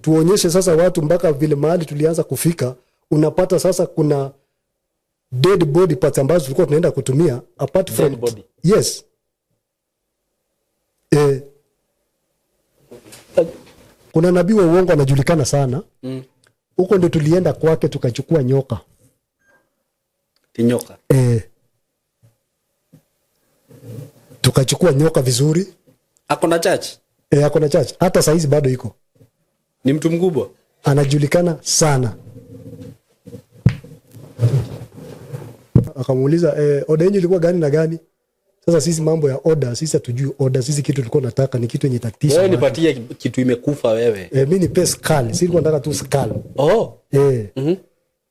Tuonyeshe sasa watu mpaka vile mahali tulianza kufika, unapata sasa kuna dead body parts ambazo tulikuwa tunaenda kutumia apart from Dead body? Yes. Kuna nabii wa uongo anajulikana sana huko, ndio tulienda kwake tukachukua nyoka. Tinyoka. Tukachukua nyoka vizuri. Ako na church? Ako na church, hata saizi bado iko. Ni mtu mkubwa? Anajulikana sana. Akamuuliza, oda yenyu ilikuwa gani na gani? Sasa sisi mambo ya oda, sisi hatujui oda. Sisi kitu tulikuwa nataka ni kitu yenye tatisha Wewe watu. nipatie kitu imekufa wewe. Mi nipe skull, si nilikuwa nataka tu skull. Oh.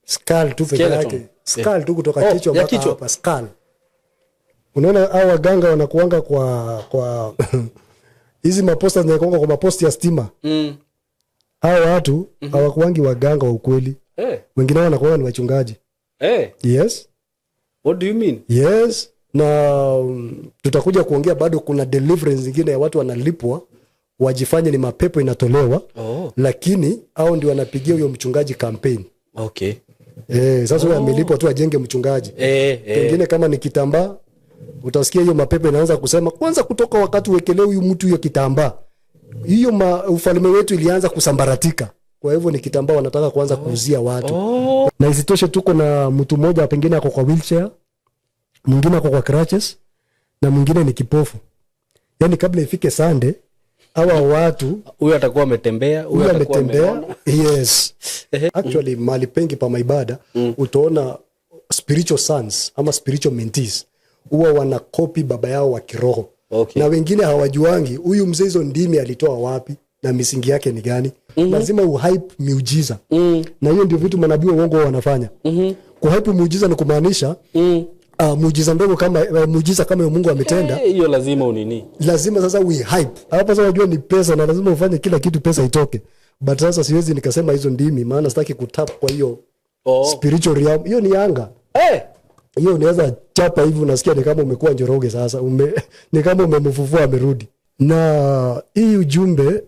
Skull tu peke Skeleton. yake, skull tu kutoka Oh, kichwa ya mpaka kichwa. hapa, skull. Unaona hao waganga wanakuanga kwa hizi maposta zinakuanga kwa maposti ya stima. Hao watu hawakuangi waganga wa ukweli. Wengine wao wanakuanga ni wachungaji. Yes. What do you mean? Yes, na tutakuja kuongea bado. Kuna deliverance zingine ya watu wanalipwa wajifanye ni mapepo inatolewa, lakini au ndio wanapigia huyo mchungaji campaign. Sasa huyo amelipwa tu ajenge mchungaji. Pengine kama ni kitambaa, utasikia hiyo mapepo inaanza kusema, kwanza kutoka wakati uwekelee huyu mtu hiyo kitambaa, hiyo ufalme wetu ilianza kusambaratika. Kwa hivyo ni kitambaa wanataka kuanza kuuzia watu. Na isitoshe tuko na mtu mmoja pengine ako kwa wheelchair, mwingine ako kwa crutches na mwingine ni kipofu. Yaani kabla ifike Sunday, hawa watu Huyu atakuwa ametembea, huyu huyu atakuwa ametembea. ameona. Yes, actually mahali pengi pa maibada utaona spiritual sons ama spiritual mentees huwa wanakopi baba yao wa kiroho. Na wengine hawajuangi huyu mzee hizo ndimi alitoa wapi na misingi yake ni gani. Lazima uhype miujiza, na hiyo ndio vitu manabii wa uongo huwa wanafanya. Kuhype muujiza ni kumaanisha muujiza ndogo kama muujiza kama hiyo Mungu ametenda, Hiyo lazima unini. Lazima sasa we hype hapa. Sasa unajua ni pesa na lazima ufanye kila kitu pesa itoke, but sasa siwezi nikasema hizo ndimi, maana sitaki kutap kwa hiyo spiritual realm. Hiyo ni anga. Hiyo unaweza chapa hivi unasikia ni kama umekuwa Njoroge sasa, ni kama umemfufua amerudi. Na hii ujumbe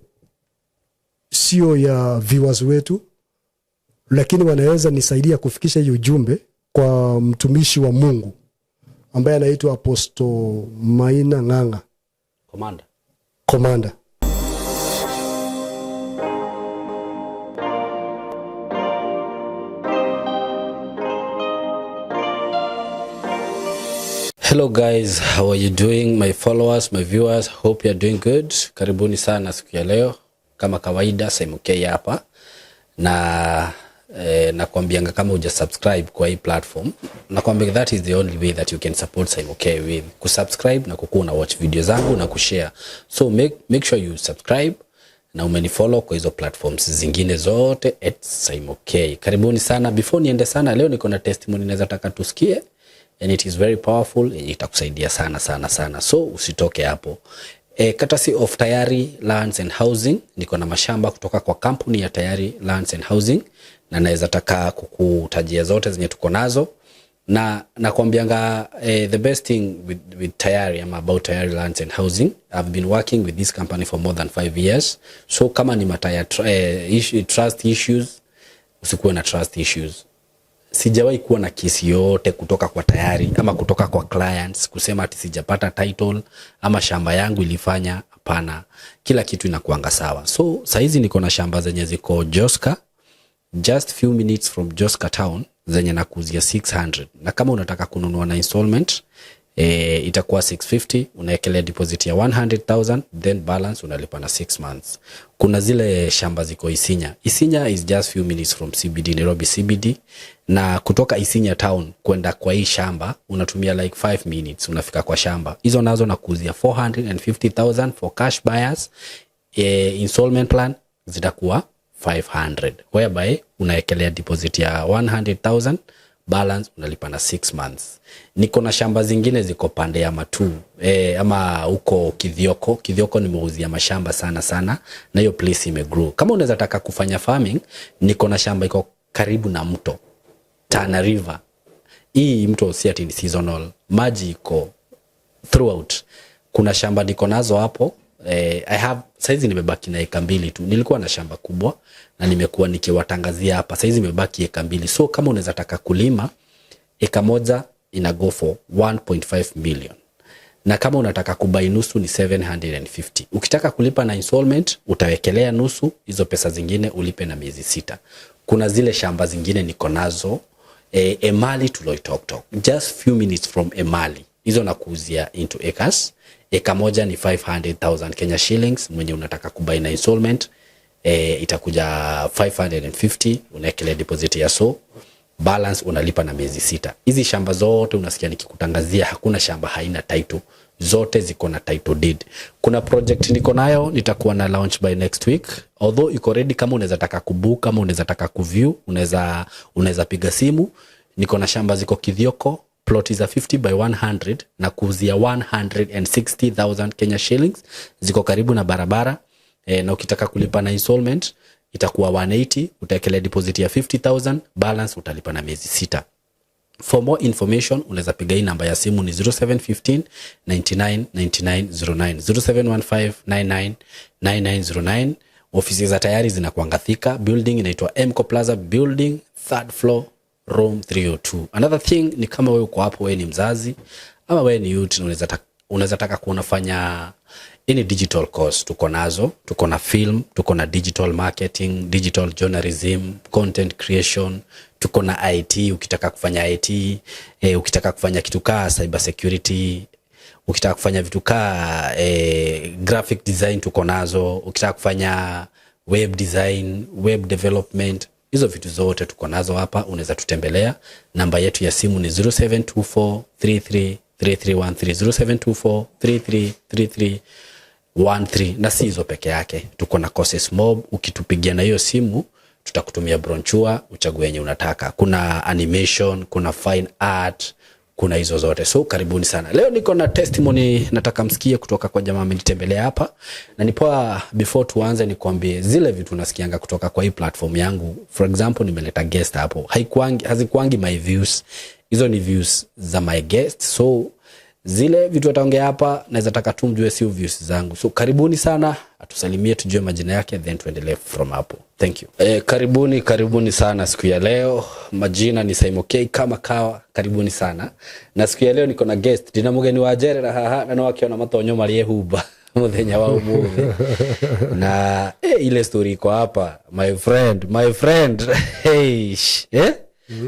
sio ya viewers wetu, lakini wanaweza nisaidia kufikisha hii ujumbe kwa mtumishi wa Mungu ambaye anaitwa Apostle Maina Ng'ang'a. Commander. Commander. Hello guys, how are you doing? My followers, my viewers, hope you are doing good. Karibuni sana siku ya leo. Kama kawaida, Simon K hapa. Na nakwambianga kama huja subscribe kwa hii platform, nakwambia that is the only way that you can support Simon K, with kusubscribe na kukuwa na watch video zangu na kushare. So make sure you subscribe na umenifollow kwa hizo platforms zingine zote @SimoK. Karibuni sana. Before niende sana, leo niko na testimony naweza taka tusikie, and it is very powerful, yenye itakusaidia sana sana sana, so usitoke hapo. Courtesy of Tayari Lands and Housing, niko na mashamba kutoka kwa kampuni ya Tayari Lands and Housing, na naweza taka kukutajia zote zenye tuko nazo. Na nakwambianga the best thing with Tayari ama about Tayari Lands and Housing, I've been working with this company for more than 5 years, so kama ni mataya trust issues, usikuwe na trust issues. Sijawahi kuwa na kesi yote kutoka kwa Tayari ama kutoka kwa clients kusema ati sijapata title ama shamba yangu ilifanya. Hapana, kila kitu inakuanga sawa. So saizi niko na shamba zenye ziko Joska, just few minutes from Joska town, zenye nakuuzia 600, na kama unataka kununua na installment, itakuwa 650. Unaekelea deposit ya 100,000, then balance unalipa na 6 months. Kuna zile shamba ziko Isinya. Isinya is just few minutes from CBD, Nairobi CBD, na kutoka Isinya town kwenda kwa hii shamba unatumia like 5 minutes, unafika kwa shamba. Hizo nazo nakuuzia 450,000 for cash buyers. Installment plan zitakuwa 500, whereby unaekelea deposit ya 100,000, balance unalipa na 6 months. Niko na shamba zingine ziko pande ya Matu ama huko Kithioko. Kithioko nimeuzia mashamba sana sana, na hiyo place imegrow. Kama unaweza taka kufanya farming, niko na shamba iko karibu na mto Tana River. Hii mto si ati ni seasonal, maji iko throughout. Kuna shamba niko nazo hapo. I have, saizi nimebaki na eka 2 tu. Nilikuwa na shamba kubwa na nimekuwa nikiwatangazia hapa. Saizi imebaki eka 2. So kama unaweza taka kulima, eka 1 ina go for 1.5 million, na kama unataka kubuy nusu ni 750. Ukitaka kulipa na installment, utawekelea nusu, hizo pesa zingine ulipe na miezi 6. Kuna zile shamba zingine niko nazo Emali to Loitoktok, just few minutes from Emali. Hizo nakuuzia into acres. Eka 1 ni 500,000 Kenya shillings. Mwenye unataka kubuy na installment, itakuja 550, unaekelea deposit ya, so balance unalipa na miezi 6. Hizi shamba zote unasikia nikikutangazia, hakuna shamba haina title, zote ziko na title deed. Kuna project niko nayo, nitakuwa na launch by next week, although iko ready. Kama unaweza taka kubook, kama unaweza taka kuview, unaweza piga simu. Niko na shamba ziko Kithioko, plot za 50 by 100 na kuuzia 160,000 Kenya shillings, ziko karibu na barabara na ukitaka kulipa na installment itakuwa 180, utaekelea deposit ya 50,000, balance utalipa na miezi 6. For more information unaweza piga hii namba ya simu, ni 0715 99 99 09, 0715 99 9909. Ofisi za tayari zinakuanga Thika, building inaitwa Mco Plaza building, third floor, room 302. Another thing ni kama wewe uko hapo, wewe ni mzazi ama wewe ni youth na unaweza taka kuwa unafanya any digital course, tuko nazo. Tuko na film, tuko na digital marketing, digital journalism, content creation, tuko na IT. Ukitaka kufanya IT, ukitaka kufanya kitu kaa cyber security, ukitaka kufanya vitu kaa graphic design, tuko nazo. Ukitaka kufanya web design, web development, hizo vitu zote tuko nazo hapa. Unaweza tutembelea. Namba yetu ya simu ni 0724 33 3313, 0724 33 3313. Na si hizo peke yake, tuko na courses mob. Ukitupigia na hiyo simu, tutakutumia brochure uchague yenye unataka. Kuna animation, kuna fine art, kuna hizo zote. So karibuni sana. Leo niko na testimony, nataka msikie kutoka kwa jamaa amenitembelea hapa. Na ni poa, before tuanze nikwambie zile vitu nasikianga kutoka kwa hii platform yangu. For example, nimeleta guest hapo, haikuangi, hazikuangi my views, hizo ni views za my guest. So zile vitu ataongea hapa, naweza taka tu mjue sio views zangu. So karibuni sana, atusalimie tujue majina yake, then tuendelee from hapo. Thank you. Karibuni, karibuni sana siku ya leo. Majina ni Saimo K kama kawa. Karibuni sana, na siku ya leo niko na guest, ndina mugeni wa njerera haha, na no akiona matonyo mariehumba muthenya wa umuthi. Na ile story iko hapa, my friend, my friend, hey, eh?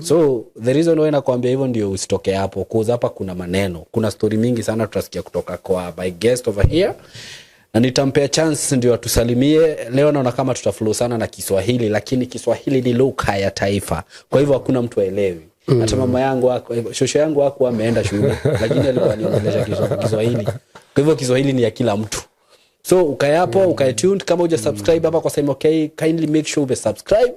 So the reason why nakwambia hivyo ndio usitoke hapo, cause hapa kuna maneno, kuna story mingi sana tutasikia kutoka kwa my guest over here, na nitampea chance ndio atusalimie. Leo naona kama tutaflow sana na Kiswahili, lakini Kiswahili ni lugha ya taifa, kwa hivyo hakuna mtu aelewi. Hata mama yangu ako, shosho yangu hakuwa ameenda shule, lakini alikuwa aniongelesha Kiswahili. Kwa hivyo Kiswahili ni ya kila mtu. So ukae hapo, ukae tuned. Kama huja subscribe hapa kwa Simon K, kindly make sure ume subscribe,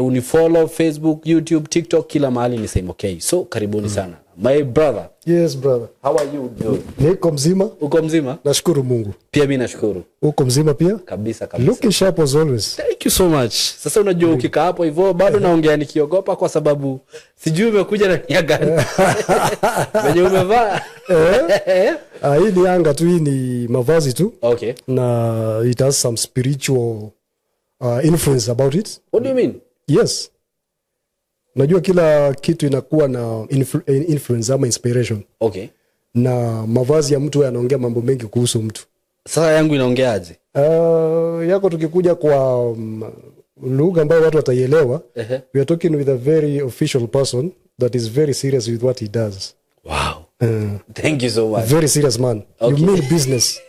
unifollow Facebook, YouTube, TikTok, kila mahali ni Simon K. So karibuni sana, my brother. Yes, brother. How are you doing? Niko mzima. Uko mzima? Nashukuru Mungu. Pia mi nashukuru. Uko mzima pia? Kabisa kabisa. Looking sharp as always. Thank you so much. Sasa unajua ukikaa hapo hivyo, bado naongea nikiogopa kwa sababu sijui umekuja na nia gani venye umevaa. Ah, hii ni anga tu, hii ni mavazi tu. Na it has some spiritual influence about it. What do you mean? Yes. Unajua kila kitu inakuwa na influence ama inspiration. Na mavazi ya mtu yanaongea mambo mengi kuhusu mtu. Sasa yangu inaongeaje? Yako tukikuja kwa lugha ambayo watu wataielewa, we are talking with a very official person that is very serious with what he does. Wow, thank you so much. Very serious man. You mean business.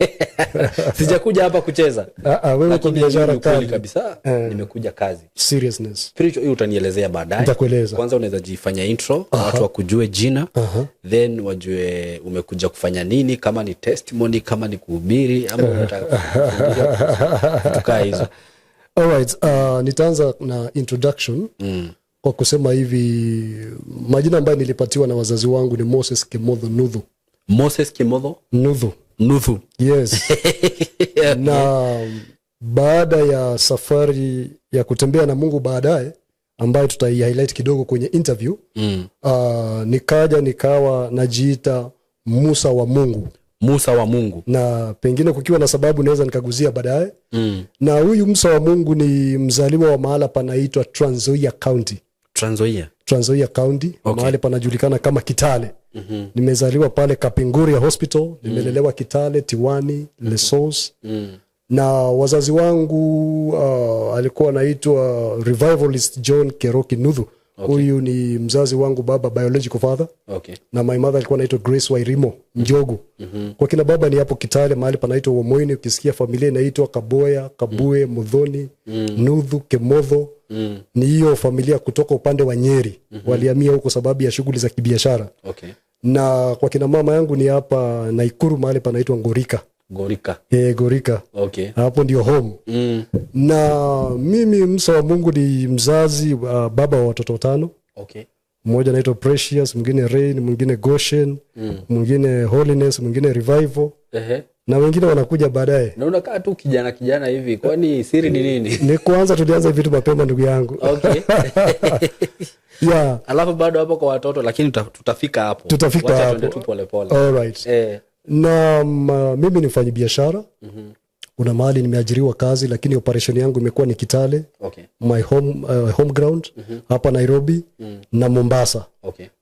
Sijakuja hapa kucheza. Ah, ah, wewe uko Lakini biashara ni ukweli kali. Kabisa, nimekuja kazi. Seriousness. Spiritual hiyo utanielezea baadaye. Nitakueleza. Kwanza unaweza jifanya intro, watu wakujue jina, then wajue umekuja kufanya nini, kama ni testimony, kama ni kuhubiri, ama unataka kufundisha, vitu kaa hizo. Alright, nitaanza na introduction kwa kusema hivi: majina ambayo nilipatiwa na wazazi wangu ni Moses Kimotho Nuthu. Moses Kimotho Nuthu. Nuthu. Yes. Na baada ya safari ya kutembea na Mungu baadaye, ambayo tutai highlight kidogo kwenye interview, nikaja nikawa najiita Musa wa Mungu. Musa wa Mungu. Na pengine kukiwa na sababu naweza nikaguzia baadaye. Na huyu Musa wa Mungu ni mzaliwa wa mahala panaitwa Trans Nzoia County. Trans Nzoia. Trans Nzoia County. Mahali panajulikana kama Kitale. Nimezaliwa pale Kapenguria Hospital, nimelelewa Kitale, Tiwani, Lesos. Na wazazi wangu, alikuwa anaitwa Revivalist John Keroki Nuthu. Huyu ni mzazi wangu baba, biological father. Na my mother alikuwa anaitwa Grace Wairimo Njogu. Kwa kina baba ni hapo Kitale, mahali panaitwa Uomoini. Ukisikia familia inaitwa Kaboya, Kabue, Mudhoni, Nuthu, Kemodho, ni hiyo familia kutoka upande wa Nyeri. Walihamia huko sababu ya shughuli za kibiashara. Na kwa kina mama yangu ni hapa Naikuru, mahali panaitwa Ngorika. Gorika. E, Gorika. Hapo ndio home. Na mimi Musa wa Mungu ni mzazi, baba wa watoto watano. Mmoja anaitwa Precious, mwingine Rain, mwingine Goshen, mwingine Holiness, mwingine Revival na wengine wanakuja baadaye. Na unakaa tu kijana kijana hivi, kwani siri ni nini? Ni kwanza tulianza vitu mapema, ndugu yangu. Yeah. Alafu bado hapo kwa watoto, lakini tutafika hapo. Tutafika Wacha hapo. tuende tu polepole. All right. Na mimi ni mfanyi biashara. Kuna mahali nimeajiriwa kazi, lakini operation yangu imekuwa ni Kitale, my home ground hapa Nairobi na Mombasa.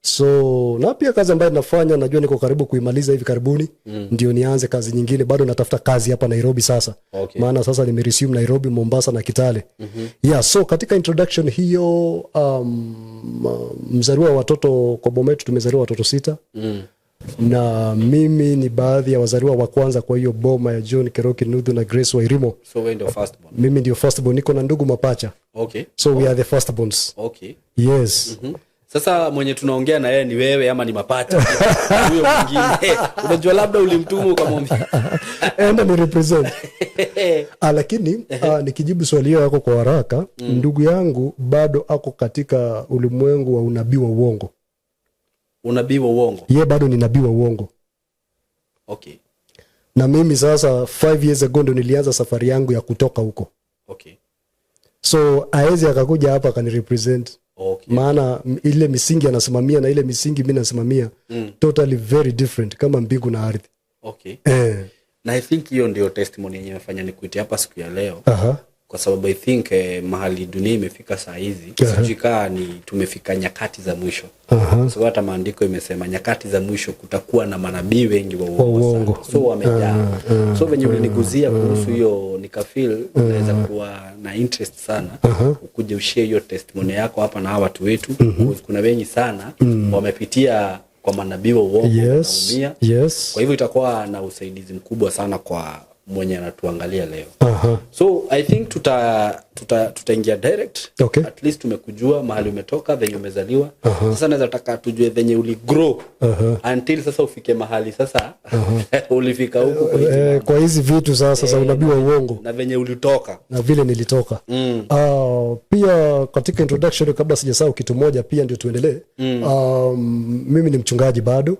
So na pia kazi ambayo nafanya, najua niko karibu kuimaliza hivi karibuni, ndio nianze kazi nyingine. Bado natafuta kazi hapa Nairobi sasa. Maana sasa nimeresume Nairobi, Mombasa na Kitale. Yeah, so katika introduction hiyo, mzaliwa wa watoto kwa boma yetu, tumezaliwa watoto sita. Na mimi ni baadhi ya wazaliwa wa kwanza kwa hiyo boma ya John Keroki Nuthu na Grace Wairimo. So wewe ndio firstborn? Mimi ndio firstborn, niko na ndugu mapacha. So we are the firstborns. Yes. Sasa mwenye tunaongea na yeye ni wewe ama ni mapacha huyo mwingine? Unajua labda ulimtuma ukamwambia. Enda ni represent. Lakini nikijibu swali hiyo yako kwa haraka, ndugu yangu bado ako katika ulimwengu wa unabii wa uongo. Unabii wa uongo? Ye bado ni nabii wa uongo. Na mimi sasa 5 years ago ndo nilianza safari yangu ya kutoka huko. So aezi akakuja hapa akanirepresent, maana ile misingi anasimamia na ile misingi mi nasimamia, totally very different, kama mbingu na ardhi. Na I think hiyo ndio testimony yenye imefanya nikuite hapa siku ya leo, kwa sababu I think mahali dunia imefika saa hizi, sijui kaa ni tumefika nyakati za mwisho. Kwa sababu hata maandiko imesema nyakati za mwisho kutakuwa na manabii wengi wa uongo, Wa uongo. sana. So wamejaa. So venye uliniguzia kuhusu hiyo, nikafeel unaweza kuwa na interest sana ukuje ushare hiyo testimony yako hapa na hawa watu wetu, because kuna wengi sana wamepitia kwa manabii wa uongo, wanaumia. Kwa hivyo itakuwa na usaidizi mkubwa sana kwa mwenye anatuangalia leo. So I think tutaingia direct. At least tumekujua mahali umetoka, venye umezaliwa. Sasa naweza taka tujue venye uligrow until sasa ufike mahali sasa ulifika huku kwa hizi Eh, kwa hizi vitu sasa za unabii wa uongo. Na venye ulitoka. Na vile nilitoka. Pia katika introduction, kabla sijasahau kitu moja pia ndio tuendelee, mimi ni mchungaji bado.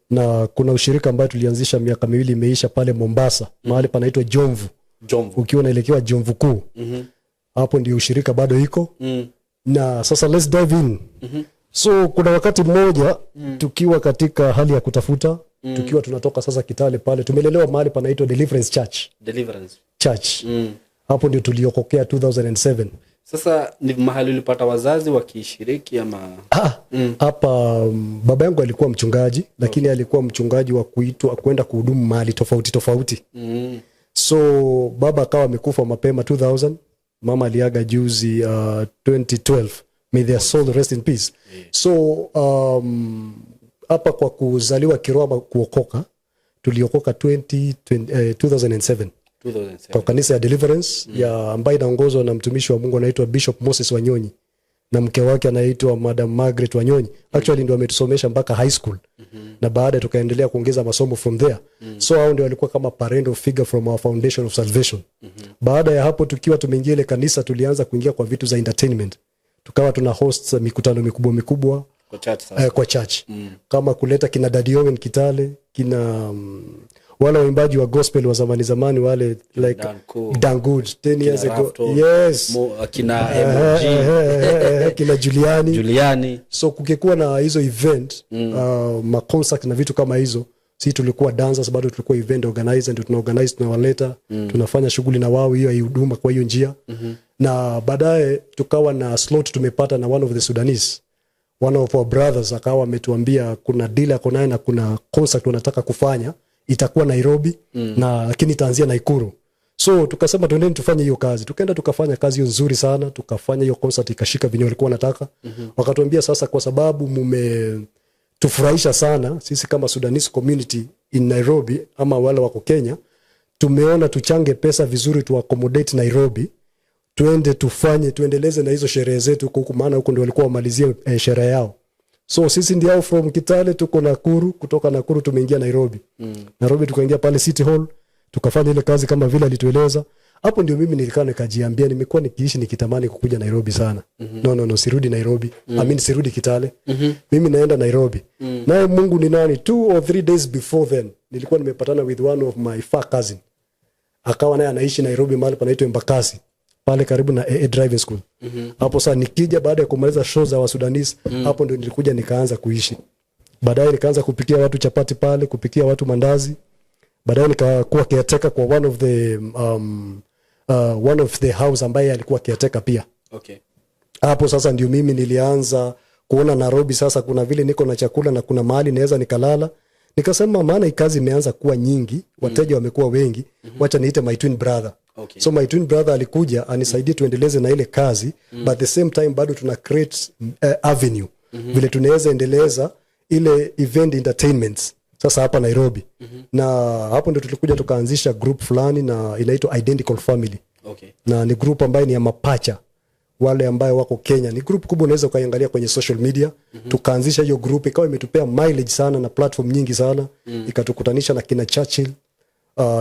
Na kuna ushirika ambayo tulianzisha miaka 2 imeisha pale Mombasa, mahali panaitwa Jomvu. Jomvu. Ukiwa unaelekewa Jomvu Kuu, hapo ndio ushirika bado iko. Na sasa let's dive in. So kuna wakati mmoja, tukiwa katika hali ya kutafuta, tukiwa tunatoka sasa Kitale pale, tumelelewa mahali panaitwa Deliverance Church. Deliverance. Church. Hapo ndio tuliokokea 2007. Sasa ni mahali ulipata wazazi wakishiriki ama? Hapa baba yangu alikuwa mchungaji, lakini alikuwa mchungaji wa kuitwa kwenda kuhudumu mahali tofauti tofauti. So baba akawa amekufa mapema 2000, mama aliaga juzi, 2012. May their soul rest in peace. So hapa kwa kuzaliwa kiroho ama kuokoka, tuliokoka 2007 2007. Kwa kanisa ya Deliverance ya ambayo inaongozwa na mtumishi wa Mungu anaitwa Bishop Moses Wanyonyi na mke wake anaitwa Madam Margaret Wanyonyi. Actually ndio ametusomesha mpaka high school, na baada tukaendelea kuongeza masomo from there. So hao ndio walikuwa kama parental figure from our foundation of salvation. Baada ya hapo, tukiwa tumeingia ile kanisa, tulianza kuingia kwa vitu za entertainment, tukawa tuna host mikutano mikubwa mikubwa. Kwa church sasa. Eh, kwa church, kama kuleta kina Daddy Owen Kitale, kina wale waimbaji wa gospel wa zamani zamani wale, like Danko. Dangood 10 years ago. Rafto, Yes. Akina MOG. Kina Juliani. Juliani. So kukikuwa na hizo event, maconcert na vitu kama hizo, Si tulikuwa dancers, bado tulikuwa event organizer, ndio tuna organize, tunawaleta, tunafanya shughuli na wao hiyo ya huduma kwa hiyo njia. Na baadaye tukawa na slot tumepata na one of the Sudanese, one of our brothers, akawa ametuambia kuna deal ako naye na kuna concert wanataka kufanya, itakuwa Nairobi, na lakini itaanzia Nakuru. So tukasema tuendeni tufanye hiyo kazi. Tukaenda tukafanya kazi hiyo nzuri sana, tukafanya hiyo concert ikashika venye walikuwa wanataka. Wakatuambia sasa, kwa sababu mume tufurahisha sana sisi kama Sudanese community in Nairobi ama wale wako Kenya, tumeona tuchange pesa vizuri tu accommodate Nairobi, tuende tufanye, tuendeleze na hizo sherehe zetu huku huku, maana huko ndio walikuwa wamalizie sherehe yao. So sisi ndio from Kitale tuko Nakuru, kutoka Nakuru tumeingia Nairobi. Nairobi tukaingia pale City Hall, tukafanya ile kazi kama vile alitueleza. Hapo ndio mimi nilikaa nikajiambia, nimekuwa nikiishi nikitamani kukuja Nairobi sana. No, no, no, sirudi Nairobi. I mean, sirudi Kitale. Mimi naenda Nairobi. Naye Mungu ni nani? 2 or 3 days before then nilikuwa nimepatana with one of my far cousin, akawa naye anaishi Nairobi mahali panaitwa Embakasi pale karibu na AA Driving School. Hapo sasa nikija baada ya kumaliza show za Wasudanese, hapo ndio nilikuja nikaanza kuishi. Baadaye nikaanza kupikia watu chapati pale, kupikia watu mandazi. Baadaye nikakuwa caretaker kwa one of the house ambaye alikuwa caretaker pia. Hapo sasa ndio mimi nilianza kuona Nairobi sasa kuna vile niko na chakula na kuna mahali naweza nikalala. Nikasema maana hii kazi imeanza kuwa nyingi, wateja wamekuwa wengi, wacha niite my twin brother. So my twin brother alikuja anisaidie tuendeleze na ile kazi, but the same time bado tuna create avenue vile tunaweza endeleza ile event entertainments sasa hapa Nairobi. Na hapo ndio tulikuja tukaanzisha group fulani na inaitwa Identical Family. Na ni group ambayo ni ya mapacha wale ambayo wako Kenya. Ni group kubwa, unaweza ukaiangalia kwenye social media. Tukaanzisha hiyo group, ikawa imetupea mileage sana na platform nyingi sana. Ikatukutanisha na kina Churchill.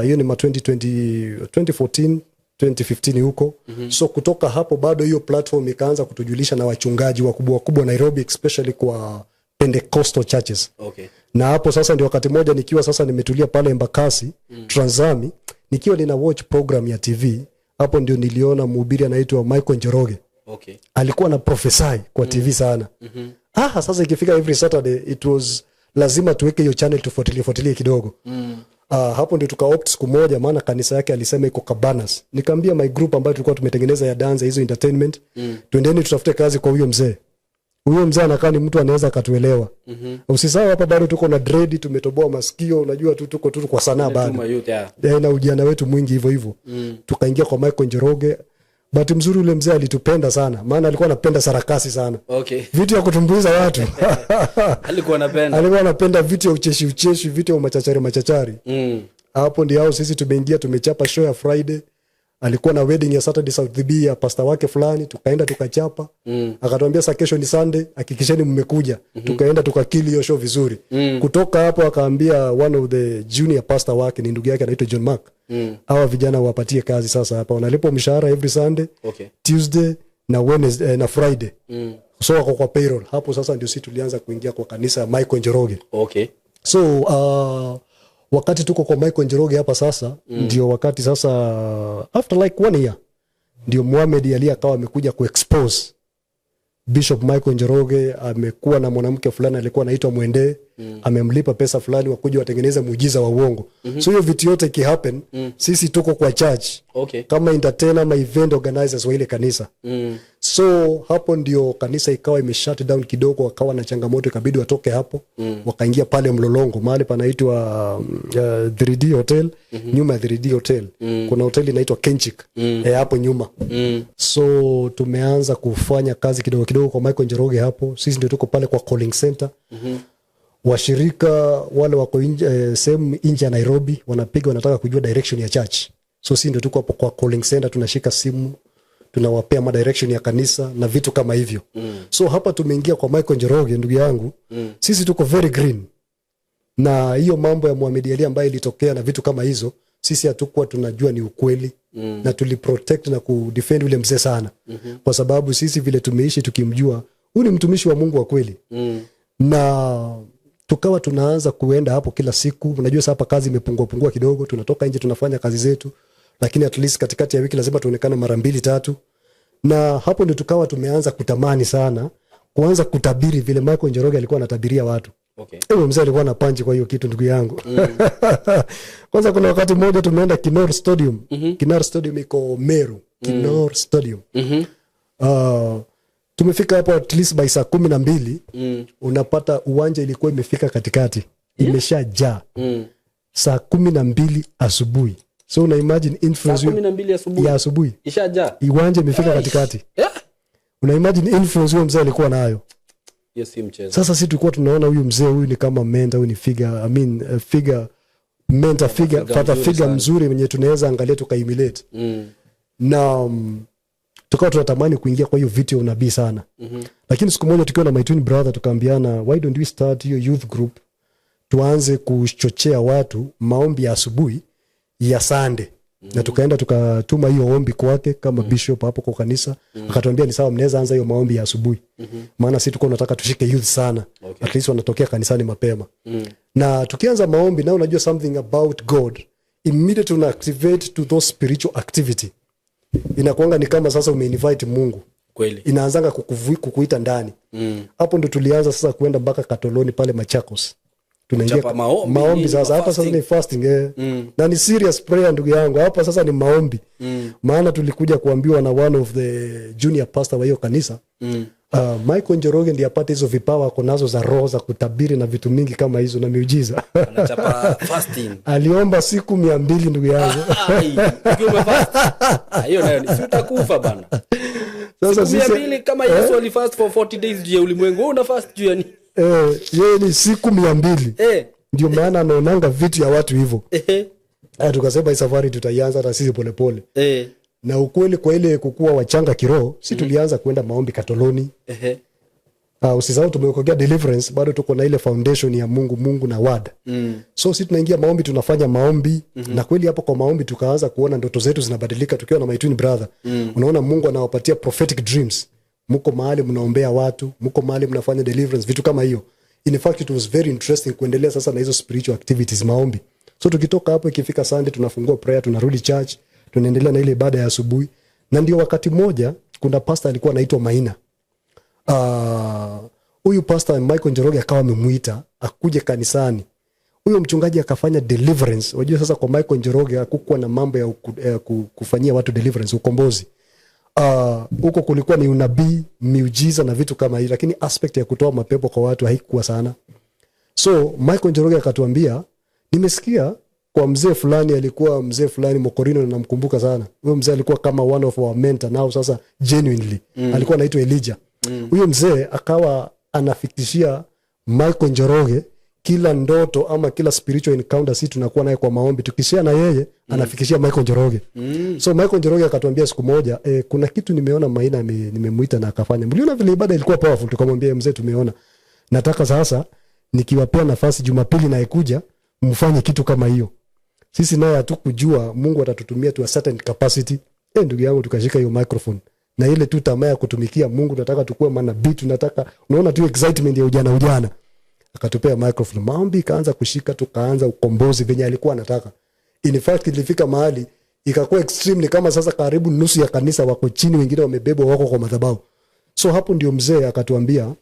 Hiyo ni ma 2020, 2014 2015 huko. So kutoka hapo bado hiyo platform ikaanza kutujulisha na wachungaji wakubwa wakubwa Nairobi, especially kwa Pentecostal churches. Na hapo sasa ndio wakati moja nikiwa sasa nimetulia pale Embakasi, Transami, nikiwa nina watch program ya TV, hapo ndio niliona mhubiri anaitwa Michael Njoroge. Alikuwa na prophesy kwa TV sana. Ah, sasa ikifika every Saturday it was lazima tuweke hiyo channel tufuatilie fuatilie kidogo. Ah, hapo ndio tukaopt siku moja, maana kanisa yake alisema iko Cabanas. Nikaambia my group ambayo tulikuwa tumetengeneza ya dance hizo entertainment, twendeni tutafute kazi kwa huyo mzee. Huyo mzee anakaa ni mtu anaweza akatuelewa. Usisahau hapa bado tuko na dread, tumetoboa masikio, unajua tu tuko tu kwa sanaa bado. Tuma youth, yeah. Na ujana wetu mwingi hivyo hivyo. Tukaingia kwa Michael Njoroge. Bahati mzuri ule mzee alitupenda sana, maana alikuwa anapenda sarakasi sana. Vitu ya kutumbuiza watu. Alikuwa anapenda. Alikuwa anapenda vitu ya ucheshi ucheshi, vitu ya machachari machachari. Hapo ndio hao sisi tumeingia, tumechapa show ya Friday. Alikuwa na wedding ya Saturday South B ya pastor wake fulani, tukaenda tukachapa. Akatuambia sasa kesho ni Sunday, hakikisheni mmekuja. Tukaenda tukakili hiyo show vizuri. Kutoka hapo akaambia one of the junior pastor wake, ni ndugu yake anaitwa John Mark. Hawa vijana wapatie kazi sasa hapa. Wanalipwa mshahara every Sunday, Tuesday na Wednesday, na Friday. So wako kwa payroll. Hapo sasa ndio sisi tulianza kuingia kwa kanisa ya Michael Njoroge. So wakati tuko kwa Michael Njoroge hapa sasa, ndio wakati sasa after like one year ndio Muhammad Ali akawa amekuja kuexpose Bishop Michael Njoroge amekuwa na mwanamke fulani alikuwa anaitwa Mwende, amemlipa pesa fulani wakuja watengeneze muujiza wa uongo. So hiyo vitu yote ikihappen, sisi tuko kwa church kama entertainer ama event organizers wa ile kanisa. So hapo ndio kanisa ikawa ime shut down kidogo, wakawa na changamoto, ikabidi watoke hapo, wakaingia pale Mlolongo mahali panaitwa 3D Hotel. Nyuma ya 3D Hotel kuna hoteli inaitwa Kenchik, hapo nyuma. So tumeanza kufanya kazi kidogo kidogo kwa Michael Njoroge hapo. Sisi ndio tuko pale kwa calling center. Washirika wale wako inje, sehemu nje ya Nairobi wanapiga, wanataka kujua direction ya church. So sisi ndio tuko hapo kwa calling center, tunashika simu, tunawapea ma direction ya kanisa na vitu kama hivyo. So hapa tumeingia kwa Michael Njoroge, ndugu yangu. Sisi tuko very green na hiyo mambo ya Muhammad Ali ambayo ilitokea na vitu kama hizo, sisi hatukuwa tunajua ni ukweli, na tuliprotect na kudefend ule mzee sana, kwa sababu sisi vile tumeishi tukimjua huyu ni mtumishi wa Mungu wa kweli. Na tukawa tunaanza kuenda hapo kila siku. Unajua sasa hapa kazi imepungua pungua kidogo, tunatoka nje tunafanya kazi zetu, lakini at least katikati ya wiki lazima tuonekane mara mbili tatu. Na hapo ndio tukawa tumeanza kutamani sana kuanza kutabiri vile Michael Njoroge alikuwa anatabiria watu. Huyo mzee alikuwa na punch kwa hiyo kitu, ndugu yangu. Kwanza kuna wakati mmoja tumeenda Kinor Stadium. Kinor Stadium iko Meru. Kinor Stadium. Tumefika hapo at least by saa 12. Unapata uwanja ilikuwa imefika katikati, imeshajaa. Saa 12 asubuhi. So una imagine Saa influence 12 asubuhi. Ya asubuhi. Ishajaa. Uwanja imefika katikati. Una imagine influence huyo mzee alikuwa nayo. Hiyo si mchezo. Sasa si tulikuwa tunaona huyu mzee huyu ni kama mentor, huyu ni figure, I mean, figure, mentor figure, figure father mzuri figure sana. Mzuri mwenye tunaweza angalia tukaemulate. Na tukawa tunatamani kuingia kwa hiyo vitu ya unabii sana. Lakini siku moja tukiwa na my twin brother tukaambiana, why don't we start hiyo youth group, tuanze kuchochea watu maombi ya asubuhi ya Sunday. Na tukaenda tukatuma hiyo ombi kwake kama bishop hapo kwa kanisa. Akatuambia ni sawa, mnaweza anza hiyo maombi ya asubuhi. Maana si tulikuwa tunataka tushike youth sana. At least wanatokea kanisani mapema. Na tukianza maombi na unajua something about God, immediately una activate to those spiritual activity. Inakuanga ni kama sasa umeinvite Mungu. Inaanzanga kukuita ndani. Hapo ndo tulianza sasa kuenda mpaka Katoloni pale Machakos. Tunaingia Kuchapa maombi, maombi nini, sasa. Hapa sasa fasting. Ni fasting, eh. Na ni serious prayer, ndugu yangu. Hapa sasa ni maombi. Maana tulikuja kuambiwa na one of the junior pastor wa hiyo kanisa. Michael Njoroge ndiye apate hizo vipawa ako nazo za roho za kutabiri na vitu mingi kama hizo na miujiza. Anachapa fasting. Aliomba siku 200, ndugu yangu. Ai, ukiwa umefast. Ah, hiyo nayo si utakufa bana. Sasa Siku mia sisi mbili kama Yesu alifast for 40 days juu ya ulimwengu. Wewe una fast juu ya nini? Eh, yeye ni siku 200. Ndio maana anaonanga vitu ya watu hivyo. Tukasema hii safari tutaianza hata sisi polepole. Na ukweli kwa ile kukua wachanga kiroho, si tulianza kwenda maombi Katoloni. Usisahau tumeokokea deliverance, bado tuko na ile foundation ya Mungu, Mungu na word. So si tunaingia maombi, tunafanya maombi. Na kweli hapo kwa maombi tukaanza kuona ndoto zetu zinabadilika tukiwa na my twin brother. Unaona Mungu anawapatia prophetic dreams. Mko mahali mnaombea watu, mko mahali mnafanya deliverance, vitu kama hiyo. In fact it was very interesting kuendelea sasa na hizo spiritual activities, maombi. So tukitoka hapo ikifika Sunday tunafungua prayer, tunarudi church, tunaendelea na ile ibada ya asubuhi. Na ndio wakati mmoja kuna pastor alikuwa anaitwa Maina. Huyu pastor Michael Njoroge akawa amemuita akuje kanisani. Huyo mchungaji akafanya deliverance. Unajua sasa kwa Michael Njoroge hakukuwa na mambo ya kufanyia watu deliverance, ukombozi. Huko kulikuwa ni unabii, miujiza na vitu kama hivi, lakini aspect ya kutoa mapepo kwa watu haikuwa sana. So Michael Njoroge akatuambia, nimesikia kwa mzee fulani, alikuwa mzee fulani Mokorino, na namkumbuka sana. Huyo mzee alikuwa kama one of our mentor now sasa genuinely. Alikuwa anaitwa Elijah. Huyo mzee akawa anafikishia Michael Njoroge kila ndoto ama kila spiritual encounter si tunakuwa naye kwa maombi, tukishare na yeye anafikishia Michael Njoroge. So Michael Njoroge akatuambia siku moja, kuna kitu nimeona Maina nimemuita na akafanya. Mliona vile ibada ilikuwa powerful? Tukamwambia mzee, tumeona. Nataka sasa nikiwapea nafasi Jumapili na ikuja mfanye kitu kama hiyo. Sisi naye hatukujua Mungu atatutumia to a certain capacity. Ndugu yangu tukashika hiyo microphone na ile tu tamaa ya kutumikia Mungu, tunataka tukue manabii, tunataka, unaona tu excitement ya ujana ujana. Akatupea microphone, maombi ikaanza kushika, tukaanza ukombozi venye alikuwa anataka. In fact ilifika mahali ikakuwa extremely kama sasa karibu nusu ya kanisa wako chini, wengine wamebebwa wako kwa madhabahu. So hapo ndio mzee akatuambia,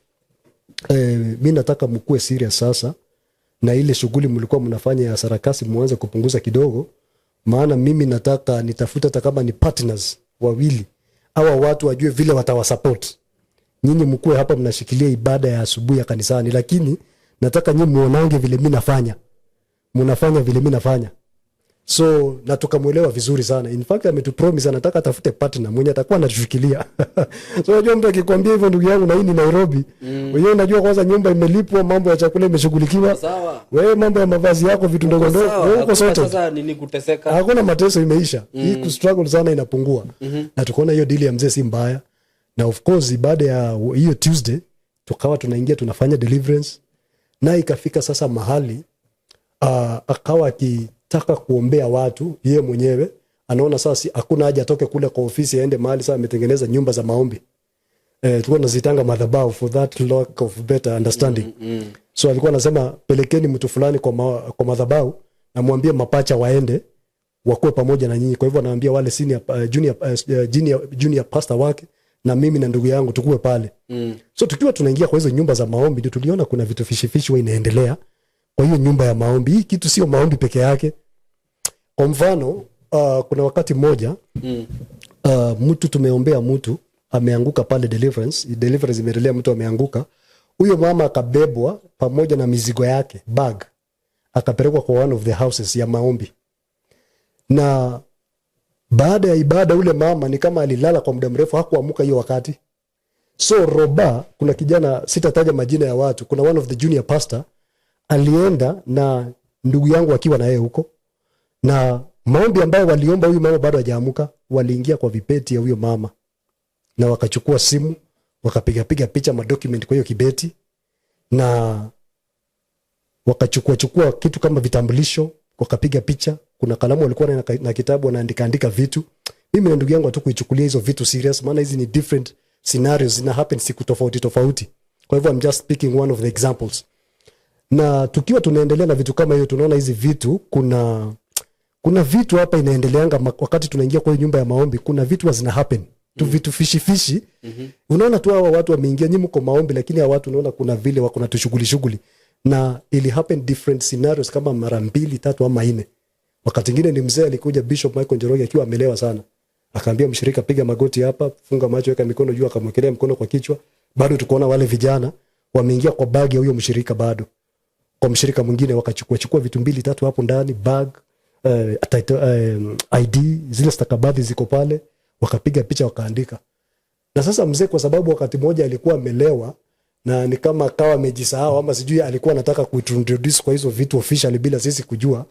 mi nataka mkuwe serious sasa na ile shughuli mlikuwa mnafanya ya sarakasi muanze kupunguza kidogo, maana mimi nataka nitafute hata kama ni partners wawili, hawa watu wajue vile watawasupport nyinyi. Mkuwe hapa mnashikilia ibada ya asubuhi ya kanisani, lakini nataka nyinyi muonange vile mi nafanya, mnafanya vile mi nafanya. So na tukamwelewa vizuri sana. In fact ametupromise anataka atafute partner mwenye atakuwa anatushikilia. So unajua mtu akikwambia hivyo, ndugu yangu, na hii ni Nairobi, wewe unajua kwanza nyumba imelipwa, mambo ya chakula imeshughulikiwa, Sawa. wewe mambo ya mavazi yako, vitu ndogo ndogo, Sawa, wewe uko hakuna sorted. Sasa nini kuteseka. Hakuna mateso, imeisha. Hii kustruggle sana inapungua. Na tukaona hiyo deal ya mzee si mbaya. Na of course baada ya hiyo Tuesday tukawa tunaingia tunafanya deliverance, na ikafika sasa mahali akawa akitaka kuombea watu yeye mwenyewe anaona sasa hakuna haja atoke kule kwa ofisi aende mahali. Sasa ametengeneza nyumba za maombi, tulikuwa tunazitanga madhabahu for that lack of better understanding. So alikuwa anasema pelekeni mtu fulani kwa madhabahu na mwambie mapacha waende wakuwe pamoja na nyinyi. Kwa hivyo anaambia wale senior, junior pastor wake Na mimi na ndugu yangu tukuwe pale. So tukiwa tunaingia kwa hizo nyumba za maombi, ndio tuliona kuna vitu fishy fishy huwa inaendelea kwa hiyo nyumba ya maombi. Hii kitu sio maombi peke yake. Kwa mfano, kuna wakati mmoja mtu tumeombea, mtu ameanguka pale deliverance, deliverance imeendelea, mtu ameanguka. Huyo mama akabebwa pamoja na mizigo yake, bag, akapelekwa kwa one of the houses ya maombi. Na baada ya ibada, ule mama ni kama alilala kwa muda mrefu, hakuamuka hiyo wakati. So roba, kuna kijana, sitataja majina ya watu, kuna one of the junior pastor alienda na ndugu yangu akiwa na yeye huko, na maombi ambayo waliomba, huyu mama bado hajaamuka. Waliingia kwa vibeti ya huyo mama na wakachukua simu, wakapigapiga picha, madocument kwa hiyo kibeti, na wakachukua chukua kitu kama vitambulisho, wakapiga picha. Kuna kalamu walikuwa na kitabu, wanaandika andika vitu. Mimi na ndugu yangu hatukuichukulia hizo vitu serious, maana hizi ni different scenarios zina happen siku tofauti tofauti. Kwa hivyo I'm just picking one of the examples. Na tukiwa tunaendelea na vitu kama hiyo, tunaona hizi vitu, kuna vitu hapa inaendeleanga wakati tunaingia kwa hiyo nyumba ya maombi, kuna vitu huwa zina happen tu, vitu fishy fishy. Unaona tu hawa watu wameingia, nyinyi mko maombi, lakini hawa watu unaona kuna vile wako na tushughuli shughuli. Na ili happen different scenarios kama mara mbili, tatu ama nne. Wakati ingine ni mzee alikuja, Bishop Michael Njoroge, akiwa amelewa sana, akaambia mshirika, "Piga magoti hapa, funga macho, weka mikono juu." Akamwekelea mkono kwa kichwa. Bado tukaona wale vijana wameingia kwa bagi ya huyo mshirika, bado kwa mshirika mwingine, wakachukua chukua vitu mbili tatu hapo ndani, bag, title, ID, zile stakabadhi ziko pale, wakapiga picha, wakaandika. Na sasa mzee, kwa sababu wakati mmoja alikuwa amelewa na ni kama akawa amejisahau, ama sijui alikuwa anataka kuintroduce kwa hizo vitu officially bila sisi kujua,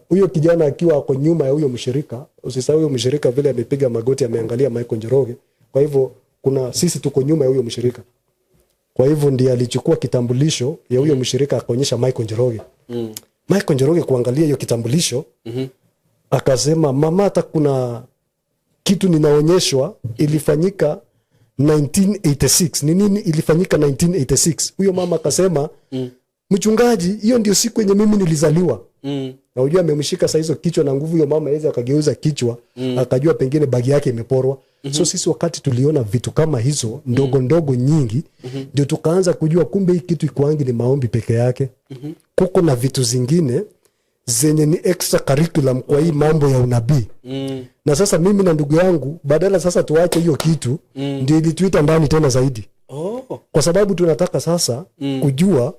huyo kijana akiwa ako nyuma ya huyo mshirika, usisahau huyo mshirika vile amepiga magoti ameangalia Michael Njoroge, kwa hivyo kuna sisi tuko nyuma ya huyo mshirika. Kwa hivyo ndiye alichukua kitambulisho ya huyo mshirika akaonyesha Michael Njoroge. Michael Njoroge kuangalia hiyo kitambulisho, akasema, "Mama, hata kuna kitu ninaonyeshwa ilifanyika 1986. Ni nini ilifanyika 1986?" Huyo mama akasema, "Mchungaji, hiyo ndio siku yenye mimi nilizaliwa." Na unajua amemshika saa hizo kichwa na nguvu, huyo mama awezi akageuza kichwa, akajua pengine bagi yake imeporwa. So sisi wakati tuliona vitu kama hizo ndogo ndogo nyingi, ndio tukaanza kujua kumbe hii kitu ikuangi ni maombi peke yake. Kuko na vitu zingine zenye ni extra curriculum kwa hii mambo ya unabii. Na sasa mimi na ndugu yangu, badala sasa tuache hiyo kitu, ndio ilituita ndani tena zaidi, kwa sababu tunataka sasa kujua,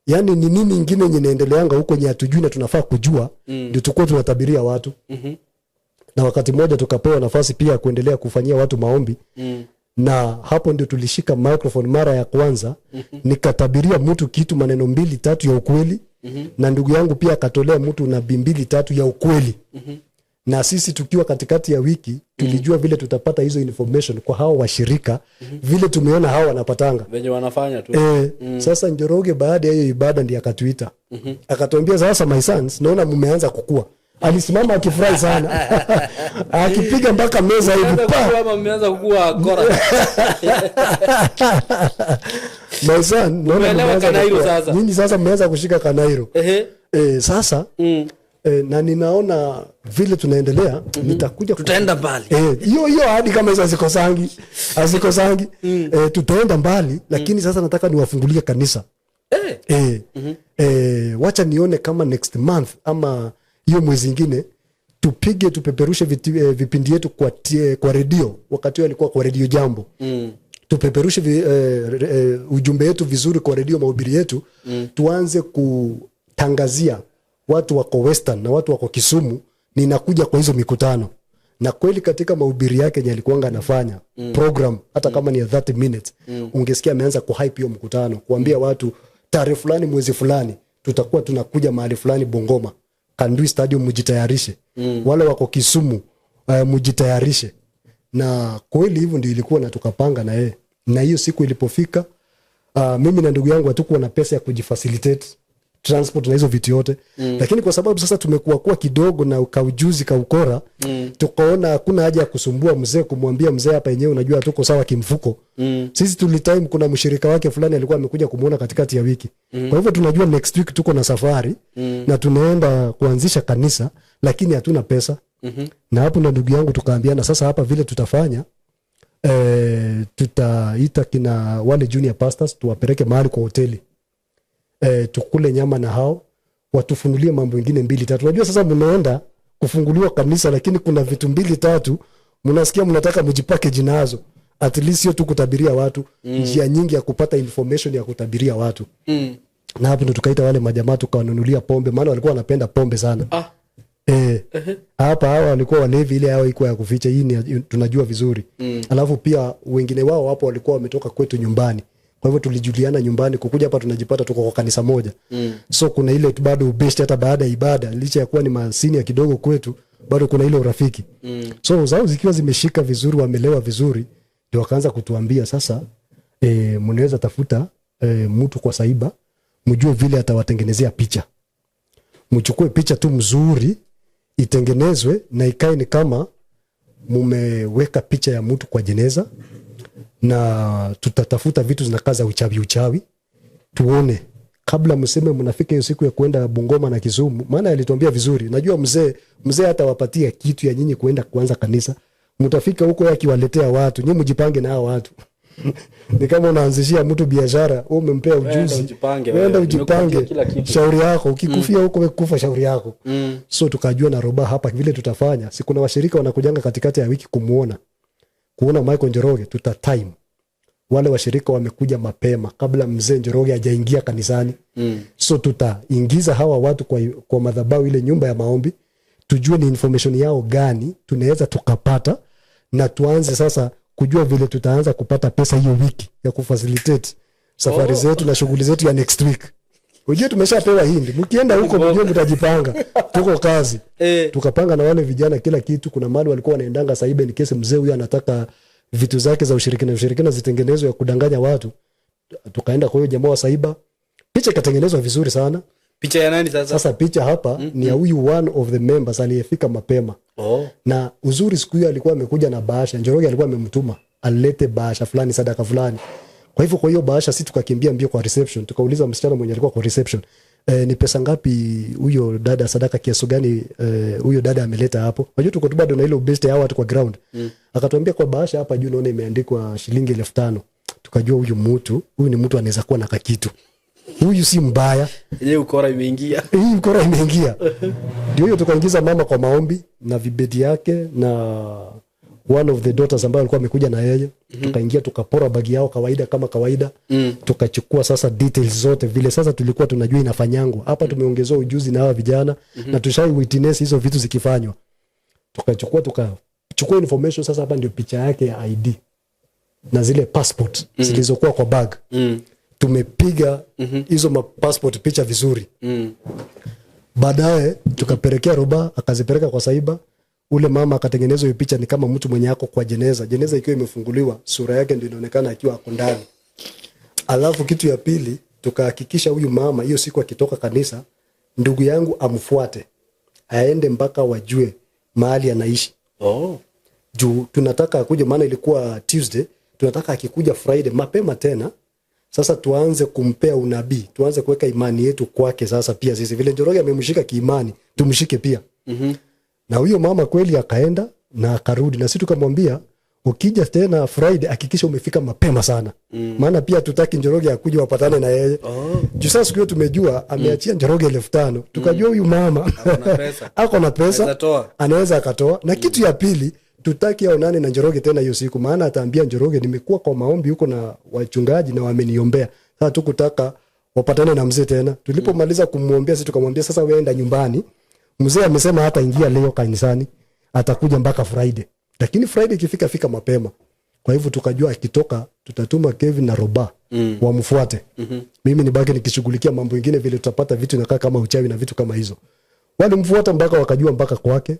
yani ni nini ingine yenye inaendeleanga huko yenye hatujui na tunafaa kujua, ndio tukuwa tunatabiria watu. Na wakati mmoja tukapewa nafasi pia ya kuendelea kufanyia watu maombi, na hapo ndio tulishika microphone mara ya kwanza. Nikatabiria mtu kitu, maneno mbili tatu ya ukweli, na ndugu yangu pia akatolea mtu nabii mbili tatu ya ukweli. Na sisi tukiwa katikati ya wiki tulijua vile tutapata hizo information kwa hawa washirika, vile tumeona hawa wanapatanga venye wanafanya tu. E, sasa Njoroge baada ya hiyo ibada ndiye akatuita, akatuambia, "Sasa my sons, naona mmeanza kukua." Alisimama akifurahi sana, akipiga mpaka meza hivi, Mmeanza pa. kukua ama mmeanza kukua kora? "My son, naona Umeelewa mmeanza Kanairo kukua. sasa. Nyinyi sasa mmeanza kushika Kanairo." E, sasa na ninaona vile tunaendelea, nitakuja Tutaenda mbali. Eh, hiyo hiyo ahadi kama hizo hazikosangi, hazikosangi. Eh, tutaenda mbali, lakini sasa nataka niwafungulie kanisa. Eh, wacha nione kama next month ama hiyo mwezi ingine tupige, tupeperushe vipindi yetu kwa redio. Wakati huo alikuwa kwa Redio Jambo. Tupeperushe ujumbe yetu vizuri kwa redio, mahubiri yetu. Tuanze kutangazia watu wako Western na watu wako Kisumu ninakuja kwa hizo mikutano. Na kweli katika mahubiri yake yenye alikuwanga anafanya, program hata kama ni ya 30 minutes, ungesikia ameanza kuhype hiyo mkutano, kuambia watu tarehe fulani, mwezi fulani, tutakuwa tunakuja mahali fulani Bungoma, Kandui Stadium, mjitayarishe. Wale wako Kisumu, mjitayarishe. Na kweli hivyo ndio ilikuwa, na tukapanga na yeye. Na hiyo siku ilipofika, mimi na ndugu yangu hatukuwa na pesa ya kujifacilitate transport na hizo vitu yote, lakini kwa sababu sasa tumekuwa kuwa kidogo na kaujuzi kaukora, tukaona hakuna haja ya kusumbua mzee, kumwambia mzee hapa yenyewe unajua hatuko sawa kimfuko. Sisi tulitime kuna mshirika wake fulani alikuwa amekuja kumuona katikati ya wiki. Kwa hivyo tunajua next week tuko na safari na tunaenda kuanzisha kanisa, lakini hatuna pesa. Na hapo na ndugu yangu tukaambiana, sasa hapa vile tutafanya Tutaita kina wale junior pastors, tuwapeleke mahali kwa hoteli, tukule nyama na hao watufunulie mambo ingine mbili tatu. Unajua sasa mnaenda kufunguliwa kanisa, lakini kuna vitu mbili tatu mnasikia mnataka mjipackage nazo. At least sio tu kutabiria watu, njia nyingi ya kupata information ya kutabiria watu. Na hapo ndo tukaita wale majamaa, tukawanunulia pombe, maana walikuwa wanapenda pombe sana. Hapa hawa walikuwa walevi, ile hao iko ya kuficha, hii ni tunajua vizuri. Alafu pia wengine wao hapo walikuwa wametoka kwetu nyumbani, kwa hivyo tulijuliana nyumbani, kukuja hapa tunajipata tuko kwa kanisa moja. So kuna ile tu bado ubeshte hata baada ya ibada, licha ya kuwa ni masenior kidogo kwetu, bado kuna ile urafiki. So zao zikiwa zimeshika vizuri, wamelewa vizuri, ndio wakaanza kutuambia sasa, mnaweza tafuta mtu kwa cyber, mjue vile atawatengenezea picha, mchukue picha tu mzuri itengenezwe na ikae ni kama mumeweka picha ya mtu kwa jeneza, na tutatafuta vitu zinakaa za uchawi uchawi, tuone kabla mseme mnafika hiyo siku ya kuenda Bungoma na Kisumu. Maana alituambia vizuri, najua mzee hatawapatia kitu ya nyinyi kuenda kuanza kanisa, mtafika huko yeye akiwaletea watu, nyinyi mjipange na hao watu. Ni kama unaanzishia mtu biashara, wewe umempea ujuzi, ujipange wewe enda wewe. ujipange, Nimekupatia kila kitu. Shauri yako, ukikufia huko wewe kufa shauri yako. So tukajua na Roba hapa vile tutafanya, si kuna washirika wanakujanga katikati ya wiki kumuona, kuona Michael Njoroge, tuta time wale washirika wamekuja mapema kabla mzee Njoroge hajaingia kanisani. So tutaingiza hawa watu kwa madhabahu, ile nyumba ya maombi, tujue ni information yao gani tunaweza tukapata, na tuanze sasa kujua vile tutaanza kupata pesa hiyo wiki ya kufacilitate safari zetu na shughuli zetu ya next week. Ujue tumeshapewa hindi, mkienda huko mjue mtajipanga, tuko kazi. Tukapanga na wale vijana kila kitu. Kuna mahali walikuwa wanaendanga cyber in case mzee huyo anataka vitu zake za ushirikina ushirikina zitengenezwe ya kudanganya watu. Tukaenda kwa hiyo jamaa wa cyber, picha ikatengenezwa vizuri sana. Picha ya nani sasa? Sasa picha hapa ni ya huyu one of the members aliyefika mapema. Na uzuri siku hiyo alikuwa amekuja na bahasha. Njoroge alikuwa amemtuma alete bahasha fulani, sadaka fulani. Kwa hivyo kwa hiyo bahasha, si tukakimbia mbio kwa reception, tukauliza msichana mwenye alikuwa kwa reception, ni pesa ngapi huyo dada, sadaka kiasi gani huyo dada ameleta hapo? Unajua tuko tu bado na ile ubeste ya watu kwa ground. Akatuambia kwa bahasha hapa juu naona imeandikwa shilingi 5,000. Tukajua huyu mtu, huyu ni mtu anaweza kuwa na kakitu, huyu si mbaya. Yenyewe ukora imeingia. Hii ukora imeingia. Ndio hiyo tukaingiza mama kwa maombi na vibeti yake na one of the daughters ambayo alikuwa amekuja na yeye. Tukaingia tukapora bagi yao kawaida kama kawaida. Tukachukua sasa details zote vile sasa tulikuwa tunajua inafanyangwa hapa. Tumeongezewa ujuzi na hawa vijana na tushai witness hizo vitu zikifanywa. Tukachukua information. Sasa hapa ndio picha yake ya ID na zile passport zilizokuwa kwa bag. Tumepiga hizo ma passport picha vizuri. Baadaye tukapelekea Roba, akazipeleka kwa cyber. Ule mama akatengenezwa hiyo picha ni kama mtu mwenye ako kwa jeneza, jeneza ikiwa imefunguliwa, sura yake ndio inaonekana akiwa ako ndani. Alafu kitu ya pili, tukahakikisha huyu mama hiyo siku akitoka kanisa, ndugu yangu amfuate aende mpaka wajue mahali anaishi. Juu tunataka akuje, maana ilikuwa Tuesday, tunataka akikuja Friday mapema tena sasa tuanze kumpea unabii, tuanze kuweka imani yetu kwake. Sasa pia sisi vile Njoroge amemshika kiimani, tumshike pia. Na huyo mama kweli akaenda na akarudi, na sisi tukamwambia ukija tena Friday hakikisha umefika mapema sana, maana pia tutaki Njoroge akuje wapatane na yeye. Juu sasa siku hiyo tumejua ameachia Njoroge 5,000, tukajua huyu mama Ako na pesa. Ako na pesa. Anaweza toa. Anaweza akatoa. Na kitu ya pili, tutaki aonane na Njoroge tena hiyo siku, maana ataambia Njoroge nimekuwa kwa maombi huko na wachungaji na wameniombea. Sasa tukutaka wapatane na mzee tena. Tulipomaliza kumwombea, sisi tukamwambia sasa wewe enda nyumbani, mzee amesema hata ingia leo kanisani, atakuja mpaka Friday, lakini Friday ikifika fika mapema. Kwa hivyo tukajua akitoka tutatuma Kevin na Roba wamfuate. Mimi nibaki nikishughulikia mambo ingine vile tutapata vitu inakaa kama uchawi na vitu kama hizo. Walimfuata mpaka wakajua mpaka kwake.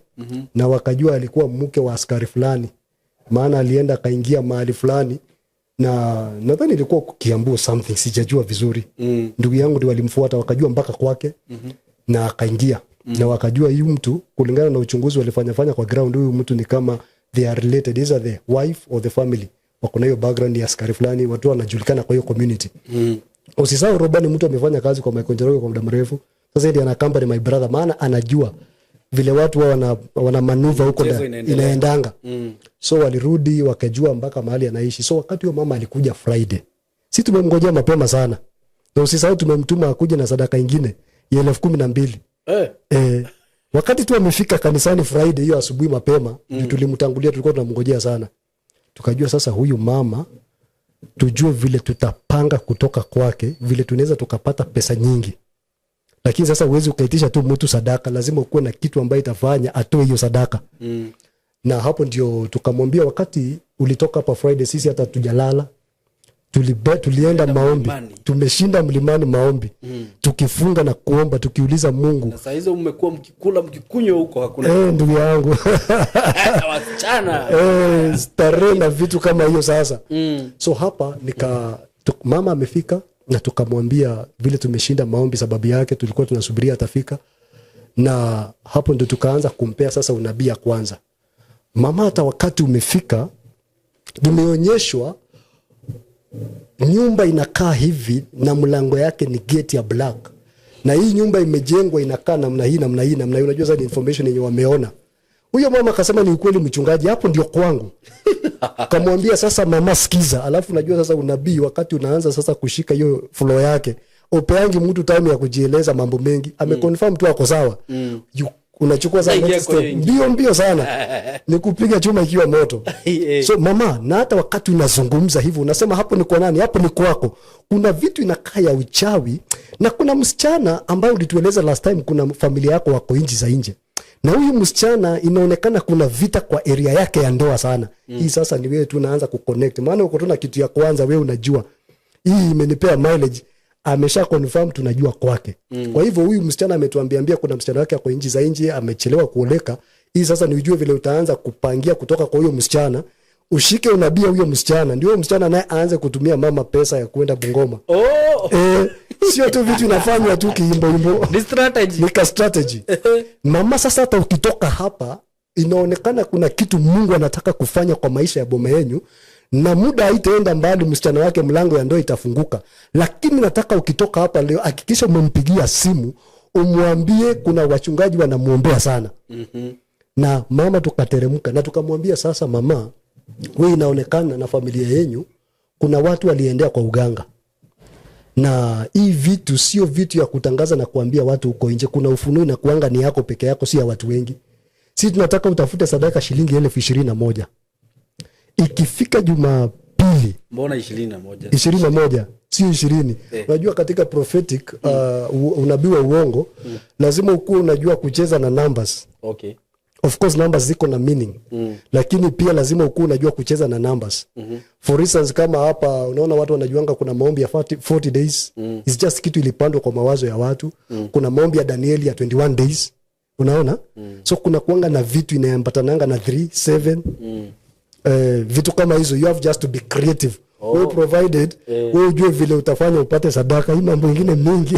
Na wakajua alikuwa mke wa askari fulani, maana alienda akaingia mahali fulani, na nadhani ilikuwa Kiambu something, sijajua vizuri. Ndugu yangu ndio walimfuata wakajua mpaka kwake. Na akaingia. Na wakajua huyu mtu, kulingana na uchunguzi walifanya fanya kwa ground, huyu mtu ni kama they are related, either the wife or the family wako na hiyo background ya askari fulani, watu wanajulikana kwa hiyo community. Usisahau Roba ni mtu amefanya kazi kwa Michael Njoroge kwa muda mrefu. Sasa ndiye ana company my brother, maana anajua Vile watu wao wana maneuver huko Mchezo inaendelea. Inaendanga. So walirudi wakajua mpaka mahali anaishi. So wakati huyo mama alikuja Friday, si tumemngojea mapema sana, na usisahau tumemtuma akuje na sadaka ingine ya 12,000. Wakati tu amefika kanisani Friday hiyo asubuhi mapema, tulimtangulia, tulikuwa tunamngojea sana. Tukajua sasa huyu mama tujue vile tutapanga kutoka kwake, vile tunaweza tukapata pesa nyingi. Lakini sasa huwezi ukaitisha tu mtu sadaka, lazima ukuwe na kitu ambayo itafanya atoe hiyo sadaka. Na hapo ndio tukamwambia, wakati ulitoka hapa Friday, sisi hata tujalala, tulienda maombi. Mlimani. Tumeshinda mlimani maombi, tukifunga na kuomba, tukiuliza Mungu. Na saa hizo mmekuwa mkikula, mkikunywa huko, hakuna Ndugu yangu, wasichana. Starehe na vitu kama hiyo sasa. So hapa mama amefika na tukamwambia vile tumeshinda maombi, sababu yake tulikuwa tunasubiria atafika. Na hapo ndo tukaanza kumpea sasa unabii ya kwanza. Mama, hata wakati umefika, tumeonyeshwa nyumba inakaa hivi na mlango yake ni gate ya black, na hii nyumba imejengwa inakaa namna hii, namna hii, namna hii. Unajua sasa ni information yenye wameona. Huyo mama akasema, "Ni ukweli, mchungaji, hapo ndio kwangu." Kamwambia, "Sasa mama, sikiza." Alafu unajua sasa unabii wakati unaanza sasa kushika hiyo flow yake, upeangi mtu time ya kujieleza mambo mengi. Ameconfirm tu ako sawa. Unachukua sasa Ingia next kwa hiyo step mbio mbio sana, ni kupiga chuma ikiwa moto. So mama, na hata wakati unazungumza hivyo, unasema hapo ni kwa nani? Hapo ni kwako. Kuna vitu inakaa ya uchawi, na kuna msichana ambaye ulitueleza last time, kuna familia yako wako nchi za nje, na huyu msichana inaonekana kuna vita kwa area yake ya ndoa sana. Hii sasa ni wewe tu unaanza kuconnect, maana uko tu na kitu ya kwanza. Wewe unajua hii imenipea mileage, amesha confirm, tunajua kwake. Kwa hivyo huyu msichana ametuambiambia kuna msichana wake ako nchi za nje, amechelewa kuoleka. Hii sasa ni ujue vile utaanza kupangia kutoka kwa huyo msichana, ushike unabii huyo msichana, ndio huyo msichana naye aanze kutumia mama pesa ya kwenda Bungoma. Sio tu vitu inafanywa tu kiimboimbo. Ni strategy. Ni ka strategy, mama. Sasa hata ukitoka hapa, inaonekana kuna kitu Mungu anataka kufanya kwa maisha ya boma yenyu, na muda haitaenda mbali, msichana wake mlango ya ndoa itafunguka. Lakini nataka ukitoka hapa leo, hakikisha umempigia simu, umwambie kuna wachungaji wanamwombea sana. Na mama tukateremka na tukamwambia, "Sasa mama, we inaonekana na familia yenyu kuna watu waliendea kwa uganga, na hii vitu sio vitu ya kutangaza na kuambia watu huko nje. Kuna ufunuo na kuanga ni yako peke yako, si ya watu wengi. Si tunataka utafute sadaka shilingi 21,000. Ikifika Jumapili." Mbona 21? 21, sio 20. Unajua katika prophetic, unabii wa uongo, lazima ukuwe unajua kucheza na numbers. Of course numbers ziko na meaning, lakini pia lazima ukuwe unajua kucheza na numbers. For instance, kama hapa unaona watu wanajuanga kuna maombi ya 40, 40 days. It's just kitu ilipandwa kwa mawazo ya watu. Kuna maombi ya Danieli ya 21 days, unaona? So kuna kuanga na vitu inaambatananga na 3 7, vitu kama hizo. You have just to be creative. We provided we ujue vile utafanya upate sadaka. Hii mambo ingine mingi.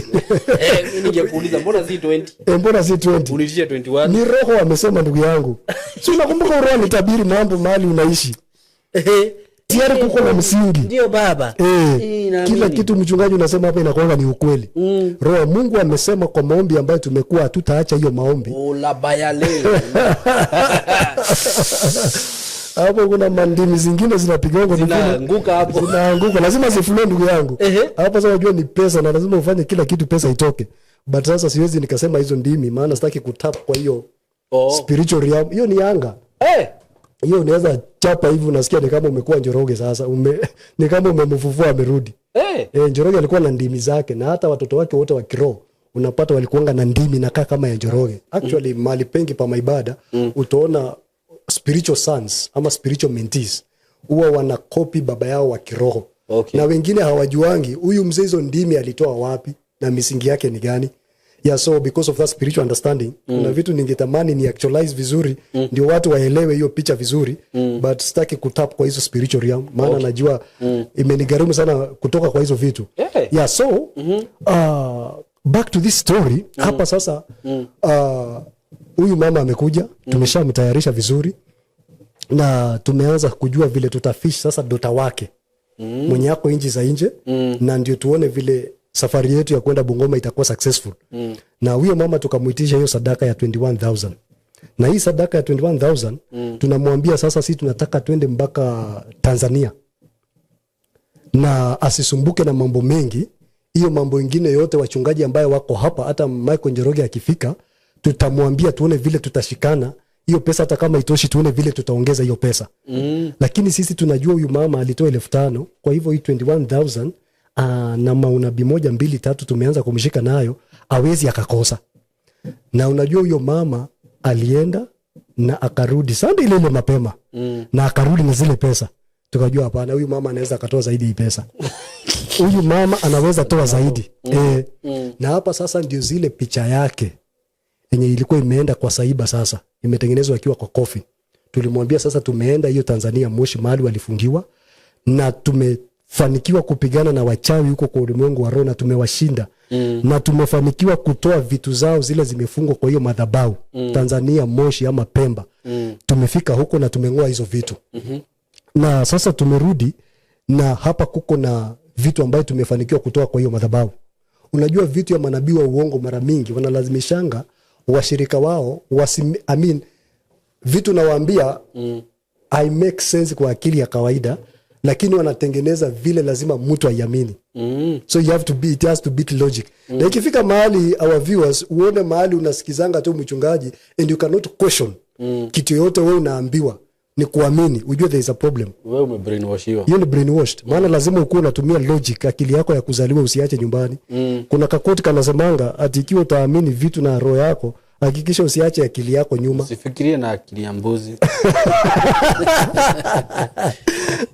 Mi ningekuuliza mbona si 20? Mbona si 20? Unitishe 21. Ni roho amesema, ndugu yangu. Si unakumbuka roho alitabiri mambo mahali unaishi? Tayari kuko na msingi. Ndio baba. Naamini. Kila kitu mchungaji unasema hapa inakuanga ni ukweli. Roho wa Mungu amesema kwa maombi ambayo tumekuwa, hatutaacha hiyo maombi. Olabayale. Hapo kuna mandimi zingine zinapigwa. Zinaanguka hapo. Zinaanguka, lazima ziflow, ndugu yangu. Hapo sasa unajua ni pesa na lazima ufanye kila kitu pesa itoke, but sasa siwezi nikasema hizo ndimi, maana sitaki kutap kwa hiyo spiritual realm. Hiyo ni anga. Hiyo unaweza chapa hivi, unasikia ni kama umekuwa Njoroge sasa, ni kama umemfufua amerudi. Njoroge alikuwa na ndimi zake, na hata watoto wake wote wa kiroho unapata walikuanga na ndimi nakaa kama ya Njoroge. Actually, mahali pengi pa maibada utaona spiritual sons ama spiritual mentees huwa wanakopi baba yao wa kiroho. Na wengine hawajuangi huyu mzee hizo ndimi alitoa wapi na misingi yake ni gani. Yeah, so because of that spiritual understanding, kuna vitu ningetamani ni actualize vizuri ndio watu waelewe hiyo picha vizuri, but sitaki kutap kwa hizo spiritual realm, maana najua imenigharimu sana kutoka kwa hizo vitu. Yeah, so back to this story hapa sasa. Huyu mama amekuja, tumeshamtayarisha vizuri na tumeanza kujua vile tutafish sasa daughter wake mwenye ako nchi za nje, na ndio tuone vile safari yetu ya kwenda Bungoma itakuwa successful. Na huyo mama tukamwitisha hiyo sadaka ya 21,000. Na hii sadaka ya 21,000, tunamwambia sasa si tunataka twende mpaka Tanzania na asisumbuke na mambo mengi. Hiyo mambo ingine yote, wachungaji ambayo wako hapa, hata Michael Njoroge akifika, tutamwambia tuone vile tutashikana hiyo pesa. Hata kama itoshi, tuone vile tutaongeza hiyo pesa. Lakini sisi tunajua huyu mama alitoa 5,000, kwa hivyo hii 21,000, na maunabii moja mbili tatu tumeanza kumshika nayo, awezi akakosa. Na unajua huyo mama alienda na akarudi Sunday ile ile mapema, na akarudi na zile pesa. Tukajua hapana, huyu mama anaweza akatoa zaidi hii pesa, huyu mama anaweza toa zaidi. Na hapa sasa ndio zile picha yake yenye ilikuwa imeenda kwa cyber, sasa imetengenezwa akiwa kwa coffin. Tulimwambia sasa tumeenda hiyo Tanzania, Moshi, mahali walifungiwa, na tumefanikiwa kupigana na wachawi huko kwa ulimwengu wa roho na tumewashinda, na tumefanikiwa kutoa vitu zao zile zimefungwa kwa hiyo madhabahu, Tanzania Moshi ama Pemba. Tumefika huko na tumeng'oa hizo vitu, na sasa tumerudi na hapa kuko na vitu ambayo tumefanikiwa kutoa kwa hiyo madhabahu. Unajua vitu ya manabii wa uongo mara mingi wanalazimishanga washirika wao I mean, vitu nawaambia I make sense kwa akili ya kawaida, lakini wanatengeneza vile lazima mtu aiamini. So you have to be, it has to beat logic. Na ikifika mahali, our viewers, uone mahali unasikizanga tu mchungaji and you cannot question kitu yoyote wewe unaambiwa ni kuamini, ujue there is a problem. Wewe umebrainwashiwa. Hiyo ni brainwashed, maana lazima ukuwe unatumia logic. Akili yako ya kuzaliwa usiache nyumbani. Kuna kaquote kanasemanga ati ikiwa utaamini vitu na roho yako, hakikisha usiache akili yako nyuma. Usifikirie na akili ya mbuzi.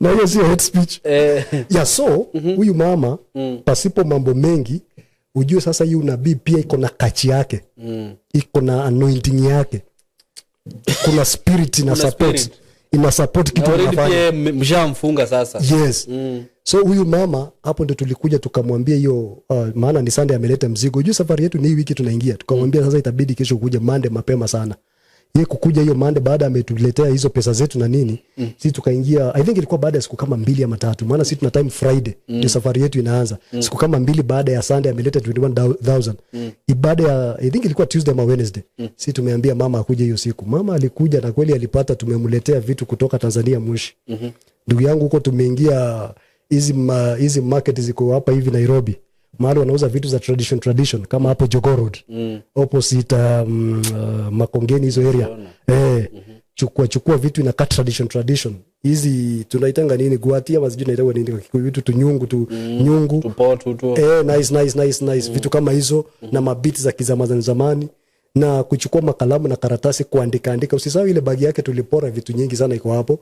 Na hiyo sio hate speech. Yeah, so huyu mama, pasipo mambo mengi, ujue sasa hii unabii pia iko na kachi yake, iko na anointing yake, kuna spirit ina Kuna support, spirit. Ina support kitu Na already unafanya. Pia mshamfunga sasa. Yes. So huyu mama hapo ndo tulikuja tukamwambia hiyo, maana ni Sunday ameleta mzigo juu safari yetu ni hii wiki tunaingia. Tukamwambia sasa itabidi kesho kuja Monday mapema sana. Ye kukuja hiyo Monday baada ametuletea hizo pesa zetu na nini, si tukaingia, I think ilikuwa baada ya siku kama 2 ama 3, maana si tuna time Friday ndio safari yetu inaanza. Siku kama 2 baada ya Sunday ameleta 21,000, ibada ya, I think ilikuwa Tuesday ama Wednesday, si tumeambia mama akuje hiyo siku. Mama alikuja na kweli alipata tumemletea vitu kutoka Tanzania Moshi. Ndugu yangu, huko tumeingia hizi market ziko hapa hivi Nairobi, mahali wanauza vitu za tradition tradition, kama hapo Jogoo Road, opposite Makongeni, hizo area, chukua chukua vitu inakaa tradition tradition. Hizi tunaitanga nini, guati ama sijui naitangwa nini kwa Kikuyu, vitu tunyungu tu, nyungu. Tupoto tu. Nice, nice, nice, nice. Vitu kama hizo na mabiti za kizamani zamani na kuchukua makalamu na karatasi kuandika andika. Usisahau ile bagi yake tulipora vitu nyingi sana iko hapo,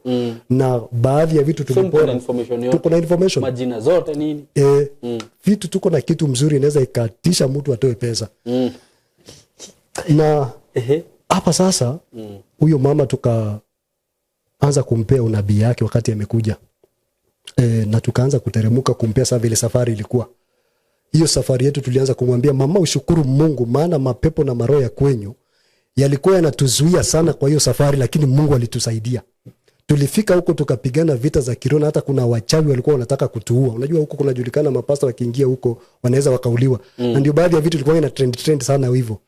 na baadhi ya vitu So mko na tulipora information yote. Tuko na information. Majina zote, nini. Vitu tuko na kitu mzuri inaweza ikatisha mtu atoe pesa. Na hapa sasa huyo mama tukaanza kumpea unabii yake wakati amekuja, na tukaanza kuteremuka kumpea saa vile safari ilikuwa. Hiyo safari yetu tulianza kumwambia mama, ushukuru Mungu, maana mapepo na maroho ya kwenyu yalikuwa yanatuzuia sana kwa hiyo safari, lakini Mungu alitusaidia. Tulifika huko tukapigana vita za kiroho, na hata kuna wachawi walikuwa wanataka kutuua. Unajua huko kunajulikana mapasta wakiingia huko wanaweza wakauliwa, na ndio baadhi ya vitu ilikuwa ina trend trend sana hivyo.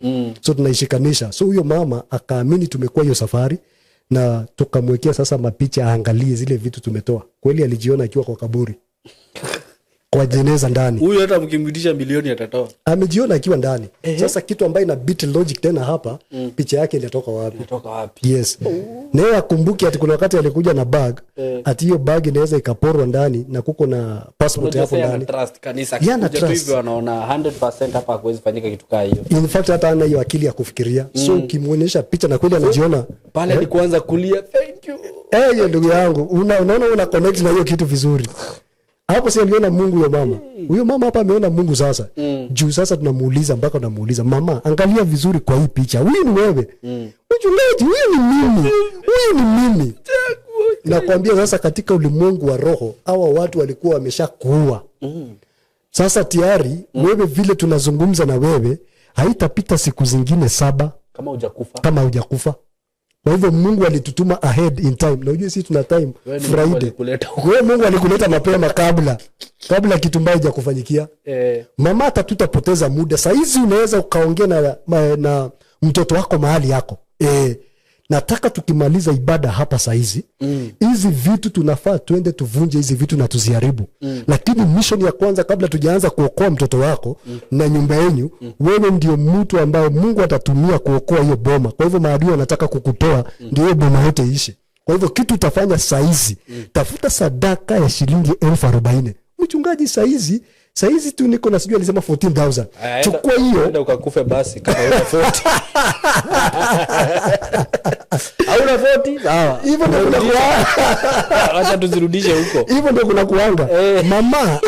So tunaishikanisha. So huyo mama akaamini tumekuwa hiyo safari, na tukamwekea sasa mapicha aangalie zile vitu tumetoa. Kweli alijiona akiwa kwa kaburi, kwa jeneza ndani. Huyu hata mkimrudisha milioni atatoa. Amejiona akiwa ndani. Sasa kitu ambayo ina beat logic tena hapa, picha yake ilitoka wapi? Inatoka wapi? Yes. Na yeye akumbuki ati kuna wakati alikuja na bag, ati hiyo bag inaweza ikaporwa ndani na kuko na passport Unajua hapo sasa ana ndani. trust kanisa. Yeye ana Akikuja tu trust. hivyo anaona 100% hapa hakuwezi fanyika kitu kaa hiyo. In fact hata ana hiyo akili ya kufikiria. So ukimwonyesha picha na kweli anajiona pale ni kuanza kulia, "Thank you." Eh, hiyo ndugu yangu, unaona una connect na hiyo kitu vizuri. Hapo si aliona Mungu huyo mama? Huyo mama hapa ameona Mungu sasa. Juu sasa tunamuuliza, mpaka tunamuuliza, "Mama, angalia vizuri kwa hii picha. Huyu ni wewe?" "Mchungaji, huyu ni mimi. Huyu ni mimi." Nakwambia sasa katika ulimwengu wa roho hawa watu walikuwa wameshakuua. Sasa tayari wewe vile tunazungumza na wewe, haitapita siku zingine 7 kama hujakufa. Kama hujakufa. Kwa hivyo Mungu alitutuma ahead in time. Na unajua sisi tuna time Wewe ni Mungu Friday. alikuleta huko. Wewe Mungu alikuleta mapema kabla kitu mbaya haijakufanyikia. Mama, hata tutapoteza muda. Saizi unaweza ukaongea na mtoto wako mahali yako. Nataka tukimaliza ibada hapa saizi, hizi vitu tunafaa twende tuvunje hizi vitu na tuziharibu. Lakini mission ya kwanza, kabla tujaanza kuokoa mtoto wako na nyumba yenyu, wewe ndio mtu ambaye Mungu atatumia kuokoa hiyo boma. Kwa hivyo maadui wanataka kukutoa ndio hiyo boma yote iishe. Kwa hivyo kitu utafanya saizi, tafuta sadaka ya shilingi 40,000. Mchungaji, saizi tu niko na, sijui alisema 14,000. Aya, Chukua hiyo. Enda ukakufe basi kama una 40. Hauna 40? Sawa. Hivyo ndio kuna Acha tuzirudishe huko. Hivyo ndio kuna kuanga. Mama,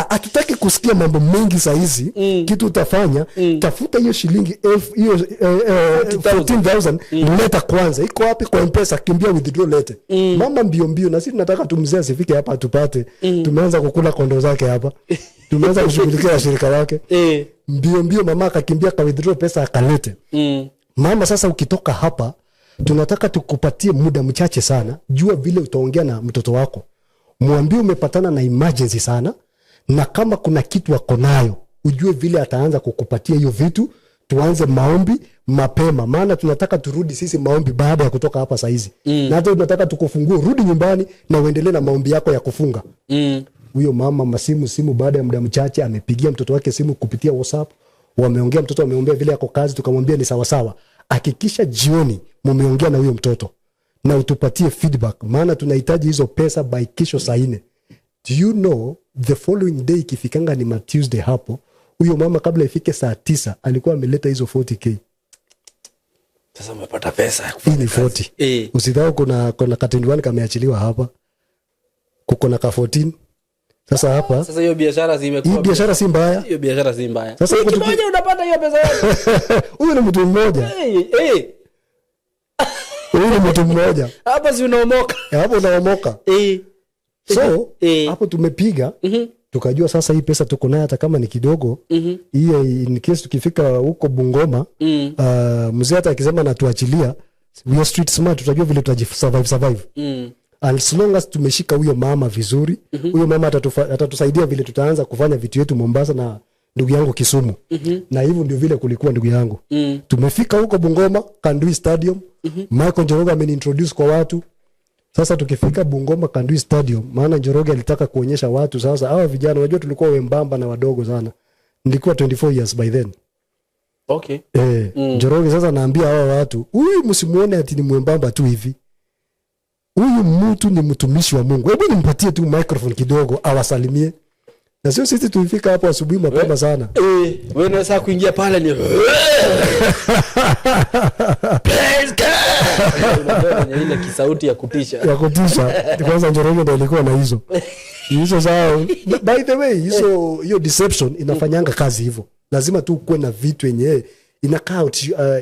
hatutaki kusikia mambo mengi sahizi. Kitu utafanya, tafuta hiyo shilingi elfu hiyo 14,000, leta kwanza. Iko wapi? Kwa Mpesa, kimbia withdraw, lete. Mama mbio mbio, na sisi tunataka tumzee asifike hapa atupate tumeanza kukula kondo zake hapa, tumeanza kushughulikia washirika wake. Mbio mbio mama akakimbia, ka withdraw pesa, akalete. Mama, sasa ukitoka hapa, tunataka tukupatie muda mchache sana. Jua vile utaongea na mtoto wako, mwambie umepatana na emergency sana, na kama kuna kitu ako nayo, ujue vile ataanza kukupatia hiyo vitu. Tuanze maombi mapema, maana tunataka turudi sisi maombi baada ya kutoka hapa saizi, na hata tunataka tukufungue rudi nyumbani na uendelee na maombi yako ya kufunga. Huyo mama masimu simu, baada ya muda mchache amepigia mtoto wake simu kupitia WhatsApp, wameongea, mtoto ameombea vile yako kazi, tukamwambia ni sawasawa, hakikisha jioni mumeongea na huyo mtoto na utupatie feedback, maana tunahitaji hizo pesa by kesho saa 4. Do you know, the following day ikifikanga ni ma Tuesday hapo, huyo mama kabla ifike saa 9 alikuwa ameleta hizo 40K. Sasa umepata pesa ya Hii kufanya ni kazi. 40. Eh. Usidhau kuna ka 21 kameachiliwa hapa, kuko na ka 14 sasa hapa. Sasa hiyo biashara si imekuwa Hii biashara si mbaya. Hiyo biashara si mbaya. Sasa Wiki huko moja unapata hiyo pesa yote. Huyu ni mtu mmoja. Hey, hey. Huyu ni mtu mmoja. Hapa si unaomoka. Hapo unaomoka. So hapo tumepiga, tukajua sasa hii pesa tuko nayo, hata kama ni kidogo, hiyo in case tukifika huko Bungoma, mzee hata akisema natuachilia, we are street smart, tutajua vile tutajisurvive survive. As long as tumeshika huyo mama vizuri, huyo mama atatusaidia vile tutaanza kufanya vitu yetu Mombasa na ndugu yangu Kisumu. Na hivyo ndio vile kulikuwa, ndugu yangu. Tumefika huko Bungoma, Kandui Stadium. Michael Njoroge ameniintroduce kwa watu. Sasa tukifika Bungoma Kandui Stadium, maana Njoroge alitaka kuonyesha watu sasa hawa vijana, unajua tulikuwa wembamba na wadogo sana. Nilikuwa 24 years by then. Eh, Njoroge sasa naambia hawa watu, huyu msimuone ati ni mwembamba tu hivi. Huyu mtu ni mtumishi wa Mungu. Hebu nimpatie tu microphone kidogo awasalimie. Na sio sisi tulifika hapo asubuhi mapema sana. Eh, wewe unaweza kuingia pale ni "Praise God!" Unajua mwenye ile kisauti ya kutisha. Ya kutisha. Kwanza Njoroge ndo alikuwa na hizo. Hizo zao. By the way, hizo hiyo deception inafanyanga kazi hivyo. Lazima tu kuwe na vitu yenyewe inakaa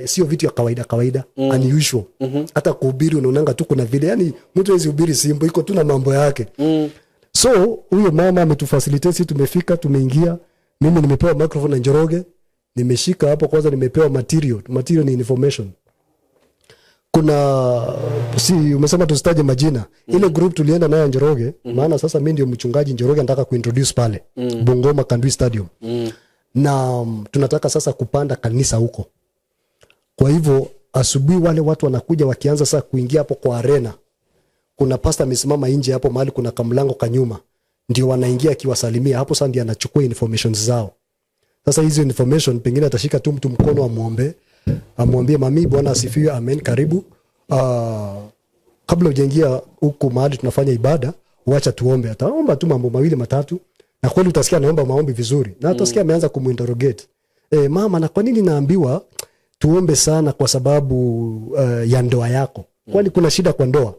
sio vitu ya kawaida kawaida, unusual. Hata kuhubiri unaonanga tu kuna vile, yani mtu hawezi hubiri simbo, iko tu na mambo yake. So huyo mama ametufacilitate, sisi tumefika, tumeingia. Mimi nimepewa microphone na Njoroge, nimeshika hapo kwanza, nimepewa material. Material ni information. Kuna, si umesema tusitaje majina, ile group tulienda nayo Njoroge, maana sasa mimi ndio mchungaji Njoroge anataka kuintroduce pale Bungoma Kandui Stadium. Na tunataka sasa kupanda kanisa huko. Kwa hivyo asubuhi wale watu wanakuja wakianza sasa kuingia hapo kwa arena, kuna pastor amesimama nje hapo mahali kuna kamlango kanyuma, ndio wanaingia akiwasalimia hapo. Sasa ndio anachukua information zao. Sasa hizo information pengine atashika tu mtu mkono, amwombe, amwambie, "Mami, Bwana asifiwe, amen, karibu. Kabla hujaingia huku mahali tunafanya ibada, wacha tuombe." Ataomba tu mambo mawili matatu, na kweli utasikia anaomba maombi vizuri, na utasikia ameanza kumuinterrogate. "E, mama, na kwa nini naambiwa tuombe sana kwa sababu ya ndoa yako? Kwani kuna shida kwa ndoa,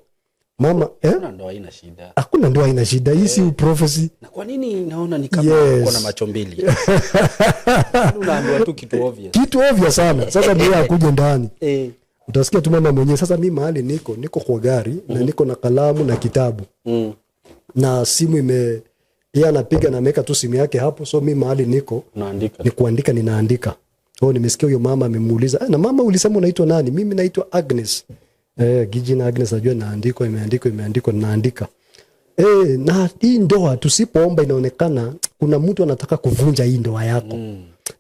mama, eh?" Hakuna ndoa haina shida. Hakuna ndoa ina shida. Hii si prophecy. Na kwa nini naona ni kama uko na macho mbili? Unaambiwa tu kitu obvious. Kitu obvious sana. Sasa ndio akuje ndani. Utasikia tu mama mwenyewe, "Sasa mi mahali niko kwa gari na niko na kalamu na kitabu na simu ime yeye anapiga na ameweka tu simu yake hapo, so mi mahali niko Unaandika. Ni kuandika, ninaandika. Oh, nimesikia huyo mama amemuuliza, "Eh, na mama ulisema unaitwa nani?" "Mimi naitwa Agnes." Eh, jina Agnes najua naandikwa, imeandikwa, imeandikwa, naandika. "Eh, na hii ndoa tusipoomba inaonekana kuna mtu anataka kuvunja hii ndoa yako."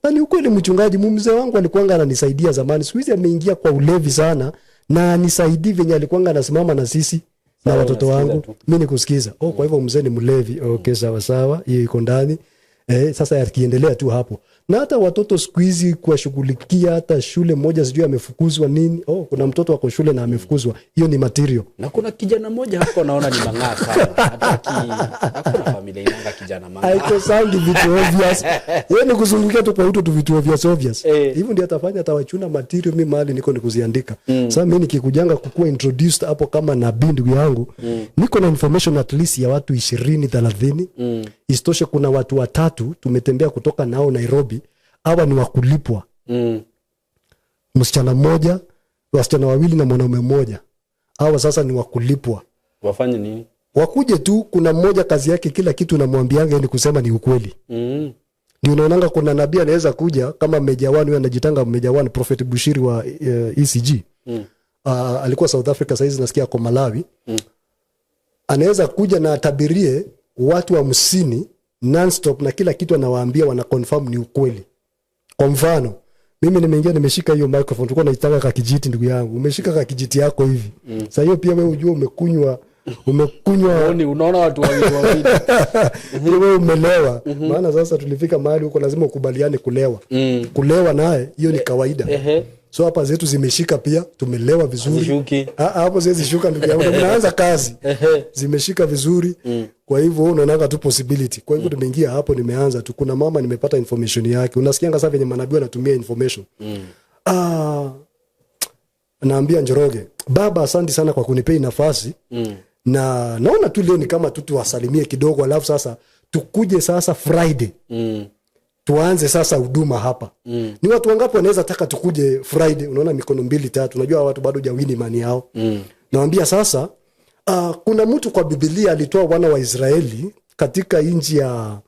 "Na ni ukweli mchungaji, mzee wangu alikuwanga ananisaidia zamani. Siku hizi ameingia kwa ulevi sana. Na nisaidii venye alikuanga anasimama na sisi na Sawa, watoto unasikiza wangu. Tu. Mi ni kusikiza. Oh, kwa hivyo mzee ni mlevi. Okay, sawa sawa, hiyo iko ndani. Sasa yakiendelea tu hapo, na hata watoto siku hizi kuwashughulikia, hata shule moja sijui amefukuzwa nini. Oh, kuna mtoto wako shule na amefukuzwa, hiyo ni material. Na kuna kijana mmoja hapo naona ni mang'aa sana. Hataki, hakuna familia inanga kijana mang'aa. Haikosangi vitu obvious. Yeye ni kuzungukia tu kwa uto tu vitu obvious obvious. Hivyo ndio atafanya, atawachuna material. Mi mahali niko ni kuziandika. Sasa mi nikikujanga kukuwa introduced hapo kama nabii, ndugu yangu, niko na information at least ya watu 20, 30. Isitoshe kuna watu watatu tumetembea kutoka nao Nairobi, hawa ni wakulipwa. Msichana mmoja, wasichana wawili na mwanaume mmoja. Hawa sasa ni wakulipwa. Wafanye nini? Wakuje tu. Kuna mmoja kazi yake kila kitu namwambianga ni kusema ni ukweli. Ndio unaonanga kuna nabii anaweza kuja kama Meja One, huyo anajitanga Meja One, Prophet Bushiri wa ECG. Alikuwa South Africa, saizi nasikia ako Malawi. Anaweza kuja na atabirie watu 50 nonstop, na kila kitu anawaambia wana confirm ni ukweli. Kwa mfano, mimi nimeingia, nimeshika hiyo microphone, tulikuwa naitanga kakijiti, ndugu yangu, umeshika kakijiti yako hivi. Sasa hiyo pia wewe ujue umekunywa. Unaona watu wawili wawili. Ile wewe umelewa, maana sasa tulifika mahali huko lazima ukubaliane kulewa. Kulewa naye hiyo ni kawaida. So hapa zetu zimeshika pia, tumelewa vizuri. Hazishuki. Ah, ah, hapo siwezi shuka, ndugu yangu, mnaanza kazi. Zimeshika vizuri. Kwa hivyo wewe unaonanga tu possibility. Kwa hivyo tumeingia hapo, nimeanza tu, kuna mama nimepata information yake. Unasikianga sasa venye manabii wanatumia information. Ah, naambia Njoroge, "Baba, asante sana kwa kunipea hii nafasi. Na naona tu leo ni kama tu tuwasalimie kidogo, alafu sasa tukuje sasa Friday tuanze sasa huduma hapa. Ni watu wangapi wanaweza taka tukuje Friday?" Unaona mikono mbili tatu, unajua hawa watu bado hujawin imani yao. Nawambia sasa, kuna mtu kwa Bibilia alitoa wana wa Israeli katika nchi ya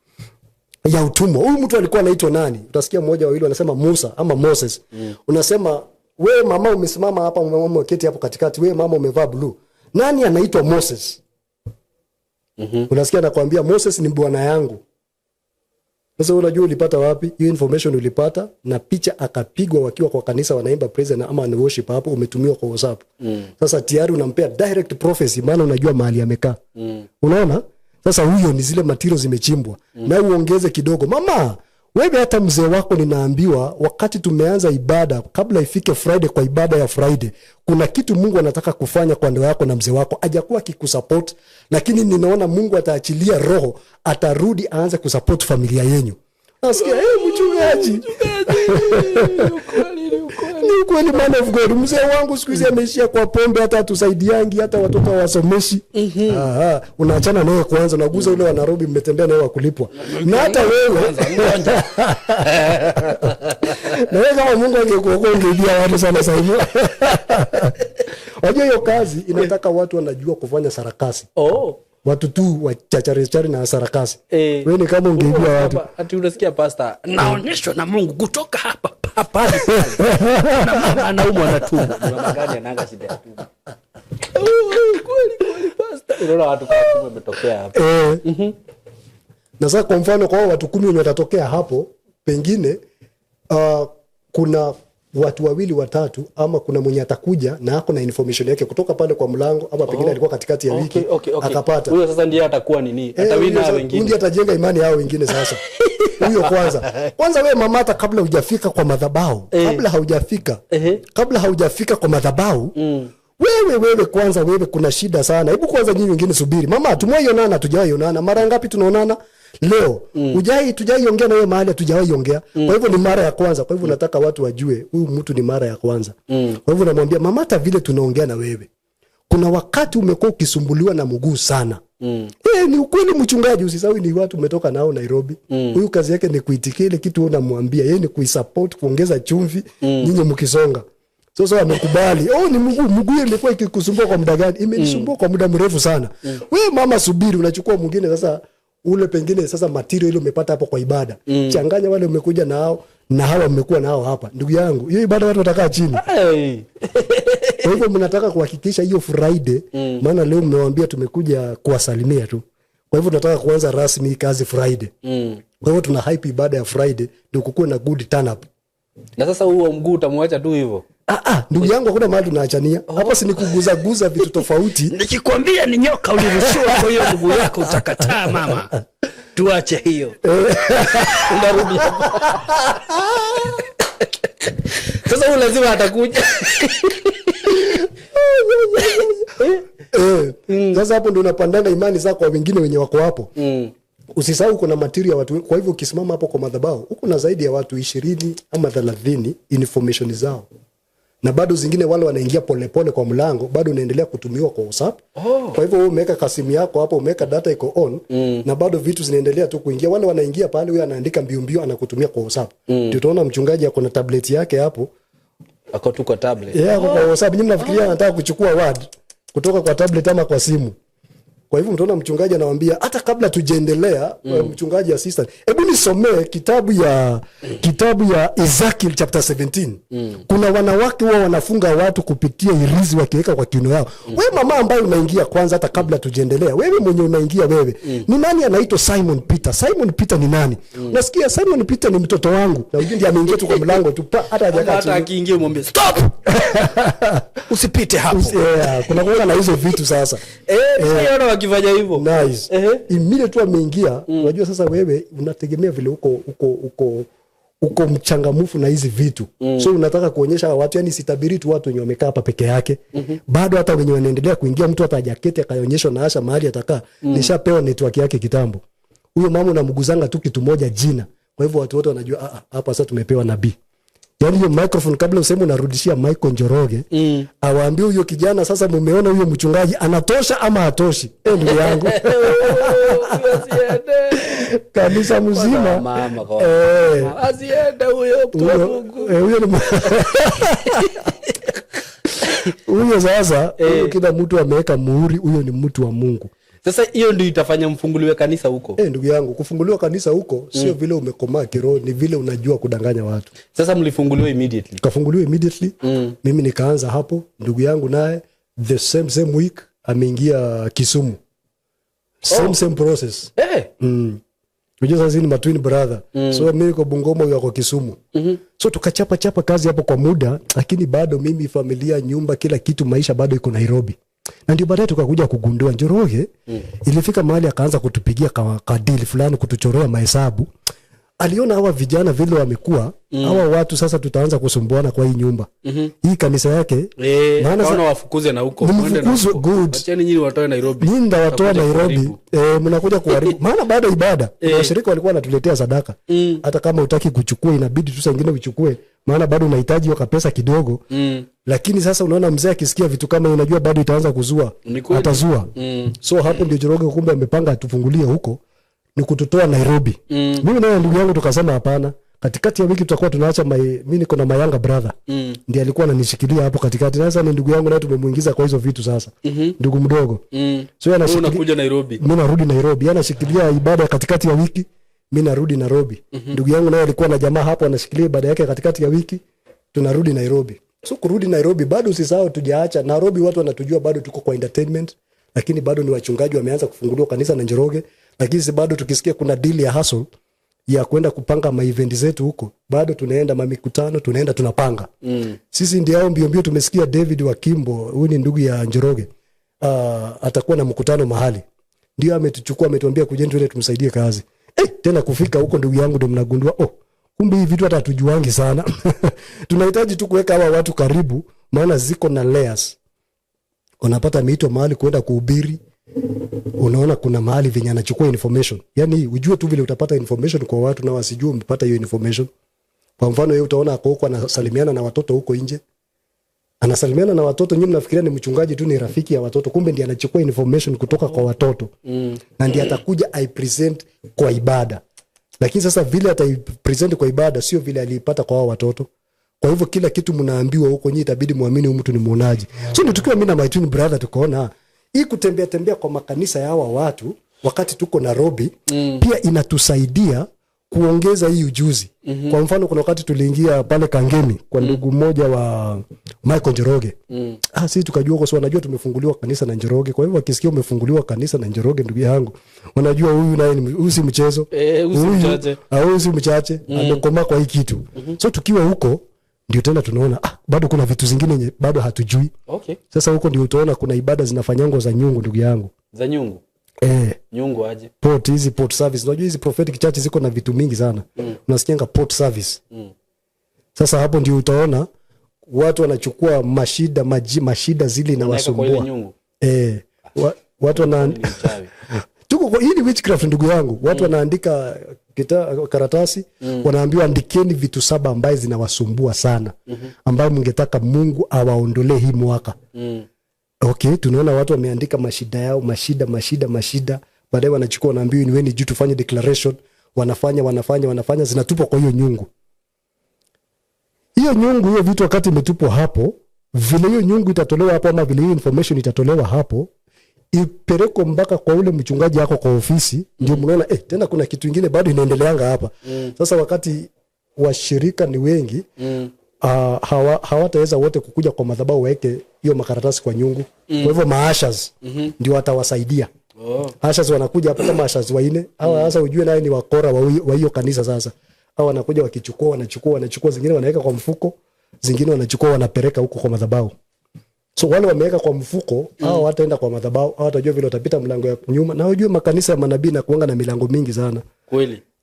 utumwa. Huyu mtu alikuwa anaitwa nani? Utasikia mmoja, wawili wanasema Musa ama Moses. Unasema, "We mama umesimama hapa, mama umeketi hapo katikati, we mama umevaa blue, nani anaitwa Moses?" Unasikia anakwambia, "Moses ni bwana yangu." Sasa unajua ulipata wapi hiyo information? Ulipata na picha akapigwa wakiwa kwa kanisa wanaimba praise na ama worship hapo, umetumiwa kwa WhatsApp. Sasa tayari unampea direct prophecy, maana unajua mahali amekaa. Unaona sasa huyo ni zile material zimechimbwa. Na uongeze kidogo, "Mama wewe, hata mzee wako ninaambiwa wakati tumeanza ibada, kabla ifike Friday, kwa ibada ya Friday, kuna kitu Mungu anataka kufanya kwa ndoa yako na mzee wako. Hajakuwa akikusupport, lakini ninaona Mungu ataachilia roho, atarudi aanze kusupport familia yenyu." Nasikia, "Hey, mchungaji, ni ukweli, man of God, mzee wangu siku hizi ameishia kwa pombe, hata hatusaidiangi, hata watoto hawasomeshi." Aha, unaachana naye kwanza, unaguza ule wa Nairobi mmetembea naye wa kulipwa. Na hata wewe, na wewe kama Mungu angekuokoa ungeibia watu sana sasa hivi. Wajua hiyo kazi inataka watu wanajua kufanya sarakasi. Watu tu wachacharechari na sarakasi. Wewe ni kama ungeibia watu. Ati unasikia pasta, "Naonyeshwa na Mungu kutoka hapa hapa hadi pale. Na mama anaumwa na tumbo." Mama gani ananga shida ya tumbo? Oh, kweli kweli pasta. Unaona watu kama tumbo imetokea hapa. Na sasa kwa mfano kwa hao watu 10 wenye watatokea hapo, pengine kuna watu wawili watatu, ama kuna mwenye atakuja na ako na information yake kutoka pale kwa mlango, ama pengine alikuwa katikati ya wiki akapata. Huyo sasa ndiye atakuwa nini? Atawina Atawina wengine. Ndiye atajenga imani yao wengine sasa. Huyo kwanza. Kwanza wewe mama, hata kabla hujafika kwa madhabahu, kabla haujafika, kabla haujafika kwa madhabahu, wewe kwanza wewe kuna shida sana. Hebu kwanza nyinyi wengine subiri. Mama, tumewahi Hatujawahi onana. Mara ngapi tunaonana? Leo. Ujai tujai ongea na wewe mahali? Hatujawahi ongea. Kwa hivyo ni mara ya kwanza. Kwa hivyo nataka watu wajue huyu mtu ni mara ya kwanza. Kwa hivyo namwambia, "Mama, hata vile tunaongea na wewe, kuna wakati umekuwa ukisumbuliwa na mguu sana." "Eh, ni ukweli mchungaji." Usisahau ni watu umetoka nao Nairobi. Huyu kazi yake ni kuitikia ile kitu wewe unamwambia, yeye ni kuisupport, kuongeza chumvi, nyinyi mkisonga. Sasa amekubali. "Oh, ni mguu, mguu imekuwa ikikusumbua kwa muda gani?" "Imenisumbua kwa muda mrefu sana." "Wewe mama subiri," unachukua mwingine sasa, ule pengine sasa material ile umepata hapo kwa ibada. Changanya wale umekuja nao na hawa mmekuwa nao hapa. Ndugu yangu, hiyo ibada watu watakaa chini. Hey. Kwa hivyo mnataka kuhakikisha hiyo Friday, maana leo mmewaambia tumekuja kuwasalimia tu. Kwa hivyo tunataka kuanza rasmi hii kazi Friday. Kwa hivyo tuna hype ibada ya Friday ndio kukuwe na good turn up. Na sasa huo mguu utamwacha tu hivyo? Ah, ah, ndugu yangu, hakuna mahali tunaachania hapa, si ni kuguzaguza vitu tofauti. Nikikwambia ni nyoka ulirushiwa kwa hiyo mguu yako, utakataa. Mama, tuache hiyo. Unarudi hapo. Sasa huyu lazima atakuja. Eh, sasa hapo ndio unapandanga imani zako kwa wengine wenye wako hapo. Usisahau kuna material ya watu. Kwa hivyo ukisimama hapo kwa madhabahu, huko na zaidi ya watu 20 ama 30, information zao, na bado zingine wale wanaingia polepole kwa mlango, bado unaendelea kutumiwa kwa WhatsApp. Kwa hivyo wewe umeweka kasimu yako hapo, umeweka data iko on, na bado vitu zinaendelea tu kuingia. Wale wanaingia pale, huyo anaandika mbio mbio, anakutumia kwa WhatsApp. Ndio utaona mchungaji ako na tablet yake hapo. Ako tu kwa tablet. Yeah, ako kwa WhatsApp. Nyinyi mnafikiria anataka kuchukua word kutoka kwa tablet ama kwa simu. Kwa hivyo mtaona mchungaji anawaambia, hata kabla tujaendelea, mchungaji assistant, hebu nisomee kitabu ya Ezekiel chapter 17. Kuna wanawake huwa wanafunga watu kupitia irizi wakiweka kwa kiuno yao. Wewe mama ambaye unaingia kwanza, hata kabla tujaendelea, wewe mwenye unaingia wewe, ni nani anaitwa Simon Peter? Simon Peter ni nani? Nasikia Simon Peter ni mtoto wangu. Na ujue ndiye ameingia tu kwa mlango tu pa, hata hajakaa hata chini. Akiingia umwambie stop, usipite hapo. Yeah, kuna kuwa na hizo vitu sasa. Eh, nishaiona wakifanya hivyo. Nice. Immediately tu ameingia, unajua sasa wewe unategemea vile uko mchangamufu na hizi vitu. So unataka kuonyesha hawa watu, yani sitabiri tu watu wenye wamekaa hapa peke yake. Bado hata wenye wanaendelea kuingia, mtu hata hajaketi akaonyeshwa na asha mahali atakaa, nishapewa network yake kitambo. Huyo mama unamguzanga tu kitu moja, jina. Kwa hivyo watu wote wanajua, ah, ah, hapa sasa tumepewa nabii. Yaani hiyo microphone kabla useme unarudishia Michael Njoroge, awaambie huyo kijana, sasa mumeona huyo mchungaji anatosha ama hatoshi? Eh, ndugu yangu, kanisa mzima. Mama kwa Eh, asiende huyo mtu wa huyo Mungu. Eh, huyo ni huyo sasa, huyo kila mtu ameweka muhuri, huyo ni mtu wa Mungu. Sasa hiyo ndio itafanya mfunguliwe kanisa huko. Eh, ndugu yangu, kufunguliwa kanisa huko sio vile umekomaa kiroho, ni vile unajua kudanganya watu. Sasa mlifunguliwa immediately? Kafunguliwa immediately. Mimi nikaanza hapo, ndugu yangu naye the same same week ameingia Kisumu, same same process. Unajua sasa ni matwin brother. So mimi niko Bungoma, huyo ako Kisumu. So tukachapa chapa kazi hapo kwa muda, lakini bado mimi, familia, nyumba, kila kitu, maisha bado iko Nairobi. Na ndio baadaye tukakuja kugundua Njoroge ilifika mahali akaanza kutupigia ka deal fulani, kutuchorea mahesabu. Aliona hawa vijana vile wamekuwa, hawa watu sasa tutaanza kusumbuana kwa hii nyumba. Hii kanisa yake. Eh, Maana kaona wafukuze na huko, mwende na Mfukuzwe, huko. good. Acheni nyinyi watoe Nairobi. Nyinyi ndawatoa Mtakuja Nairobi, kuharibu. eh, mnakuja kuharibu. Maana baada ya ibada washirika walikuwa wanatuletea sadaka. Hata kama utaki kuchukua, inabidi tu saa ingine uchukue, maana bado unahitaji hiyo kapesa kidogo. Lakini sasa unaona mzee akisikia vitu kama hiyo, unajua bado itaanza kuzua, Ni kweli. atazua. So hapo ndio Njoroge kumbe amepanga atufungulie huko, ni kututoa Nairobi. Mimi naye ndugu yangu tukasema hapana. Katikati ya wiki tutakuwa tunaacha mimi niko na mayanga brother. Ndiye alikuwa ananishikilia hapo katikati. Sasa ni ndugu yangu naye tumemuingiza kwa hizo vitu sasa. Ndugu mdogo. So yeye Wewe anashikilia, unakuja Nairobi. mi narudi Nairobi. Yeye anashikilia ibada ya katikati ya wiki, mi narudi Nairobi. Ndugu yangu naye alikuwa na jamaa hapo anashikilia ibada yake katikati ya wiki, tunarudi Nairobi. So kurudi Nairobi, bado usisahau tujaacha Nairobi, watu wanatujua bado tuko kwa entertainment, lakini bado ni wachungaji wameanza kufunguliwa kanisa na Njoroge, lakini si bado tukisikia kuna deal ya hustle ya kwenda kupanga maevent zetu huko, bado tunaenda mamikutano, tunaenda tunapanga. Sisi ndio hao mbio mbio tumesikia David wa Kimbo, huyu ni ndugu ya Njoroge, atakuwa na mkutano mahali, ndio ametuchukua, ametuambia kujeni tuende tumsaidie kazi. Eh, tena kufika huko ndugu yangu ndo mnagundua, oh, kumbe hii vitu hata hatujuangi sana. Tunahitaji tu kuweka hawa watu karibu, maana ziko na layers. Unapata ameitwa mahali kwenda kuhubiri, unaona kuna mahali venye anachukua information, yani ujue tu vile utapata information kwa watu na wasijue umepata hiyo information. Kwa mfano yeye utaona ako huko anasalimiana na watoto huko nje, anasalimiana na watoto, nyinyi mnafikiria ni mchungaji tu, ni rafiki ya watoto, kumbe ndiye anachukua information kutoka kwa watoto na ndiye atakuja aipresent kwa ibada. Lakini sasa vile ataipresent kwa ibada sio vile aliipata kwa hao watoto. Kwa hivyo kila kitu mnaambiwa huko, nyinyi itabidi muamini huyu mtu ni muonaji. So ndio tukiwa mimi na my twin brother tukaona hii kutembea tembea kwa makanisa ya hawa watu wakati tuko Nairobi pia inatusaidia kuongeza hii ujuzi. Kwa mfano kuna wakati tuliingia pale Kangemi kwa ndugu mmoja wa Michael Njoroge. Ah, sisi tukajua kwa sababu wanajua tumefunguliwa kanisa na Njoroge. Kwa hivyo wakisikia umefunguliwa kanisa na Njoroge, ndugu yangu, wanajua huyu naye huyu si mchezo. Eh, huyu si Huyu- mchache. Ah, huyu si mchache, amekomaa kwa hii kitu. So tukiwa huko Ndio tena tunaona, ah, bado kuna vitu zingine yenye bado hatujui. Sasa huko ndio utaona kuna ibada zinafanyangwa za nyungu, ndugu yangu. Za nyungu? Eh. Nyungu aje? Pot, hizi pot service. Unajua hizi prophetic church ziko na vitu mingi sana. Unasikianga pot service. Sasa hapo ndio utaona watu wanachukua mashida, mashida zile Unaweka kwa ile inawasumbua. nyungu. Eh, watu wana Ni uchawi. Tuko kwa hii ni witchcraft, ndugu yangu. Watu wanaandika karatasi, wanaambiwa andikeni vitu saba ambaye zinawasumbua sana, ambayo mngetaka Mungu awaondolee hii mwaka. Okay, tunaona watu wameandika mashida yao, mashida, mashida, mashida. Baadaye wanachukua, wanaambiwa inueni juu tufanye declaration. Wanafanya, wanafanya, wanafanya, zinatupwa kwa hiyo nyungu. Hiyo nyungu, hiyo vitu wakati imetupwa hapo, vile hiyo nyungu itatolewa hapo ama vile hiyo information itatolewa hapo, ipelekwe mpaka kwa ule mchungaji yako kwa ofisi, ndio mnaona, tena kuna kitu ingine bado inaendeleanga hapa. Sasa wakati washirika ni wengi, hawataweza wote kukuja kwa madhabahu waweke hiyo makaratasi kwa nyungu. Kwa hivyo maushers ndio watawasaidia. Ushers wanakuja hapa kama ushers wanne hawa. Sasa ujue naye ni wakora wa hiyo kanisa. Sasa hawa wanakuja wakichukua, wanachukua, wanachukua, zingine wanaweka kwa mfuko, zingine wanachukua wanapeleka huko kwa madhabahu. So wale wameweka kwa mfuko, hao wataenda kwa madhabahu, hao watajua vile watapita mlango ya nyuma. Na ujue makanisa ya manabii na kuanga na milango mingi sana.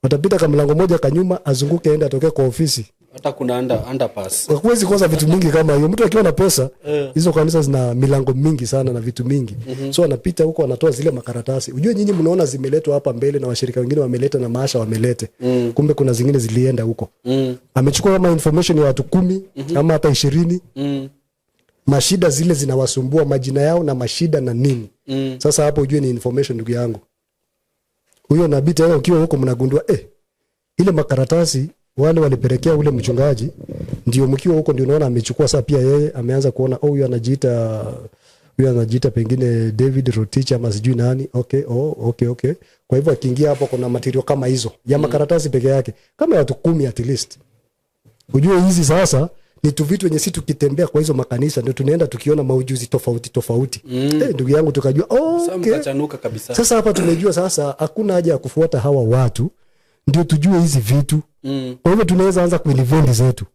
Watapita kwa mlango moja kanyuma, azunguke, aende atokee kwa ofisi. Hata kuna underpass. Huwezi kosa vitu mingi kama hiyo. Mtu akiwa na pesa, hizo kanisa zina milango mingi sana na vitu mingi. So anapita huko, anatoa zile makaratasi. Ujue nyinyi mnaona zimeletwa hapa mbele na washirika wengine wameleta na mausher wamelete. Kumbe kuna zingine zilienda huko. Amechukua kama information ya watu 10 ama hata 20. Mashida zile zinawasumbua, majina yao na mashida na nini. Sasa hapo ujue ni information, ndugu yangu. Huyo nabii tena ukiwa huko mnagundua, ile makaratasi wale walipelekea ule mchungaji, ndio mkiwa huko ndio unaona amechukua. Sasa pia yeye ameanza kuona, oh, huyu anajiita pengine David Rotich ama sijui nani. Okay, oh, okay, okay. Kwa hivyo akiingia hapo kuna material kama hizo ya makaratasi peke yake kama watu 10 at least. Ujue hizi sasa ni tu vitu wenye si tukitembea kwa hizo makanisa ndio tunaenda tukiona maujuzi tofauti tofauti. Ndugu yangu, tukajua, oh, Sasa okay. mkachanuka kabisa. Sasa hapa tumejua sasa hakuna haja ya kufuata hawa watu ndio tujue hizi vitu. Kwa hivyo tunaweza anza kuinvent zetu.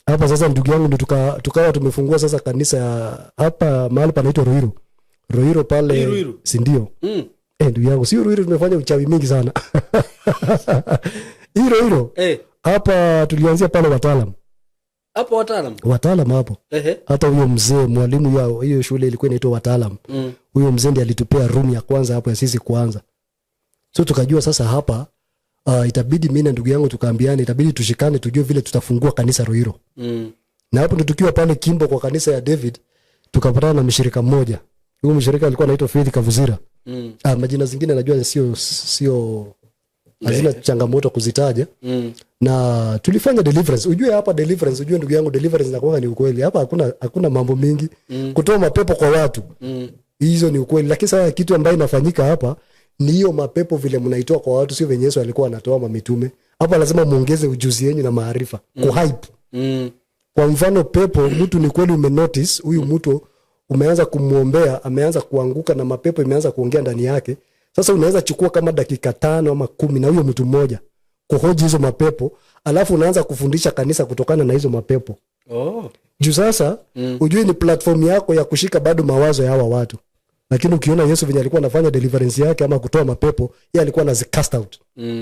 Hapa sasa, ndugu yangu, ndio tukawa tumefungua sasa kanisa ya hapa mahali panaitwa Ruiru. Ruiru pale. Hii Ruiru? Si ndio? Ndugu yangu, sio Ruiru tumefanya uchawi mingi sana. Hii Ruiru. Hapa tulianzia pale Wataalam. Hapo Wataalam? Wataalam hapo. Hata huyo mzee mwalimu yao hiyo shule ilikuwa inaitwa Wataalam. Huyo mzee ndiye alitupea room ya kwanza hapo ya sisi kuanza. So tukajua sasa hapa, itabidi mimi na ndugu yangu tukaambiane, itabidi tushikane tujue vile tutafungua kanisa Ruiru. Na hapo ndo tukiwa pale Kimbo kwa kanisa ya David tukapatana na mshirika mmoja. Huyo mshirika alikuwa anaitwa Faith Kavuzira. Majina zingine najua sio hazina changamoto kuzitaja. Na tulifanya deliverance. Ujue hapa deliverance, ujue ndugu yangu, deliverance inakuwa ni ukweli. Hapa hakuna mambo mingi. Kutoa mapepo kwa watu. Hizo ni ukweli. Lakini sasa kitu ambayo inafanyika hapa ni hiyo mapepo vile mnaitoa kwa watu, sio venye Yesu alikuwa anatoa mamitume. Hapa lazima muongeze ujuzi yenu na maarifa. Kuhype. Kwa mfano pepo, mtu ni kweli umenotice huyu mtu umeanza kumuombea, ameanza kuanguka na mapepo imeanza kuongea ndani yake. Sasa unaweza chukua kama dakika 5 ama 10 na huyo mtu mmoja kuhoji hizo mapepo, alafu unaanza kufundisha kanisa kutokana na hizo mapepo. Juu sasa ujue ni platform yako ya kushika bado mawazo ya hawa watu. Lakini ukiona Yesu venye alikuwa anafanya deliverance yake ama kutoa mapepo, yeye alikuwa anazi cast out.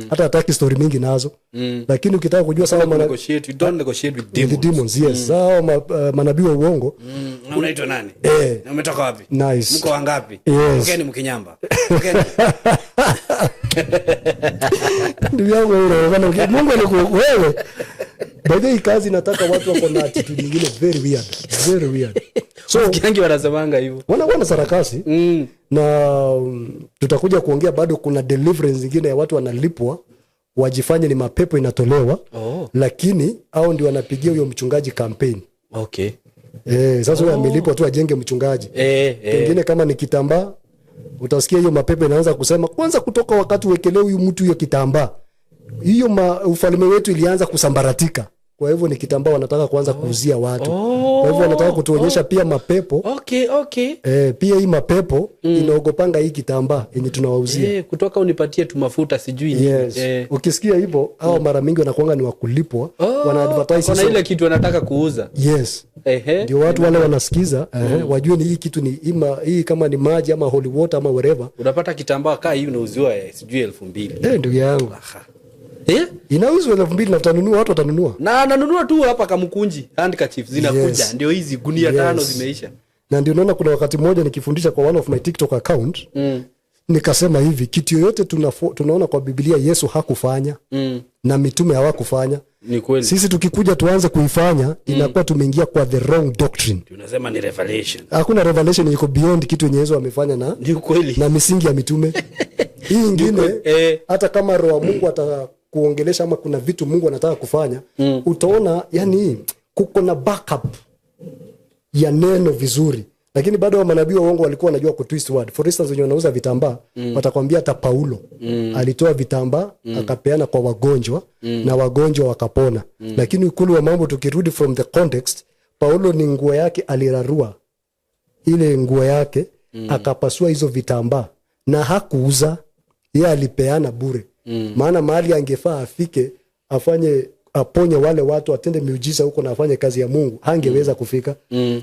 Hata hataki story mingi nazo. Lakini ukitaka kujua sawa Negotiate, you don't negotiate with with the demons. demons, yes. Sawa manabii wa uongo. Na unaitwa nani? Na umetoka wapi? Nice. Mko wangapi? Yes. Tokeni mkinyamba. Tokeni. Ndugu yangu wewe unaonekana Mungu wewe. By the way, kazi nataka watu wako na attitude nyingine very weird. Very weird. So Wengi wanasemanga hivyo. Wana sarakasi. Na tutakuja kuongea bado kuna deliverance nyingine ya watu wanalipwa wajifanye ni mapepo inatolewa. Lakini hao ndio wanapigia huyo mchungaji campaign. Sasa huyo amelipwa tu ajenge mchungaji. Pengine kama ni kitambaa, utasikia hiyo mapepo inaanza kusema kwanza kutoka wakati uwekelee huyu mtu hiyo kitambaa, hiyo ufalme wetu ilianza kusambaratika. Kwa hivyo ni kitambaa wanataka kuanza kuuzia watu. Kwa hivyo wanataka kutuonyesha pia mapepo. Pia hii mapepo inaogopanga hii kitambaa yenye tunawauzia. Kutoka unipatie tu mafuta sijui nini. Yes. Ukisikia hivyo, hao mara mingi wanakuanga ni wakulipwa. Wana advertise Kuna hizo. ile kitu wanataka kuuza. Yes. Ndio watu wale wanasikiza, wajue ni hii kitu ni ima, hii kama ni maji ama holy water ama whatever. Unapata kitambaa kaa hii unauziwa sijui 2000. Ndugu yangu. Inauzwa 2000 na utanunua, watu watanunua. Na ananunua tu hapa Kamukunji handkerchief zinakuja. Ndio hizi gunia 5 zimeisha. Na ndio unaona kuna wakati mmoja nikifundisha kwa one of my TikTok account, nikasema hivi, kitu yoyote tunaona kwa Biblia Yesu hakufanya, na mitume hawakufanya. Ni kweli. Sisi tukikuja tuanze kuifanya, inakuwa tumeingia kwa the wrong doctrine. Tunasema ni revelation. Hakuna revelation iko beyond kitu yenye Yesu amefanya Ni kweli. na misingi ya mitume. Hii ingine, hata kama roho wa Mungu atakuongelesha ama kuna vitu Mungu anataka kufanya, utaona kuko na backup ya neno vizuri. Lakini bado manabii wa uongo walikuwa wanajua kutwist word. For instance, wenye wanauza vitambaa, watakwambia hata Paulo alitoa vitambaa, akapeana kwa wagonjwa, na wagonjwa wakapona. Lakini ukulu wa mambo, tukirudi from the context, Paulo ni nguo yake alirarua. Ile nguo yake, akapasua hizo vitambaa na hakuuza, yeye alipeana bure. Maana mahali angefaa afike, afanye, aponye wale watu, atende miujiza huko na afanye kazi ya Mungu, hangeweza kufika.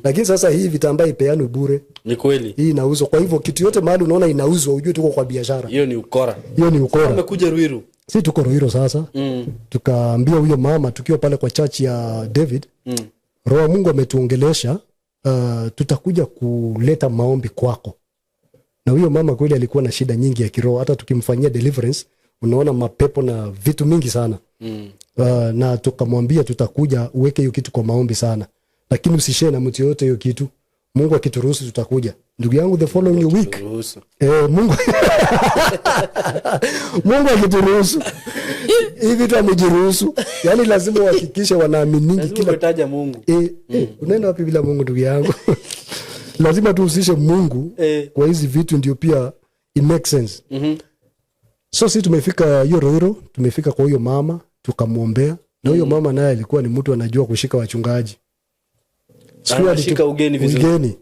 Lakini sasa hii vitambaa ipeanwe bure. Ni kweli. Hii inauzwa. Kwa hivyo kitu yote mahali unaona inauzwa, ujue tuko kwa biashara. Hiyo ni ukora. Hiyo ni ukora. Umekuja Ruiru. Si tuko Ruiru sasa. Tukaambia huyo mama tukiwa pale kwa church ya David. Roho wa Mungu ametuongelesha, tutakuja kuleta maombi kwako. Na huyo mama kweli alikuwa na shida nyingi ya kiroho, hata tukimfanyia deliverance unaona mapepo na vitu mingi sana. Na tukamwambia tutakuja uweke hiyo kitu kwa maombi sana, lakini usishare na mtu yoyote hiyo kitu. Mungu akituruhusu tutakuja. Ndugu yangu, the following week, Ruhusu. Mungu akituruhusu. Hivi tu amejiruhusu. Yaani lazima uhakikishe wanaaminingi Lazima kila umetaja Mungu. Unaenda wapi bila Mungu ndugu yangu? Lazima tuhusishe Mungu kwa hizi vitu ndio pia it makes sense. So sisi tumefika hiyo Ruiru, tumefika kwa huyo mama, tukamwombea. Na huyo mama naye alikuwa ni mtu anajua kushika wachungaji. Siku hiyo Anashika ugeni vizuri. Ugeni.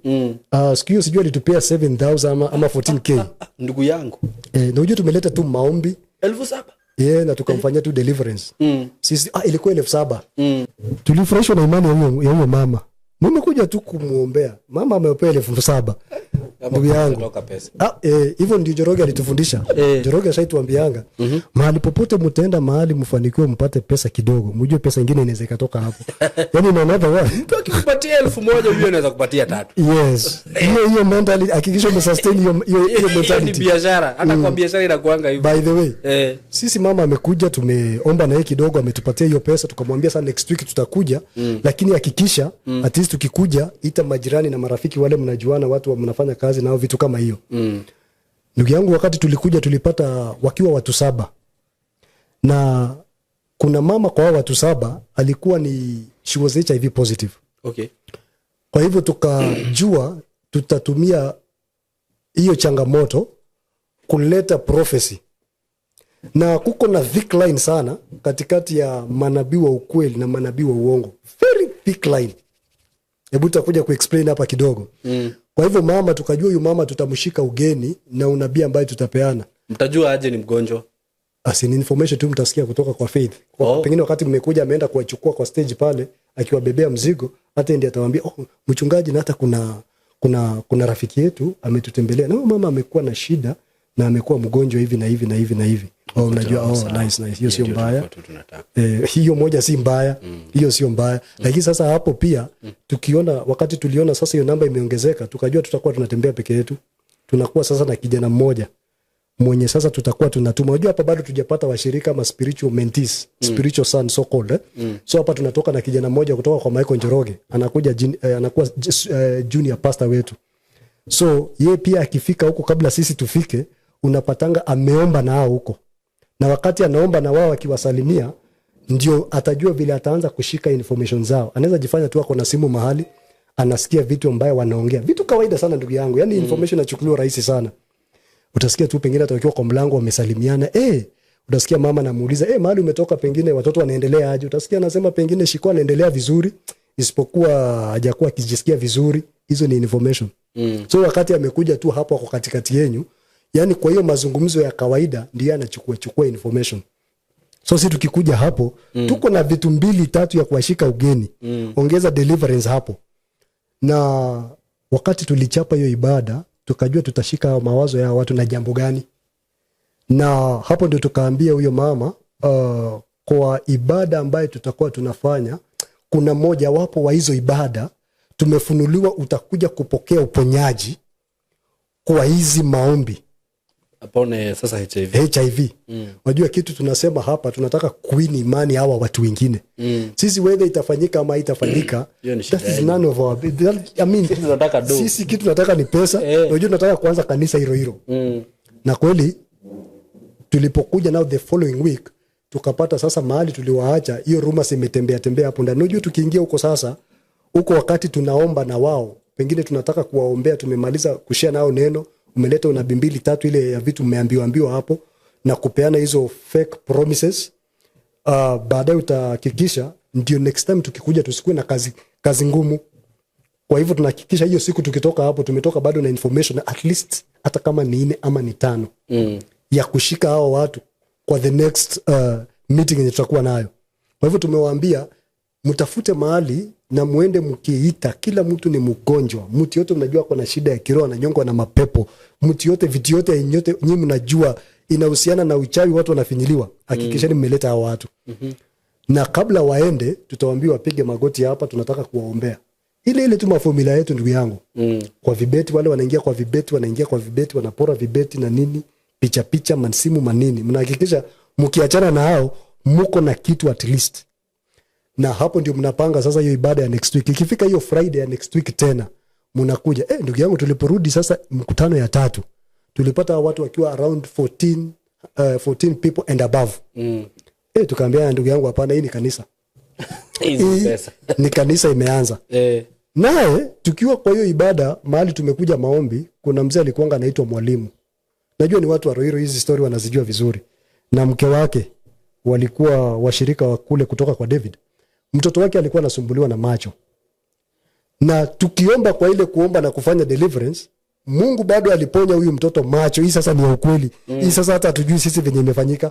Siku hiyo sijui alitupea 7,000 ama 14K. Ndugu yangu. Na unajua tumeleta tu maombi. 7,000. Yeah, na tukamfanyia tu deliverance. Sisi, ilikuwa 7,000. Tulifurahishwa na imani ya huyo mama. Nimekuja tu kumuombea. Mama amepewa 7,000. Kama Ndugu yangu. kutoka pesa. Hivyo ndio Njoroge alitufundisha. Njoroge ashaituambianga, mahali popote mtaenda mahali mfanikiwe mpate pesa kidogo, mjue pesa nyingine inaweza ikatoka hapo. Yaani in another word. Mtu akikupatia 1,000 huyo anaweza kupatia 3. Yes. Hiyo hiyo mentality, hakikisha umesustain hiyo Hiyo ni mentality. biashara. Hata kwa biashara inakuanga hivyo. By the way, sisi mama amekuja, tumeomba na yeye kidogo, ametupatia hiyo pesa, tukamwambia sasa next week tutakuja, lakini hakikisha at least tukikuja ita majirani na marafiki wale mnajuana, watu wa mnafanya kazi nao, vitu kama hiyo. Ndugu yangu, wakati tulikuja tulipata wakiwa watu 7. Na kuna mama kwa hao watu 7 alikuwa ni, she was HIV positive. Kwa hivyo tukajua tutatumia hiyo changamoto kuleta prophecy. Na kuko na thick line sana katikati ya manabii wa ukweli na manabii wa uongo. Very thick line. Hebu tutakuja kuexplain hapa kidogo. Kwa hivyo mama, tukajua huyu mama tutamshika ugeni na unabii ambaye tutapeana. Mtajua aje ni mgonjwa? Asi ni information tu mtasikia kutoka kwa Faith. Pengine wakati mmekuja ameenda kuwachukua kwa stage pale akiwabebea mzigo, hata ndiye atawaambia, oh, mchungaji, na hata kuna rafiki yetu ametutembelea. Na huyu mama amekuwa na shida na amekuwa mgonjwa hivi na hivi na hivi na hivi. Oh, mnajua, oh, nice, nice. Hiyo sio Ndio mbaya. tulikuwa tu tunataka. Hiyo moja si mbaya. Hiyo sio mbaya. Lakini sasa hapo pia tukiona, wakati tuliona sasa hiyo namba imeongezeka, tukajua tutakuwa tunatembea peke yetu. Tunakuwa sasa na kijana mmoja mwenye sasa tutakuwa tunatuma. Unajua hapa bado tujapata washirika ama spiritual mentees, spiritual son so called. So hapa tunatoka na kijana mmoja kutoka kwa Michael Njoroge, anakuja anakuwa junior pastor wetu. So ye pia akifika huko kabla sisi tufike, unapatanga ameomba na hao huko. Na wakati anaomba na wao akiwasalimia, ndio atajua vile ataanza kushika information zao. Anaweza jifanya tu ako na simu mahali, anasikia vitu ambayo wanaongea. Vitu kawaida sana ndugu yangu. Yaani information inachukuliwa rahisi sana. Utasikia tu pengine hata wakiwa kwa mlango wamesalimiana, Utasikia mama anamuuliza, mahali umetoka pengine watoto wanaendelea aje? Utasikia anasema pengine Shiko anaendelea vizuri, isipokuwa hajakuwa akijisikia vizuri. Hizo ni information. So wakati amekuja tu hapo ako katikati yenyu, yani kwa hiyo mazungumzo ya kawaida ndiye anachukua chukua information. So si tukikuja hapo tuko na vitu mbili tatu ya kuwashika ugeni. Ongeza deliverance hapo. Na wakati tulichapa hiyo ibada tukajua tutashika mawazo ya watu na jambo gani, na hapo ndio tukaambia huyo mama kwa ibada ambayo tutakuwa tunafanya, kuna moja wapo wa hizo ibada tumefunuliwa utakuja kupokea uponyaji kwa hizi maombi. Apone sasa HIV. HIV. Unajua kitu tunasema hapa, tunataka kuwin imani hawa watu wengine. Sisi whether itafanyika ama haitafanyika, Hiyo ni shida that is yenu. none of our that, I mean, Sisi tunataka do. Sisi kitu tunataka ni pesa. Unajua tunataka kuanza kanisa hilo hilo. Na kweli tulipokuja now the following week tukapata sasa mahali tuliwaacha hiyo rumors imetembea tembea hapo ndani. Unajua tukiingia huko sasa, huko wakati tunaomba na wao, pengine tunataka kuwaombea, tumemaliza kushare nao neno, umeleta unabii mbili tatu ile ya vitu mmeambiwa ambiwa hapo na kupeana hizo fake promises. Baadaye utahakikisha ndio next time tukikuja tusikuwe na kazi ngumu. Kwa hivyo tunahakikisha hiyo siku tukitoka hapo tumetoka bado na information at least hata kama ni 4 ama ni 5 ya kushika hao watu kwa the next meeting yenye tutakuwa nayo. Kwa hivyo tumewaambia mtafute mahali na muende mkiita, kila mtu ni mgonjwa, mtu yote mnajua ako na shida ya kiroho, ananyongwa na mapepo, mtu yote, vitu yote yote nyinyi mnajua inahusiana na uchawi, watu wanafinyiliwa, hakikisheni mmeleta hao watu. Na kabla waende tutawaambia wapige magoti hapa, tunataka kuwaombea. Ile ile tu maformula yetu ndugu yangu. Kwa vibeti, wale wanaingia kwa vibeti, wanaingia kwa vibeti, wanapora vibeti na nini, picha picha, mansimu manini. Mnahakikisha mkiachana na hao muko na kitu at least. Na hapo ndio mnapanga sasa hiyo ibada ya next week. Ikifika hiyo Friday ya next week tena mnakuja. Ndugu yangu, tuliporudi sasa mkutano ya 3 tulipata watu wakiwa around 14 people and above. Tukaambia ndugu yangu, hapana, hii ni kanisa. Hizi Hii pesa. ni kanisa imeanza. Naye tukiwa kwa hiyo ibada mahali tumekuja maombi, kuna mzee alikuwa anaitwa mwalimu. Najua ni watu wa Ruiru, hizi story wanazijua vizuri. Na mke wake walikuwa washirika wa kule kutoka kwa David. Mtoto wake alikuwa anasumbuliwa na macho. Na tukiomba kwa ile kuomba na kufanya deliverance, Mungu bado aliponya huyu mtoto macho. Hii sasa ni ya ukweli. Hii sasa hata hatujui sisi venye imefanyika.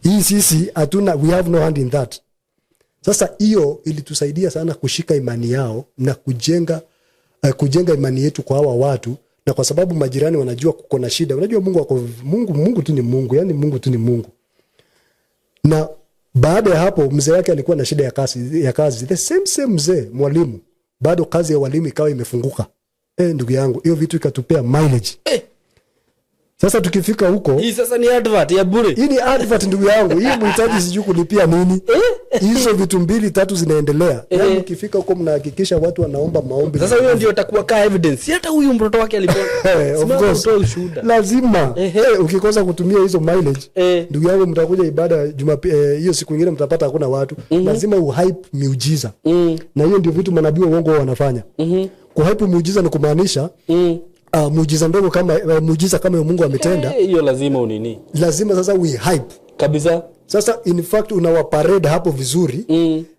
Hii sisi hatuna, we have no hand in that. Sasa hiyo ilitusaidia sana kushika imani yao na kujenga imani yetu kwa hawa watu, na kwa sababu majirani wanajua kuko na shida. Unajua Mungu ako, Mungu, Mungu tu ni Mungu, yani Mungu tu ni Mungu. Na baada ya hapo mzee wake alikuwa na shida ya kazi. The same mzee mwalimu, bado kazi ya walimu ikawa imefunguka. Ndugu yangu, hiyo vitu ikatupea mileage. Sasa tukifika huko, Hii sasa ni advert ya bure. Hii ni advert ndugu yangu. Hii mhitaji sijui kulipia nini. Hizo vitu mbili tatu zinaendelea. Yaani ukifika huko mnahakikisha watu wanaomba maombi. Sasa huyo ndio atakuwa ka evidence. Si hata huyu mtoto wake alipona. Of Simama course. utoe ushuhuda. Lazima. Ukikosa kutumia hizo mileage, ndugu yangu mtakuja ibada Jumapili, hiyo siku nyingine mtapata hakuna watu. Lazima uhype miujiza. Na hiyo ndio vitu manabii wa uongo wanafanya. Kuhype miujiza ni kumaanisha muujiza ndogo kama muujiza kama Mungu ametenda. Hiyo lazima unini. Lazima sasa we hype. Kabisa. Sasa in fact unawaparade hapo vizuri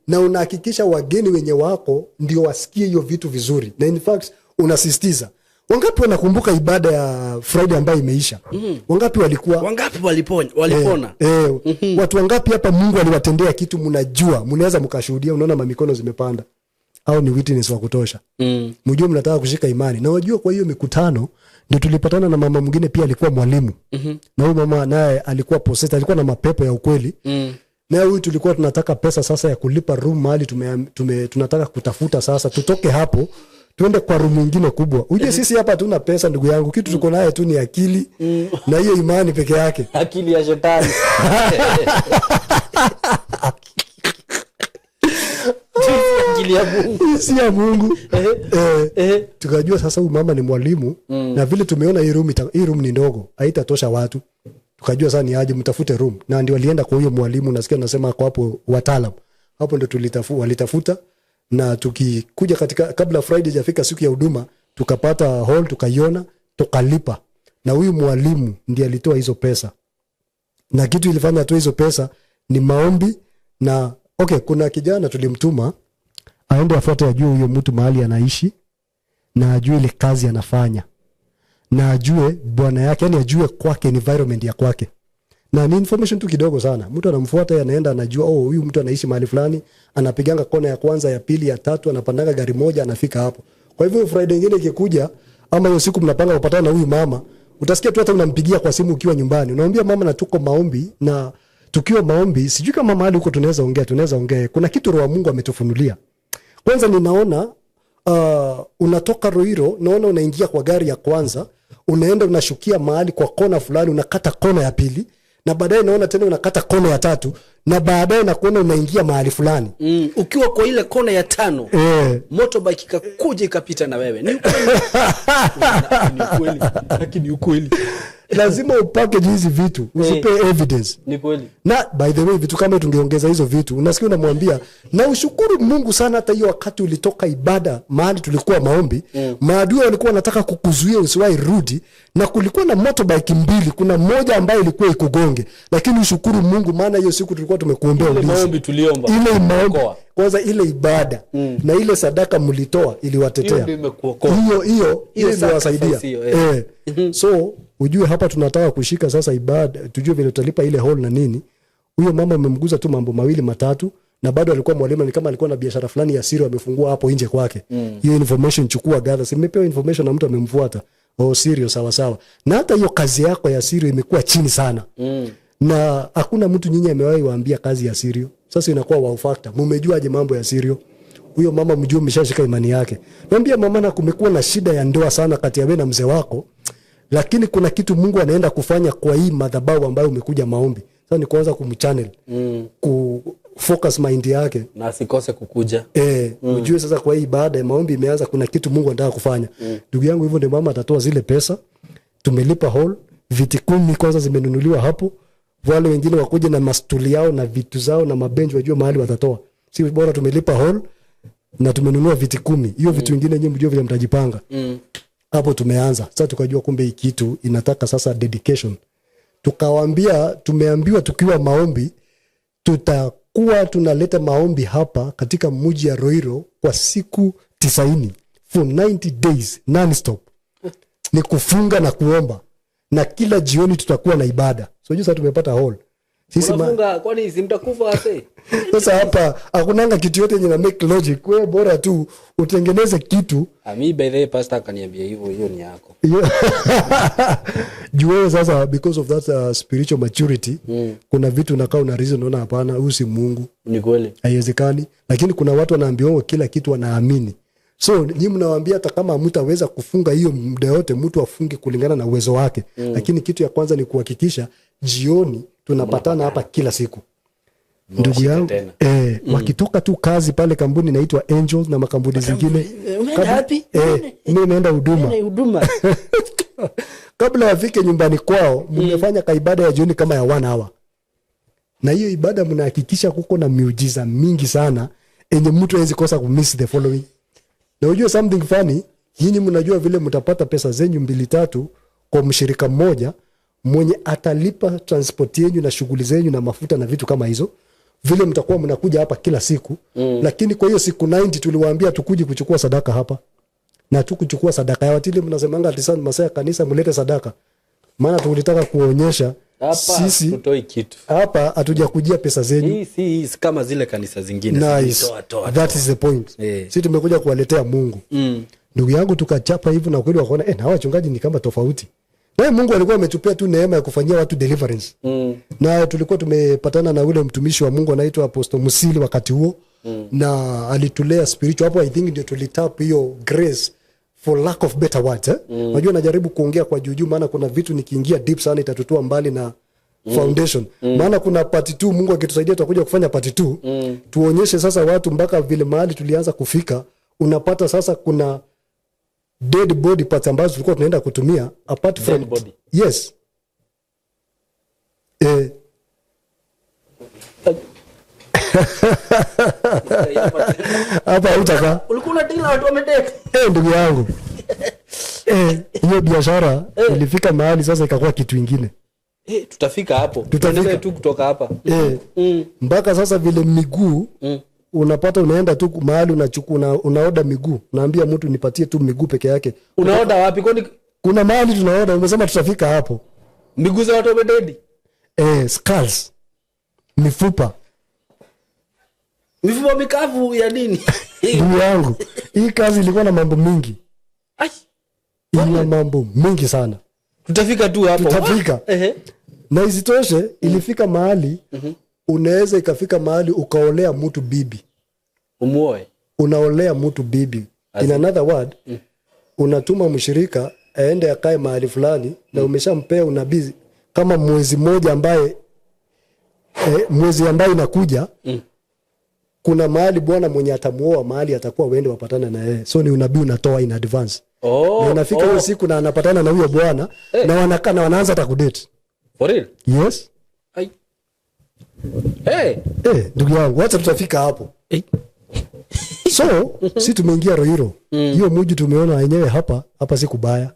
na unahakikisha wageni wenye wako ndio wasikie hiyo vitu vizuri. Na in fact unasisitiza. Wangapi wanakumbuka ibada ya Friday ambayo imeisha? Wangapi walikuwa? Wangapi walipona? Watu wangapi hapa Mungu aliwatendea kitu mnajua, mnaweza mkashuhudia, unaona mamikono zimepanda. Au ni witness wa kutosha. Mjue mnataka kushika imani. Na unajua kwa hiyo mikutano ndio tulipatana na mama mwingine pia alikuwa mwalimu. Na huyu mama naye alikuwa possessed, alikuwa na mapepo ya ukweli. Na huyu tulikuwa tunataka pesa sasa ya kulipa room mahali tunataka kutafuta sasa tutoke hapo tuende kwa room nyingine kubwa. Ujue sisi hapa hatuna pesa ndugu yangu, kitu tuko naye tu ni akili na hiyo imani peke yake. Akili ya shetani. Akili ya Mungu. Si ya Mungu. Tukajua sasa huyu mama ni mwalimu na vile tumeona hii room hii room ni ndogo, haitatosha watu. Tukajua sasa ni aje mtafute room. Na ndio walienda kwa huyo mwalimu, nasikia nasema kwa hapo wataalamu. Hapo ndio walitafuta, na tukikuja katika kabla Friday hajafika siku ya huduma tukapata hall, tukaiona, tukalipa. Na huyu mwalimu ndiye alitoa hizo pesa. Na kitu ilifanya atoe hizo pesa ni maombi. Na okay, kuna kijana tulimtuma aende afuate, ajue huyo mtu mahali anaishi na ajue ile kazi anafanya na ajue bwana yake, yani ajue kwake, environment ya kwake. Na ni information tu kidogo sana, mtu anamfuata yeye, anaenda anajua, oh, huyu mtu anaishi mahali fulani, anapiganga kona ya kwanza, ya pili, ya tatu, anapandanga gari moja, anafika hapo. Kwa hivyo Friday ingine ikikuja, ama hiyo siku mnapanga kupatana na huyu mama, utasikia tu hata unampigia kwa simu ukiwa nyumbani, unamwambia, "Mama, na tuko maombi, na tukiwa maombi, sijui kama mahali huko tunaweza ongea, tunaweza ongea. Kuna kitu Roho wa Mungu ametufunulia. Kwanza ninaona unatoka Ruiru, naona unaingia kwa gari ya kwanza, unaenda unashukia mahali kwa kona fulani, unakata kona ya pili, na baadaye naona tena unakata kona ya tatu, na baadaye nakuona unaingia mahali fulani." Ukiwa kwa ile kona ya tano, motorbike ikakuja ikapita na wewe. Ni ukweli, ni ukweli, lakini ni ukweli. Lazima upackage hizi vitu, usipe evidence. Ni kweli. Na by the way, vitu kama tungeongeza hizo vitu, unasikia unamwambia, "Na ushukuru Mungu sana, hata hiyo wakati ulitoka ibada mahali tulikuwa maombi, maadui walikuwa wanataka kukuzuia usiwahi rudi, na kulikuwa na motorbike mbili, kuna moja ambayo ilikuwa ikugonge, lakini ushukuru Mungu maana hiyo siku tulikuwa tumekuombea Ile ulinzi." maombi tuliomba. Ile maombi Okoa. Kwanza, ile ibada na ile sadaka mlitoa iliwatetea. Hiyo ndio imekuokoa. Hiyo hiyo Hiyo hiyo imewasaidia. Sacrifice hiyo, eh. Eh. So ujue hapa tunataka kushika sasa ibada, tujue vile tutalipa ile hall na nini. Huyo mama umemguza tu mambo mawili matatu, na bado alikuwa mwalimu, ni kama alikuwa na biashara fulani ya siri amefungua hapo nje kwake. Hiyo information chukua, gather. Si nimepewa information na mtu amemfuata. Oh, Sirio, sawa sawa. Na hata hiyo kazi yako ya Sirio imekuwa chini sana. Na hakuna mtu nyinyi amewahi waambia kazi ya Sirio. Sasa inakuwa wow factor. Mumejuaje mambo ya Sirio? Huyo mama mjue umeshashika imani yake. Naambia mama, na kumekuwa na shida ya ndoa sana kati ya wewe na mzee wako, lakini kuna kitu Mungu anaenda kufanya kwa hii madhabahu ambayo umekuja maombi. Sasa ni kuanza kumchannel, ku focus mind yake. Na asikose kukuja. Eh, ujue sasa kwa hii ibada ya maombi imeanza, kuna kitu Mungu anataka kufanya. Ndugu yangu, hivyo ndio mama atatoa zile pesa. Tumelipa hall, viti 10 kwanza zimenunuliwa hapo. Wale wengine wakuje na mastuli yao na vitu zao na mabenchi, wajue mahali watatoa. Si bora tumelipa hall na tumenunua viti 10. Hiyo vitu vingine nyinyi mjue vile mtajipanga. Hapo tumeanza. Sasa tukajua kumbe hii kitu inataka sasa dedication. Tukawaambia tumeambiwa tukiwa maombi tutakuwa tunaleta maombi hapa katika mji ya Ruiru kwa siku 90, for 90 days non-stop. Ni kufunga na kuomba, na kila jioni tutakuwa na ibada. So sasa tumepata hall. Sisi Unafunga, kwani si mtakufa wase? Sasa hapa hakunanga kitu yote yenye na make logic. Wewe bora tu utengeneze kitu. Ah, mi by the way, pastor akaniambia hivyo, hiyo ni yako. Juu wewe sasa, because of that spiritual maturity, kuna vitu unakaa una reason, unaona hapana, huyu si Mungu. Ni kweli. Haiwezekani. Lakini kuna watu wanaambiwa kila kitu wanaamini. So nyinyi mnawaambia hata kama mtaweza kufunga hiyo muda yote, mtu afunge kulingana na uwezo wake, lakini kitu ya kwanza ni kuhakikisha jioni tunapatana hapa kila siku, ndugu Mwashike yangu. tena. Eh, wakitoka tu kazi pale kampuni inaitwa Angel na makampuni zingine. Umeenda wapi? Eh, mimi naenda huduma. Huduma. Kabla wafike nyumbani kwao, mmefanya kaibada ya jioni kama ya one hour, na hiyo ibada mnahakikisha kuko na miujiza mingi sana enye mtu hawezi kosa kumiss the following. Na ujue something funny, nyinyi mnajua vile mtapata pesa zenyu mbili tatu kwa mshirika mmoja mwenye atalipa transport yenyu na shughuli zenyu na mafuta na vitu kama hizo, vile mtakuwa mnakuja hapa kila siku. Lakini kwa hiyo siku 90 tuliwaambia tukuji kuchukua sadaka hapa na tu kuchukua sadaka ya watili, mnasemanga ati sana masaa ya kanisa mlete sadaka, maana tulitaka kuonyesha Hapa sisi tutoi kitu. Hapa hatujakujia pesa zenyu. Hii si kama zile kanisa zingine. Nice. Toa, toa, That is the point. Si tumekuja kuwaletea Mungu. Ndugu yangu, tukachapa hivyo na kweli wakaona, eh, na hawa wachungaji ni kama tofauti. Naye Mungu alikuwa ametupea tu neema ya kufanyia watu deliverance. Na tulikuwa tumepatana na ule mtumishi wa Mungu anaitwa Apostle Musili wakati huo, na alitulea spiritual hapo. I think ndio tulitap hiyo grace, for lack of better words, eh? Unajua najaribu kuongea kwa juujuu maana kuna vitu nikiingia deep sana itatutoa mbali na foundation, maana kuna part 2. Mungu akitusaidia tutakuja kufanya part 2, tuonyeshe sasa watu mpaka vile mahali tulianza kufika. Unapata sasa kuna dead body parts ambazo tulikuwa tunaenda kutumia apart from Dead body? Yes, eh, hapa hutakaa. Ulikuwa una deal na watu wamedeka. Eh, ndugu yangu, eh, hiyo biashara ilifika mahali sasa ikakuwa kitu ingine. Tutafika hapo. Tutafika. Tuendelee tu kutoka hapa. Mpaka sasa vile miguu unapata unaenda tu mahali unachukua unaoda miguu, naambia mtu nipatie tu miguu peke yake. Unaoda wapi? Kwani Kuna mahali tunaoda, umesema tutafika hapo. Miguu za watu wamededi? Skulls, mifupa. Mifupa mikavu ya nini? Ndugu yangu, hii kazi ilikuwa na mambo mingi. Ai, Ina mambo mingi sana. Tutafika tu hapo. Tutafika. Na isitoshe ilifika mahali unaweza ikafika mahali ukaolea mtu bibi. Umuoe. Unaolea mtu bibi. In another word, unatuma mshirika aende akae mahali fulani na umeshampea unabii kama mwezi mmoja ambaye mwezi ambaye inakuja kuna mahali bwana mwenye atamuoa mahali atakuwa uende wapatane na yeye. So ni unabii unatoa in advance. Na inafika hiyo siku na anapatana na huyo bwana na wanakaa na wanaanza hata kudate. For real? Yes. Ai. Hey. Ndugu yangu, wacha tutafika hapo. So, si tumeingia Ruiru. Hiyo mji tumeona wenyewe hapa, hapa si kubaya.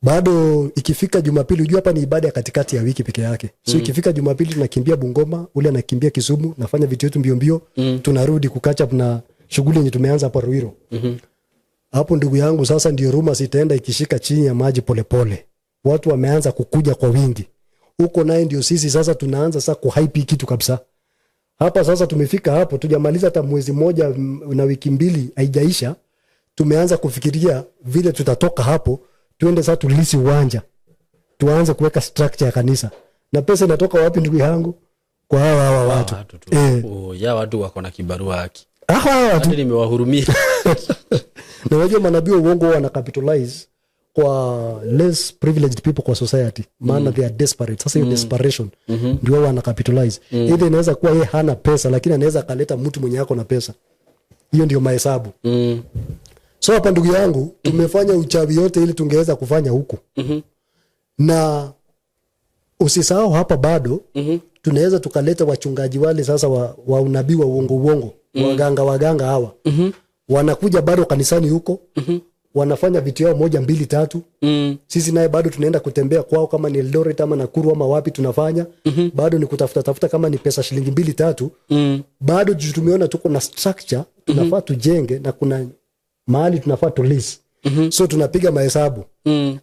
Bado ikifika Jumapili, unajua hapa ni ibada ya katikati ya wiki peke yake. So ikifika Jumapili tunakimbia Bungoma, ule anakimbia Kisumu, nafanya vitu yetu mbio mbio, tunarudi kucatch up na shughuli yenye tumeanza hapa Ruiru. Hapo ndugu yangu sasa ndio rumors itaenda ikishika chini ya maji polepole. Watu wameanza kukuja kwa wingi. Huko naye ndio sisi sasa tunaanza sasa kuhype kitu kabisa. Hapa sasa tumefika hapo, tujamaliza hata mwezi mmoja na wiki mbili haijaisha, tumeanza kufikiria vile tutatoka hapo tuende sasa tulease uwanja, tuanze kuweka structure ya kanisa. Na pesa inatoka wapi ndugu yangu? Kwa hawa hawa watu. Watu tu. Oh, ya watu wako na kibarua haki. Hawa hawa watu. Hadi nimewahurumia. Na unajua manabii wa uongo wana capitalize kwa less privileged people kwa society, maana they are desperate. Sasa hiyo desperation ndio wao wana capitalize. Either inaweza kuwa yeye hana pesa lakini anaweza akaleta mtu mwenye ako na pesa. Hiyo ndio mahesabu. So hapa ndugu yangu tumefanya uchawi yote ili tungeweza kufanya huku. Na usisahau hapa bado tunaweza tukaleta wachungaji wale sasa wa unabii wa uongo uongo, waganga hawa. Wanakuja bado kanisani huko. Wanafanya vitu yao 1 2 3. Sisi naye bado tunaenda kutembea kwao kama ni Eldoret ama Nakuru ama wapi tunafanya. Bado ni kutafuta tafuta kama ni pesa shilingi 2 3. Bado tumeona tuko na structure tunafaa tujenge na kuna mahali tunafaa tu lease. So tunapiga mahesabu.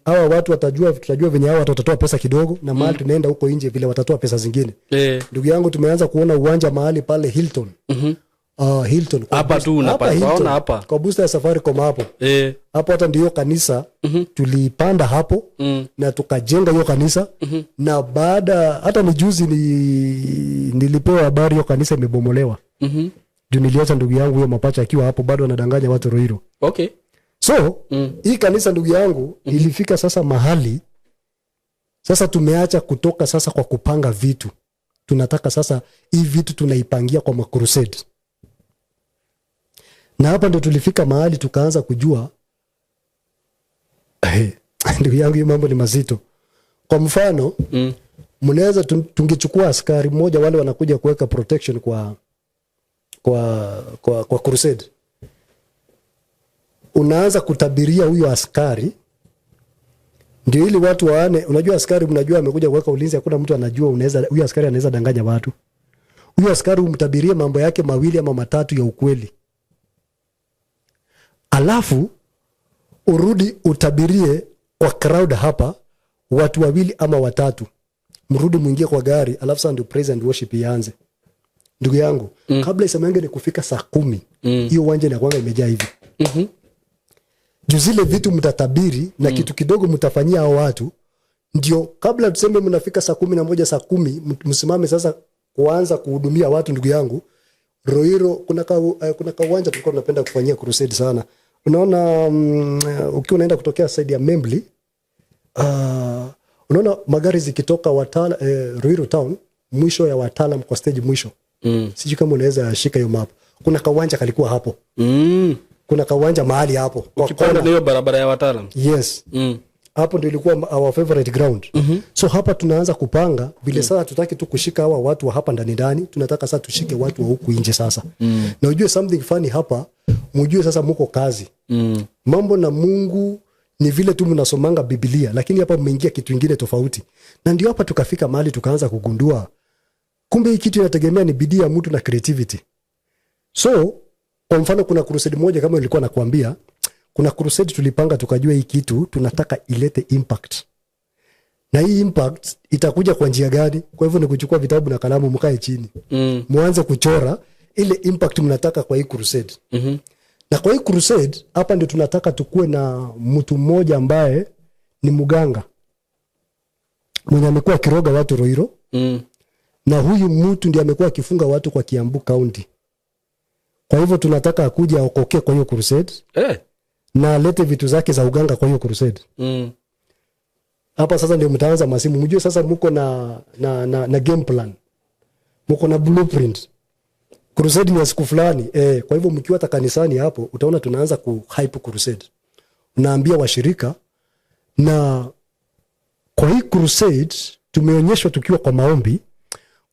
Hawa watu watajua, tutajua venye hawa watu watatoa pesa kidogo na mahali tunaenda huko nje vile watatoa pesa zingine. Ndugu yangu tumeanza kuona uwanja mahali pale Hilton. Hilton. Kwa Hapa tu unapata, hapa Hilton. waona hapa. Kwa booster ya Safaricom hapo. Hapo hata ndio kanisa tulipanda hapo na tukajenga hiyo kanisa. Na baada hata ni juzi nilipewa habari hiyo kanisa imebomolewa. Juu niliacha ndugu yangu huyo mapacha akiwa hapo bado anadanganya watu Ruiru. So, hii kanisa ndugu yangu ilifika sasa mahali sasa tumeacha kutoka sasa kwa kupanga vitu. Tunataka sasa hii vitu tunaipangia kwa makrusade. Na hapa ndio tulifika mahali tukaanza kujua ndugu yangu hii mambo ni mazito. Kwa mfano, mnaweza tungechukua askari mmoja wale wanakuja kuweka protection kwa crusade. Unaanza kutabiria huyo askari ndio ili watu waone. Unajua askari mnajua amekuja kuweka ulinzi, hakuna mtu anajua huyo askari anaweza danganya watu. Huyo askari umtabirie mambo yake 2 ama 3 ya ukweli. Alafu urudi utabirie kwa crowd hapa watu 2 ama 3. Mrudi muingie kwa gari, alafu sasa ndio praise and worship ianze. Ndugu yangu, kabla isemenge ni kufika saa 10, hiyo uwanja inakuanga imejaa hivi. Juu zile vitu mtatabiri na kitu kidogo mtafanyia hao watu, ndio kabla tuseme mnafika saa 11, saa 10, msimame sasa kuanza kuhudumia watu. Ndugu yangu, Ruiru kuna ka uwanja tulikuwa tunapenda kufanyia crusade sana. Unaona, ukiwa unaenda kutokea side ya Membli, unaona magari zikitoka Ruiru town, mwisho ya Wataalam kwa stage mwisho. Sijui kama unaweza shika hiyo map. Kuna kawanja kalikuwa hapo. Kuna kawanja mahali hapo. Kwa Ukipanda kona. na hiyo barabara ya Wataalam. Yes. Hapo ndio ilikuwa our favorite ground. So hapa tunaanza kupanga vile sasa tutaki tu kushika hawa watu wa hapa ndani ndani, tunataka sasa tushike watu wa huku nje sasa. Na ujue something funny hapa, mjue sasa muko kazi. Mambo na Mungu Ni vile tu mnasomanga Biblia, lakini hapa mmeingia kitu ingine tofauti. Na ndio hapa tukafika mahali tukaanza kugundua kumbe hii kitu inategemea ni bidii ya mtu na creativity. So kwa mfano kuna crusade moja kama nilikuwa nakuambia, kuna crusade tulipanga tukajua hii kitu tunataka ilete impact, na hii impact itakuja kwa njia gani? Kwa hivyo ni kuchukua vitabu na kalamu, mkae chini, mwanze kuchora ile impact mnataka kwa hii crusade. Na kwa hii crusade hapa ndio tunataka tukuwe na mtu mmoja ambaye ni mganga mwenye amekuwa akiroga watu Ruiru, na huyu mtu ndiye amekuwa akifunga watu kwa Kiambu County. Kwa hivyo tunataka akuje aokoke kwa hiyo crusade na alete vitu zake za uganga kwa hiyo crusade. Hapa sasa ndio mtaanza masimu, mjue sasa muko na game plan, muko na blueprint. Crusade ni ya siku fulani eh. Kwa hivyo mkiwa hata kanisani hapo utaona tunaanza ku hype crusade, unaambia washirika. Na kwa hii crusade tumeonyeshwa tukiwa kwa maombi,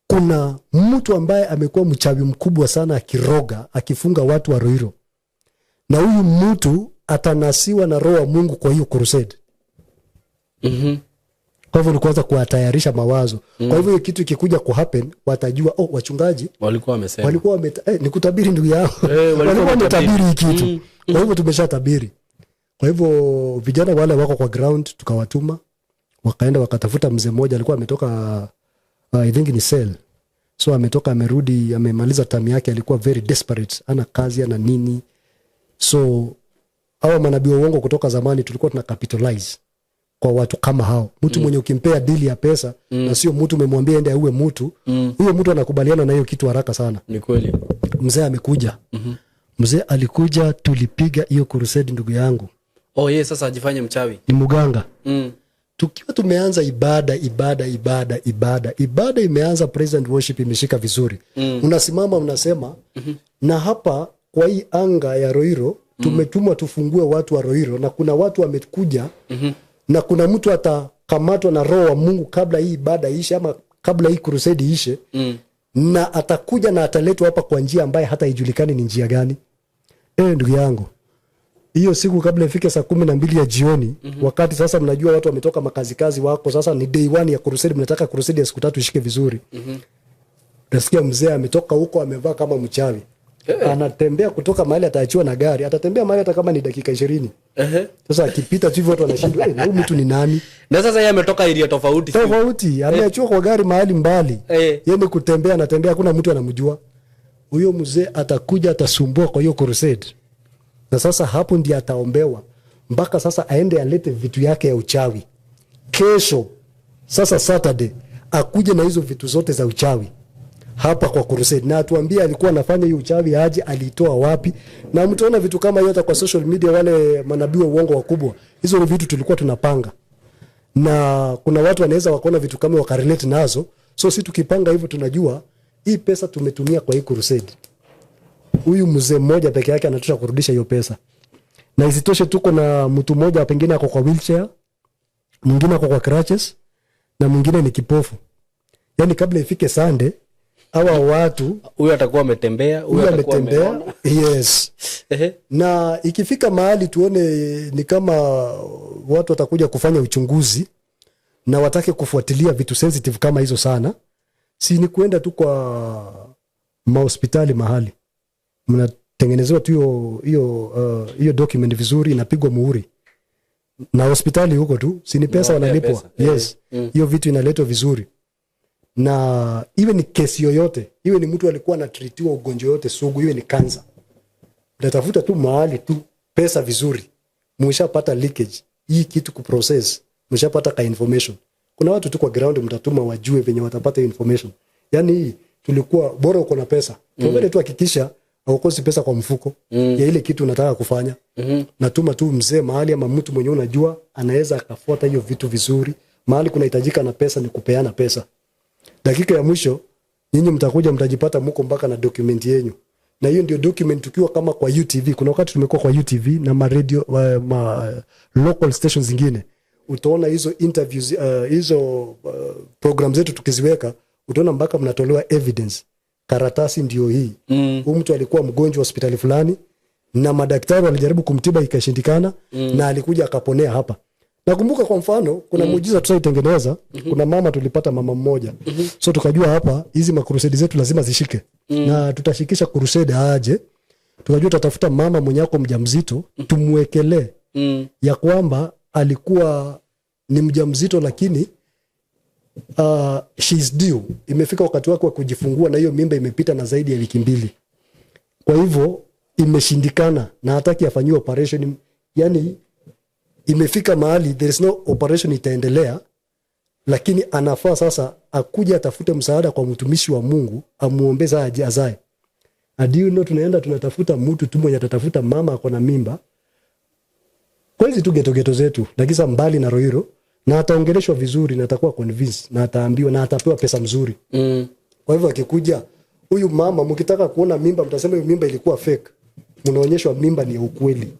kuna mtu ambaye amekuwa mchawi mkubwa sana akiroga, akifunga watu wa Ruiru, na huyu mtu atanasiwa na roho wa Mungu kwa hiyo crusade. Kwa hivyo ni kuanza kuwatayarisha mawazo. Kwa hivyo hiyo kitu ikikuja kuhappen watajua, oh, wachungaji walikuwa wamesema. Walikuwa ni kutabiri, ndugu yangu. Walikuwa walikuwa wametabiri. wametabiri hii kitu. Kwa hivyo tumeshatabiri. Kwa hivyo vijana wale wako kwa ground tukawatuma, wakaenda wakatafuta mzee mmoja alikuwa ametoka, I think ni cell, so ametoka, amerudi, amemaliza term yake, alikuwa very desperate, ana kazi, ana nini. So hawa manabii wa uongo kutoka zamani tulikuwa tuna capitalize kwa watu kama hao, mtu mwenye ukimpea dili ya pesa na sio mtu umemwambia ende auwe mtu, huyo mtu anakubaliana na hiyo kitu haraka sana. Ni kweli. Mzee amekuja. Mzee alikuja, tulipiga hiyo crusade, ndugu yangu. Oh, yeye sasa ajifanye mchawi. Ni mganga. Tukiwa tumeanza ibada, ibada, ibada, ibada, ibada imeanza, praise and worship imeshika vizuri, unasimama unasema, na hapa kwa hii anga ya Ruiru tumetumwa tufungue watu wa Ruiru, na kuna watu wamekuja, na kuna mtu atakamatwa na roho wa Mungu kabla hii ibada iishe ama kabla hii crusade iishe, na atakuja na ataletwa hapa kwa njia ambaye hata ijulikani ni njia gani. Ndugu yangu, hiyo siku kabla ifike saa 12 ya jioni, wakati sasa mnajua watu wametoka makazi kazi wako, sasa ni day one ya crusade, mnataka crusade ya siku 3 ishike vizuri. Nasikia mzee ametoka huko amevaa kama mchawi. Anatembea kutoka mahali ataachiwa na gari, atatembea mahali hata kama ni dakika 20. Sasa akipita tu hivyo watu wanashindwa, eh, na huyu mtu ni nani? Na sasa yeye ametoka area tofauti. Tofauti, ameachiwa kwa gari mahali mbali. Yeye ni kutembea, anatembea, hakuna mtu anamjua. Huyo mzee atakuja atasumbua kwa hiyo crusade. Na sasa hapo ndiye ataombewa mpaka sasa aende alete vitu yake ya uchawi. Kesho sasa Saturday akuje na hizo vitu zote za uchawi hapa kwa crusade na atuambie alikuwa anafanya hiyo uchawi aje, alitoa wapi. Na mtaona vitu kama hiyo hata kwa social media, wale manabii wa uongo wakubwa. Hizo ni vitu tulikuwa tunapanga, na kuna watu wanaweza wakaona vitu kama wakarelate nazo. So si tukipanga hivyo tunajua hii pesa tumetumia kwa hii crusade, huyu mzee mmoja peke yake anatosha kurudisha hiyo pesa. Na isitoshe tuko na mtu mmoja pengine ako kwa wheelchair, mwingine ako kwa crutches na mwingine ni kipofu. Yani kabla ifike Sunday hawa watu Huyu atakuwa ametembea, huyu huyu atakuwa ametembea, ameona. Yes. Na ikifika mahali tuone ni kama watu watakuja kufanya uchunguzi na watake kufuatilia vitu sensitive kama hizo sana, si ni kuenda tu kwa mahospitali mahali mnatengenezewa tu hiyo document vizuri, inapigwa muhuri na hospitali huko tu, si ni pesa Unawapea wanalipwa? Pesa. Yes, hiyo vitu inaletwa vizuri, na iwe ni kesi yoyote, iwe ni mtu alikuwa anatreatiwa ugonjwa yoyote sugu, iwe ni kansa, mtatafuta tu mahali tu pesa vizuri, mshapata leakage hii kitu kuprocess, mshapata ka information. Kuna watu tu kwa ground mtatuma wajue venye watapata hiyo information. Yani hii tulikuwa bora uko na pesa mm. tu hakikisha haukosi pesa kwa mfuko ya ile kitu unataka kufanya. Natuma tu mzee mahali ama mtu mwenye unajua anaweza akafuata hiyo vitu vizuri. Mahali kunahitajika na pesa ni kupeana pesa. Dakika ya mwisho nyinyi mtakuja mtajipata muko mpaka na document yenyu, na hiyo ndio document tukiwa kama kwa UTV. Kuna wakati tumekuwa kwa UTV na ma radio, ma local stations zingine, utaona hizo interviews, hizo program zetu tukiziweka, utaona mpaka mnatolewa evidence, karatasi ndio hii. Huyu mtu alikuwa mgonjwa hospitali fulani Na madaktari walijaribu kumtiba ikashindikana. Na alikuja akaponea hapa. Nakumbuka kwa mfano kuna muujiza tusaitengeneza. Kuna mama, tulipata mama mmoja. So tukajua hapa hizi makrusedi zetu lazima zishike. Na tutashikisha crusade aje. Tukajua tutatafuta mama mwenye ako mjamzito, tumwekelee ya kwamba alikuwa ni mjamzito lakini she's due, imefika wakati wake wa kujifungua na hiyo mimba imepita na zaidi ya wiki 2, kwa hivyo imeshindikana na hataki afanyiwe operation. Yani imefika mahali there is no operation itaendelea, lakini anafaa sasa akuja atafute msaada kwa mtumishi wa Mungu amuombe saa aje azae. And do you know, tunaenda tunatafuta mtu tu mwenye atatafuta mama ako na mimba kwa hizi tu ghetto ghetto zetu, lakini sasa mbali na Ruiru, na ataongeleshwa vizuri na atakuwa convinced na ataambiwa na atapewa pesa mzuri. Kwa hivyo akikuja huyu mama, mkitaka kuona mimba mtasema hiyo mimba ilikuwa fake, mnaonyeshwa mimba ni ya ukweli.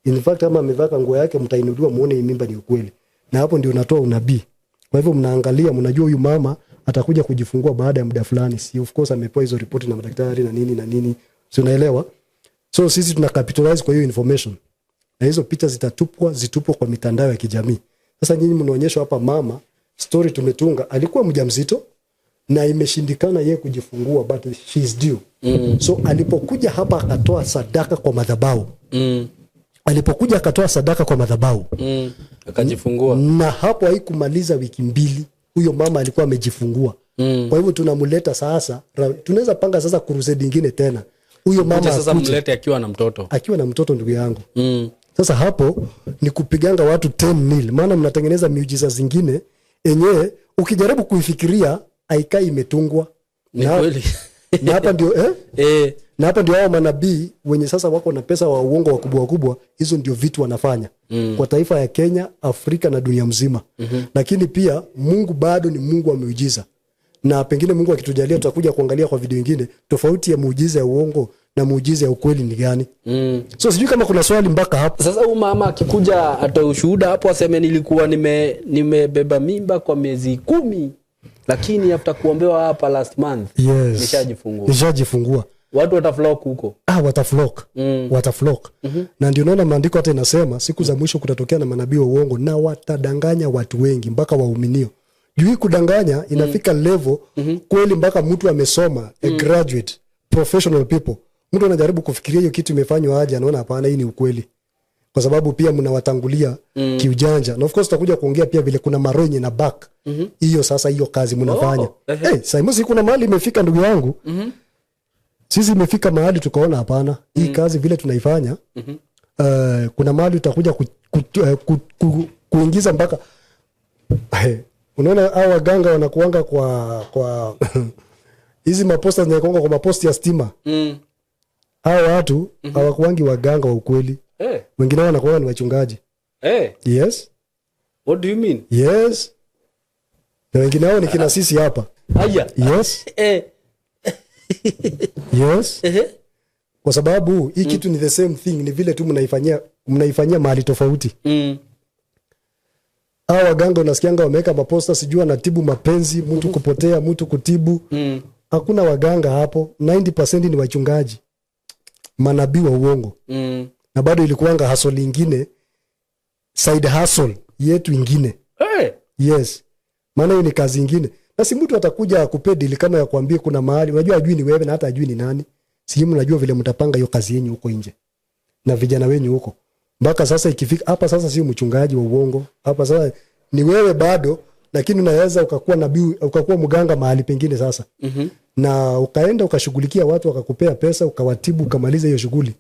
In fact kama amevaa nguo yake mtainuliwa muone hii mimba ni ukweli, na hapo ndio unatoa unabii. Kwa hivyo mnaangalia, mnajua huyu mama atakuja kujifungua baada ya muda fulani, si of course amepewa hizo ripoti na madaktari na nini na nini, si unaelewa? So sisi tuna capitalize kwa hiyo information, na hizo picha zitatupwa, zitupwa kwa mitandao ya kijamii. Sasa nyinyi mnaonyeshwa hapa mama, story tumetunga, alikuwa mjamzito na imeshindikana yeye kujifungua, but she is due. So alipokuja hapa akatoa sadaka kwa madhabahu. Alipokuja akatoa sadaka kwa madhabahu. Akajifungua. Na hapo haikumaliza wiki 2 huyo mama alikuwa amejifungua. Kwa hivyo tunamleta sasa, tunaweza panga sasa crusade ingine tena, huyo mama Kuja sasa akuje mlete akiwa na mtoto. Akiwa na mtoto, ndugu yangu. Sasa hapo ni kupiganga watu 10 nil, maana mnatengeneza miujiza zingine enyewe ukijaribu kuifikiria haikai imetungwa. Ni kweli. Na hapa ndio eh? Eh. Na hapa ndio hao manabii wenye sasa wako na pesa wa uongo wakubwa wakubwa, hizo ndio vitu wanafanya kwa taifa ya Kenya, Afrika na dunia mzima. Lakini pia Mungu bado ni Mungu wa miujiza, na pengine Mungu akitujalia tutakuja kuangalia kwa video ingine tofauti ya muujiza ya uongo na muujiza ya ukweli ni gani. So sijui kama kuna swali mpaka hapo. Sasa huyu mama akikuja atoe ushuhuda hapo aseme nilikuwa nimebeba mimba kwa miezi 10 lakini after kuombewa hapa last month nishajifungua. Nishajifungua. Watu wataflock huko. Ah, wataflock. Wataflock. Na ndio naona maandiko hata inasema siku za mwisho kutatokea na manabii wa uongo na watadanganya watu wengi mpaka waaminio. Juu hii kudanganya inafika level kweli mpaka mtu amesoma, a graduate, professional people. Mtu anajaribu kufikiria hiyo kitu imefanywa aje, anaona hapana, hii ni ukweli. Kwa sababu pia mnawatangulia kiujanja. Na of course tutakuja kuongea pia vile kuna maroho yenye na back. Hiyo sasa hiyo kazi mnafanya. Oh, ehe. Hey, Saimusi kuna mahali imefika, ndugu yangu. Sisi imefika mahali tukaona hapana, hii kazi vile tunaifanya, kuna mahali utakuja kuingiza mpaka unaona hao waganga wanakuanga kwa hizi maposta zinakuanga kwa maposti ya stima. Hao watu hawakuangi waganga wa ukweli. Wengine wao wanakuanga ni wachungaji. Yes. What do you mean? Yes. Na wengine wao ni kina sisi hapa. Haya. Yes. Yes. Kwa sababu hii kitu ni the same thing, ni vile tu mnaifanyia mahali tofauti. Hao waganga unasikianga wameweka maposta, sijui wanatibu mapenzi, mtu kupotea, mtu kutibu. Hakuna waganga hapo, 90% ni wachungaji, manabii wa uongo. Na bado ilikuwanga hustle ingine, side hustle yetu ingine. Yes. Maana hiyo ni kazi ingine. Na si mtu atakuja akupee deal kama ya kuambia kuna mahali, unajua ajui ni wewe na hata ajui ni nani. Si mnajua vile mtapanga hiyo kazi yenu huko nje. Na vijana wenyu huko. Mpaka sasa ikifika hapa sasa sio mchungaji wa uongo. Hapa sasa ni wewe bado, lakini unaweza ukakuwa nabii, ukakuwa mganga mahali pengine sasa. Na ukaenda ukashughulikia watu wakakupea pesa, ukawatibu, ukamaliza hiyo shughuli.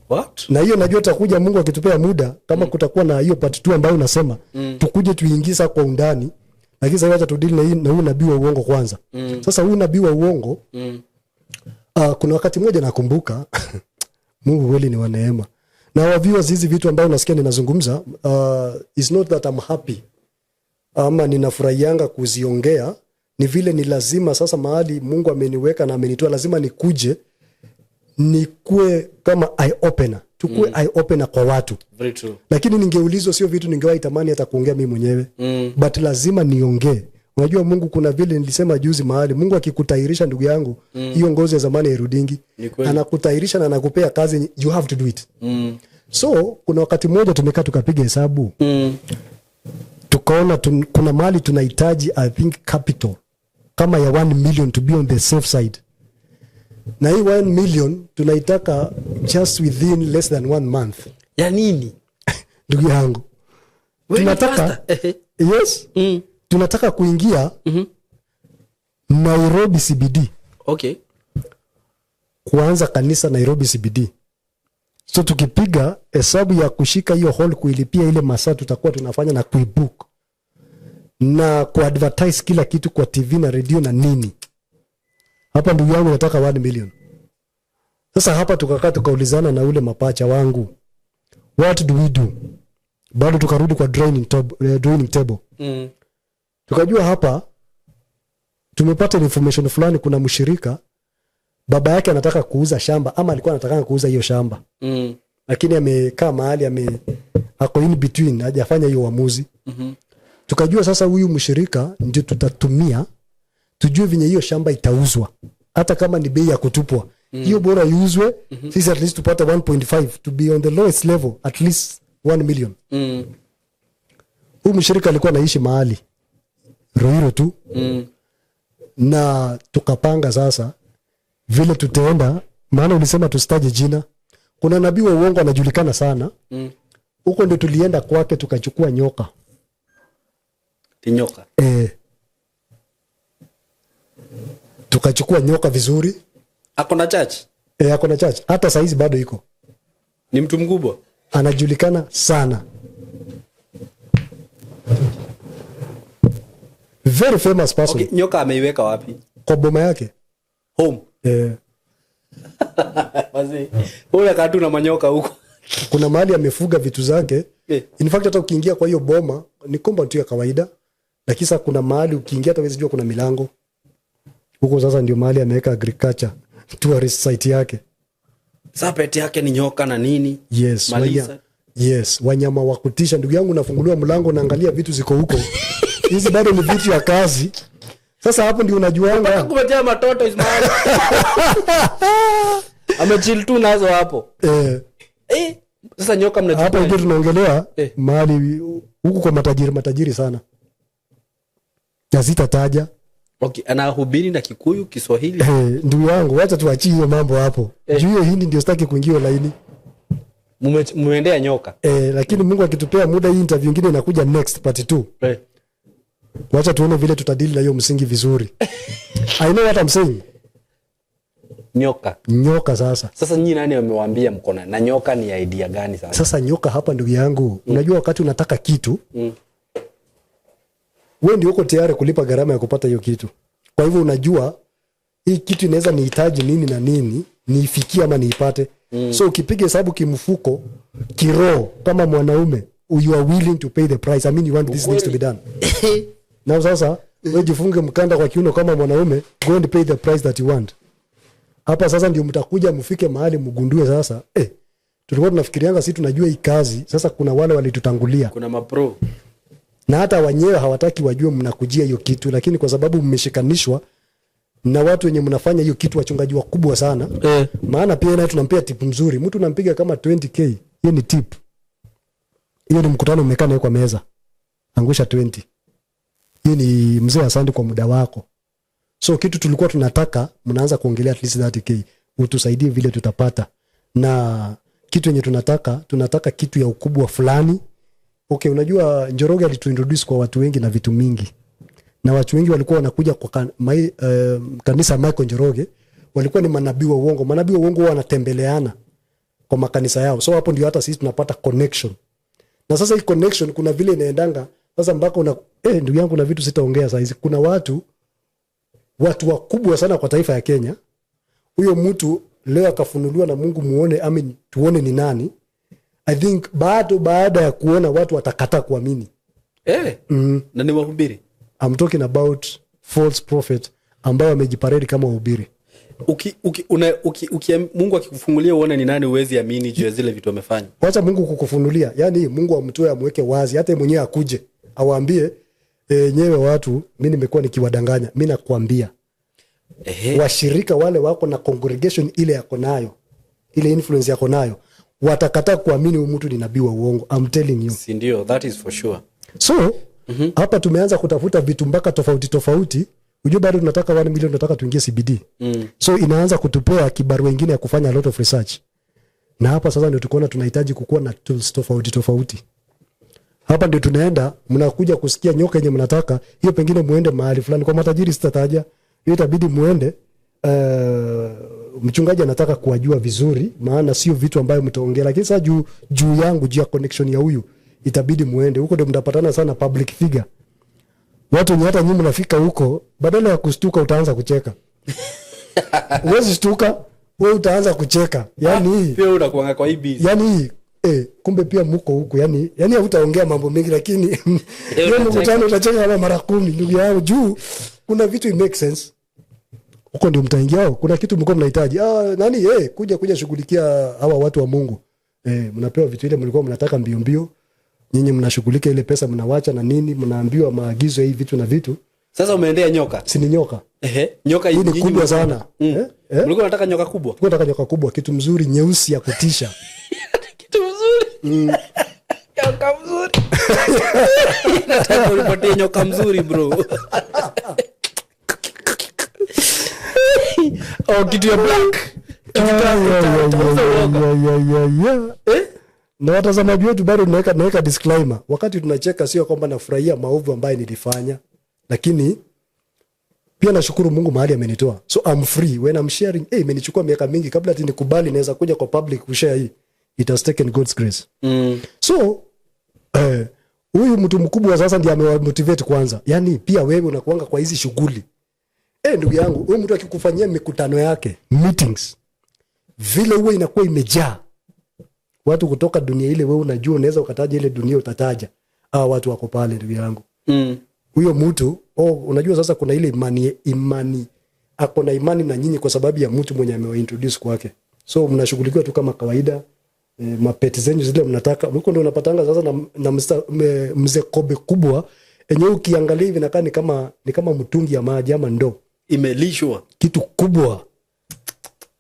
What? Na hiyo najua tutakuja, Mungu akitupea muda, kama kutakuwa na hiyo part 2 ambayo unasema, tukuje tuingiza kwa undani. Lakini sasa acha tudili na hii, na huyu nabii wa uongo kwanza. Sasa huyu nabii wa uongo, kuna wakati mmoja nakumbuka Mungu kweli ni wa neema. Na wa viewers, hizi vitu ambayo unasikia ninazungumza, is not that I'm happy ama ninafurahianga kuziongea, ni vile ni lazima sasa mahali Mungu ameniweka na amenitoa, lazima nikuje nikue kama eye opener, tukue eye opener kwa watu. Very true. Lakini ningeulizwa sio vitu ningewahi tamani hata kuongea mimi mwenyewe. But lazima niongee. Unajua Mungu, kuna vile nilisema juzi mahali, Mungu akikutahirisha, ndugu yangu, hiyo ngozi ya zamani hairudingi. Ni kweli. Anakutahirisha na anakupea kazi, you have to do it. So kuna wakati mmoja tumekaa tukapiga hesabu, tukaona kuna mahali tunahitaji, I think, capital kama ya 1 million to be on the safe side, na hii 1 million tunaitaka just within less than one month. Ya nini? Ndugu yangu, Wewe ni tunataka pastor? Ehe. Yes, tunataka kuingia Nairobi CBD, kuanza kanisa Nairobi CBD. So tukipiga hesabu ya kushika hiyo hall, kuilipia ile masaa tutakuwa tunafanya na kuibook na kuadvertise kila kitu kwa TV na redio na nini, hapa, ndugu yangu, nataka 1 million. Sasa hapa tukakaa tukaulizana na ule mapacha wangu, what do we do? Bado tukarudi kwa drawing table. Tukajua hapa tumepata information fulani, kuna mshirika baba yake anataka kuuza shamba, ama alikuwa anataka kuuza hiyo shamba, lakini amekaa mahali ako in between, hajafanya hiyo uamuzi. Tukajua sasa huyu mshirika ndio tutatumia tujue venye hiyo shamba itauzwa, hata kama ni bei ya kutupwa, hiyo bora iuzwe. Sisi at least tupate 1.5, to be on the lowest level, at least 1 million. Huyu mshirika alikuwa anaishi mahali Ruiru tu. Na tukapanga sasa vile tutaenda, maana ulisema tusitaje jina. Kuna nabii wa uongo anajulikana sana huko. Ndio tulienda kwake tukachukua nyoka. Tinyoka. E, tukachukua nyoka vizuri. Ako na church? E, ako na church, hata saizi bado iko. Ni mtu mkubwa? Anajulikana sana, very famous person. Okay, nyoka ameiweka wapi? Kwa boma yake. Home? E. Basi ule katu na manyoka huko. Kuna mahali amefuga vitu zake. In fact, hata ukiingia kwa hiyo boma ni compound tu ya kawaida, lakini sasa kuna mahali ukiingia hata huwezi jua kuna milango huko. Sasa ndio mahali ameweka agriculture tourist site yake. Sasa pet yake ni nyoka na nini? Yes. Malisa. Yes, wanyama wa kutisha, ndugu yangu. Unafunguliwa mlango, unaangalia vitu ziko huko, hizi bado ni vitu ya kazi. Sasa hapo ndio unajuanga. Kumetea matoto Ismail. Amechill tu nazo hapo. Eh. Eh, sasa nyoka Hapo mnachukua. ndio tunaongelea mahali huku kwa matajiri, matajiri sana, na sitataja. Okay, anahubiri na Kikuyu, Kiswahili? Eh, ndugu yangu, wacha tuachie hiyo mambo hapo juu hiyo hindi ndio sitaki kuingia hiyo laini. Mumeendea nyoka. Eh, lakini Mungu akitupea muda, hii interview ingine inakuja next, part 2. Wacha tuone vile tutadili na hiyo msingi vizuri. I know what I'm saying. Nyoka. Nyoka sasa. Sasa nyinyi nani amewaambia mko na nyoka? Ni idea gani sasa? Sasa nyoka hapa, ndugu yangu, unajua wakati unataka kitu, wewe ndio uko tayari kulipa gharama ya kupata hiyo kitu. Kwa hivyo unajua hii kitu inaweza nihitaji nini na nini niifikie ama niipate. So ukipiga hesabu kimfuko, kiroho, kama mwanaume, you are willing to pay the price. I mean, you want these things to be done. Na sasa wewe jifunge mkanda kwa kiuno kama mwanaume, go and pay the price that you want. Hapa sasa ndio mtakuja mfike mahali mgundue sasa, tulikuwa tunafikirianga si tunajua hii kazi. Sasa kuna wale walitutangulia. Kuna mapro. Na hata wenyewe hawataki wajue mnakujia hiyo kitu, lakini kwa sababu mmeshikanishwa na watu wenye mnafanya hiyo kitu, wachungaji wakubwa sana. Maana pia naye tunampea tip mzuri, mtu unampiga kama 20K, hiyo ni tip. Hiyo ni mkutano umekaa naye kwa meza, angusha 20, hiyo ni mzee, asante kwa muda wako. So kitu tulikuwa tunataka, mnaanza kuongelea at least 30K, utusaidie vile tutapata, na kitu yenye tunataka, tunataka kitu ya ukubwa fulani. Okay, unajua Njoroge alituintroduce kwa watu wengi na vitu mingi, na watu wengi walikuwa wanakuja kwa kanisa Michael Njoroge walikuwa ni manabii wa uongo. Manabii wa uongo huwa wanatembeleana kwa makanisa yao, so hapo ndio hata sisi tunapata connection. Na sasa hii connection kuna vile inaendanga sasa mpaka una ndugu yangu, kuna vitu sitaongea saa hizi. Kuna watu wakubwa sana kwa taifa ya Kenya, huyo mtu leo akafunuliwa na Mungu, muone, I mean, tuone ni nani, I think bado baada ya kuona watu watakataa kuamini. Na ni wahubiri? I'm talking about false prophet ambayo wamejiparedi kama wahubiri. Uki, uki, una, uki, uki, Mungu akikufungulia uone ni nani, huwezi amini juu ya zile vitu amefanya. Wacha Mungu kukufunulia, yani Mungu amtoe amweke wazi, hata yeye mwenyewe akuje awaambie, Enyewe watu, mi nimekuwa nikiwadanganya, mi nakwambia, washirika wale wako na congregation ile yako nayo, ile influence yako nayo, watakataa kuamini huyu mtu ni nabii wa uongo. I'm telling you. Si ndio? That is for sure. So hapa tumeanza kutafuta vitu mpaka tofauti tofauti. Ujue bado tunataka 1 million, tunataka tuingie CBD. So inaanza kutupea kibarua ingine ya kufanya a lot of research. Na hapa sasa ndio tukaona tunahitaji kukuwa na tools tofauti tofauti. Hapa ndio tunaenda, mnakuja kusikia nyoka yenye mnataka hiyo, pengine muende mahali fulani kwa matajiri, sitataja hiyo, itabidi muende. Mchungaji anataka kuwajua vizuri, maana sio vitu ambayo mtaongea, lakini sasa juu yangu, juu ya connection ya huyu, itabidi muende huko, ndio mtapatana sana public figure. Watu wenye hata nyinyi mnafika huko, badala ya kustuka utaanza kucheka. Huwezi stuka, wewe utaanza kucheka. Yani Pia unakuanga kwa hii biz. Yani kumbe pia mko huku, yani hutaongea mambo mengi, lakini hiyo mkutano utacheka kama mara 10, ndugu yangu, juu kuna vitu it make sense. Huko ndio mtaingia, kuna kitu mlikuwa mnahitaji. Nani kuja shughulikia hawa watu wa Mungu. Mnapewa vitu ile mlikuwa mnataka mbio mbio. Nyinyi mnashughulika ile pesa mnawacha na nini, mnaambiwa maagizo hii vitu na vitu. Sasa umeendea nyoka. Si ni nyoka. Nyoka Hii ni nyinyi kubwa sana. Mlikuwa mnataka nyoka kubwa? Tulikuwa tunataka nyoka kubwa, kitu mzuri nyeusi ya kutisha. Kitu mzuri. Nyoka mzuri. Nataka unipatie nyoka mzuri bro. Oh, kitu ya black. Kitu ta uoga. Na watazamaji wetu bado naweka disclaimer. Wakati tunacheka sio kwamba nafurahia maovu ambayo nilifanya, lakini pia nashukuru Mungu mahali amenitoa. So I'm free when I'm sharing. Imenichukua miaka mingi kabla ati nikubali naweza kuja kwa public kushare hii. It has taken God's grace. So huyu mtu mkubwa sasa ndiye amewamotivate kwanza. Yaani pia wewe unakuanga kwa hizi shughuli. Ndugu yangu, huyu mtu akikufanyia mikutano yake, meetings, vile huwa inakuwa imejaa watu kutoka dunia ile, wewe unajua unaweza ukataja ile dunia utataja. Hawa watu wako pale, ndugu yangu. Huyo mtu, unajua sasa kuna ile imani, ako na imani na nyinyi kwa sababu ya mtu mwenye amewaintroduce kwake. So mnashughulikiwa tu kama kawaida. Mapeti zenyu zile mnataka. Huko ndio unapatanga sasa na mzee kobe kubwa enyewe ukiangalia hivi inakaa ni kama mtungi ya maji ama ndoo. Imelishwa. Kitu kubwa.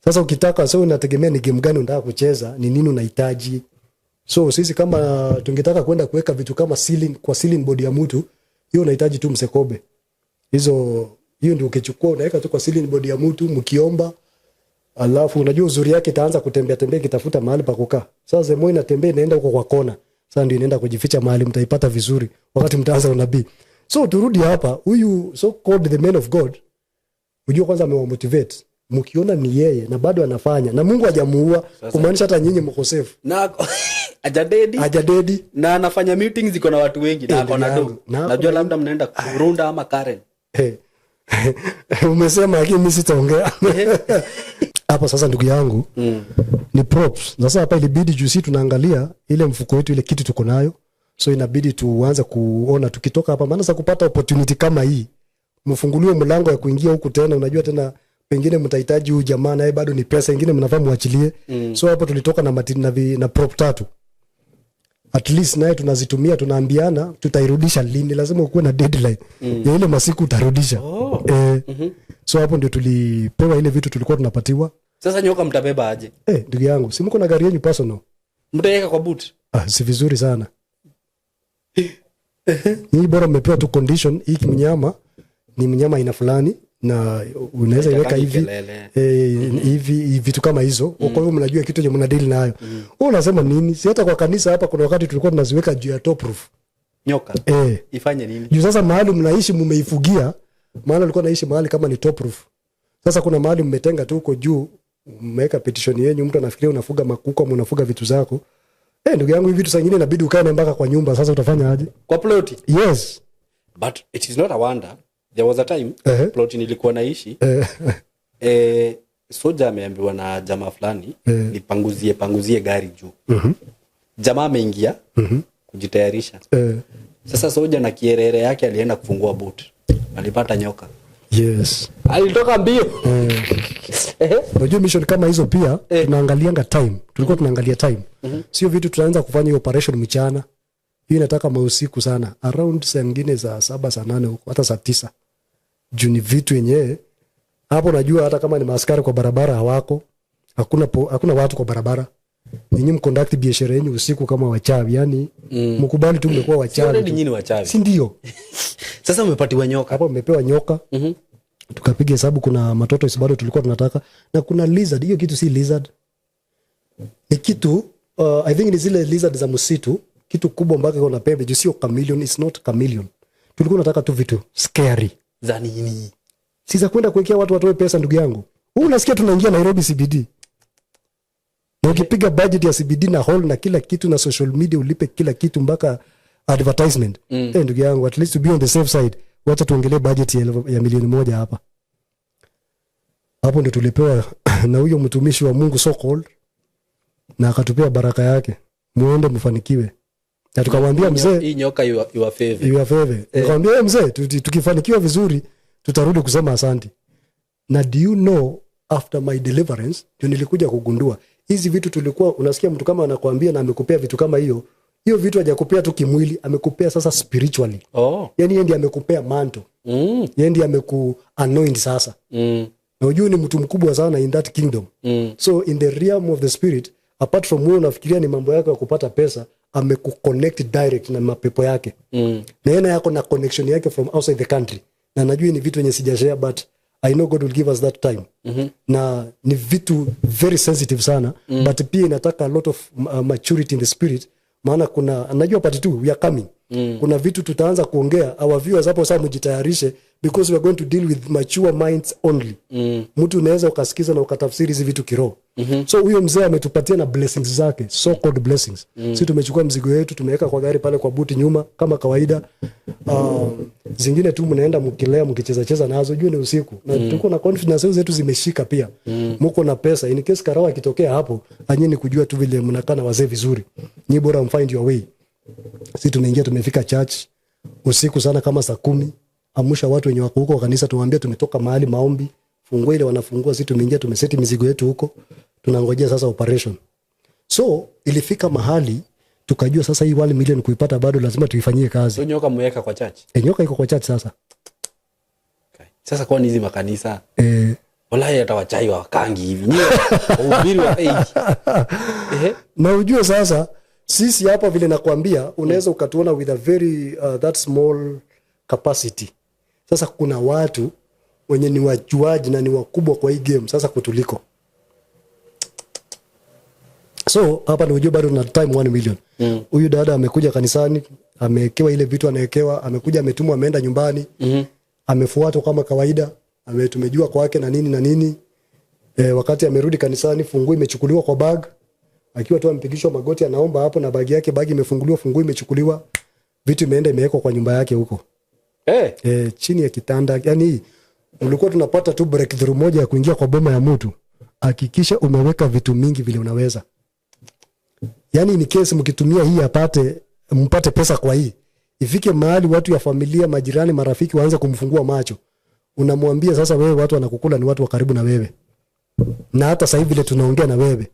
Sasa ukitaka, so unategemea ni game gani unataka kucheza, ni nini unahitaji. So sisi kama tungetaka kwenda kuweka vitu kama ceiling, kwa ceiling board ya mtu, hiyo unahitaji tu msekobe. Hiyo ndio ukichukua unaweka tu kwa ceiling board ya mtu mkiomba. Alafu unajua uzuri yake itaanza kutembea tembea ikitafuta mahali pa kukaa. Sasa zemo inatembea inaenda huko kwa kona. Sasa ndio inaenda kujificha mahali mtaipata vizuri wakati mtaanza unabii. So turudi hapa, huyu so called the man of God. Unajua kwanza amewamotivate. Mkiona ni yeye na bado anafanya na Mungu hajamuua, kumaanisha hata nyinyi mko safe. Na hajadedi. Hajadedi. Na anafanya meetings ziko na watu wengi na ako na Ndugu do. yangu. Na ako Najua na labda mnaenda Runda ama Karen. Umesema lakini mimi sitaongea. Hapo sasa ndugu yangu, ni props. Sasa hapa ilibidi juu sisi tunaangalia ile mfuko wetu, ile kitu tuko nayo. So inabidi tuanze kuona tukitoka hapa, maana sasa kupata opportunity kama hii, mfunguliwe mlango ya kuingia huku tena, unajua tena pengine mtahitaji huyu jamaa naye bado ni pesa nyingine mnafaa muachilie. So hapo tulitoka na matini na prop 3. At least naye tunazitumia, tunaambiana tutairudisha lini, lazima ukuwe na deadline. Ya ile masiku utarudisha. So hapo ndio tulipewa ile vitu tulikuwa tunapatiwa. Sasa nyoka mtabeba aje? Ndugu yangu, si mko na gari yenu personal? Mtaweka kwa boot? Si vizuri sana. Nyinyi bora mmepewa tu condition, hii mnyama ni mnyama aina fulani na unaweza iweka Haitaki hivi, kelele. hivi vitu kama hizo. Kwa hiyo mnajua kitu chenye mnadeal nayo. Wewe unasema nini? Si hata kwa kanisa hapa kuna wakati tulikuwa tunaziweka juu ya top roof. Nyoka. Ifanye nini? Juu sasa mahali mnaishi mmeifugia, maana ulikuwa naishi mahali kama ni top roof. Sasa kuna mahali mmetenga tu huko juu, mmeweka petition yenu, mtu anafikiria unafuga makuku ama unafuga vitu zako. Ndugu yangu, hivi vitu saa nyingine inabidi ukae na mpaka kwa nyumba. Sasa utafanya aje? Kwa ploti? Yes. But it is not a wonder. There was a time ploti nilikuwa naishi. Soja ameambiwa na jamaa fulani, nipanguzie, panguzie gari juu. Jamaa ameingia kujitayarisha. Sasa soja na kierere yake alienda kufungua boot. Alipata nyoka. Alitoka mbio. Unajua mission kama hizo pia tunaangalianga time. Tulikuwa tunaangalia time. Sio vitu tunaanza kufanya hiyo operation mchana. Hii inataka mausiku sana, around saa ingine za 7, saa 8 huko, hata saa 9, juu ni vitu yenyewe hapo. Najua hata kama ni maaskari kwa barabara hawako, hakuna watu kwa barabara. Ninyi mconduct biashara yenu usiku kama wachawi, yani mkubali tu mmekuwa Si wachawi already tu. nyinyi ni wachawi. Si ndio? Sasa umepatiwa nyoka. Hapo mmepewa nyoka. Tukapiga hesabu, kuna matoto bado tulikuwa tunataka na kuna lizard. Hiyo kitu si lizard, ni kitu I think ni zile lizard za msitu, kitu kubwa mpaka iko na pembe, juu sio chameleon, it's not chameleon. Tulikuwa tunataka tu vitu scary. Za nini? Si za kwenda kuwekea watu watoe pesa, ndugu yangu. Huu unasikia tunaingia Nairobi CBD, na ukipiga budget ya CBD na hall na kila kitu na social media, ulipe kila kitu mpaka advertisement. Ndugu yangu, at least to be on the safe side, wacha tuongelee budget ya 1 milioni hapa. Hapo ndio tulipewa na huyo mtumishi wa Mungu so called, na akatupea baraka yake, muende mfanikiwe. Na tukamwambia mzee, Hii nyoka your favor. Your favor. Nikamwambia, "Eh, mzee, tukifanikiwa vizuri tutarudi kusema asante." Na do you know, after my deliverance ndio nilikuja kugundua hizi vitu tulikuwa, unasikia mtu kama anakuambia na amekupea vitu kama hiyo, hiyo vitu hajakupea tu kimwili, amekupea sasa spiritually. Yani yeye ndiye amekupea mantle. Yeye ndiye ameku anoint sasa. Na ujue ni mtu mkubwa sana in that kingdom. So in the realm of the spirit, apart from wewe unafikiria ni mambo yako ya kupata pesa, amekuconnect direct na mapepo yake. Na yeye yako na connection yake from outside the country, na najua ni vitu yenye sijashare, but I know God will give us that time. Na ni vitu very sensitive sana, but pia inataka a lot of maturity in the spirit, maana kuna, najua part 2 we are coming. Kuna vitu tutaanza kuongea, our viewers hapo sasa mjitayarishe, because we are going to deal with mature minds only. Mtu unaweza ukasikiza na ukatafsiri hizi vitu kiroho. So huyo mzee ametupatia na blessings zake, so called blessings. Si tumechukua mzigo wetu, tumeweka kwa gari pale kwa buti nyuma kama kawaida. Zingine tu mnaenda mkilea, mkicheza cheza nazo, juu ni usiku na tuko na confidence zetu zimeshika pia. Mko na pesa, in case karawa akitokea hapo, anyini kujua tu vile mnakaa na wazee vizuri, nyi bora mfind your way. Si tumeingia, tumefika church usiku sana kama saa 10, amsha watu wenye wako huko kanisa, tuwaambie tumetoka mahali maombi, fungua ile wanafungua. Si tumeingia, tumeseti mizigo yetu huko, tunangojea sasa operation. So ilifika mahali tukajua sasa hii 1 million kuipata bado lazima tuifanyie kazi. So nyoka mweka kwa church. E, nyoka iko kwa church sasa. Okay. Sasa kwani hizi makanisa, wallahi hata wachai wakangi hivi. Nyie wahubiri wa age. Na ujue sasa sisi hapa vile nakwambia, unaweza ukatuona with a very that small capacity. Sasa kuna watu wenye ni wajuaji na ni wakubwa kwa hii game sasa kutuliko. So hapa ni ujue bado tuna time 1 million. Huyu dada amekuja kanisani, amewekewa ile vitu anawekewa, amekuja, ametumwa, ameenda nyumbani. Amefuatwa kama kawaida, tumejua kwake na nini na nini. Wakati amerudi kanisani, funguo imechukuliwa kwa bag. Akiwa tu amepigishwa magoti anaomba hapo na bagi yake, bagi imefunguliwa, funguo imechukuliwa, vitu imeenda imewekwa kwa nyumba yake huko. Chini ya kitanda. Yani ulikuwa tunapata tu breakthrough moja ya kuingia kwa boma ya mtu, hakikisha umeweka vitu mingi vile unaweza. Yani in case mkitumia hii apate, mpate pesa kwa hii, ifike mahali watu ya familia, majirani, marafiki waanze kumfungua macho, unamwambia sasa, wewe watu wanakukula ni watu wa karibu na wewe, na hata sasa hivi vile tunaongea na wewe,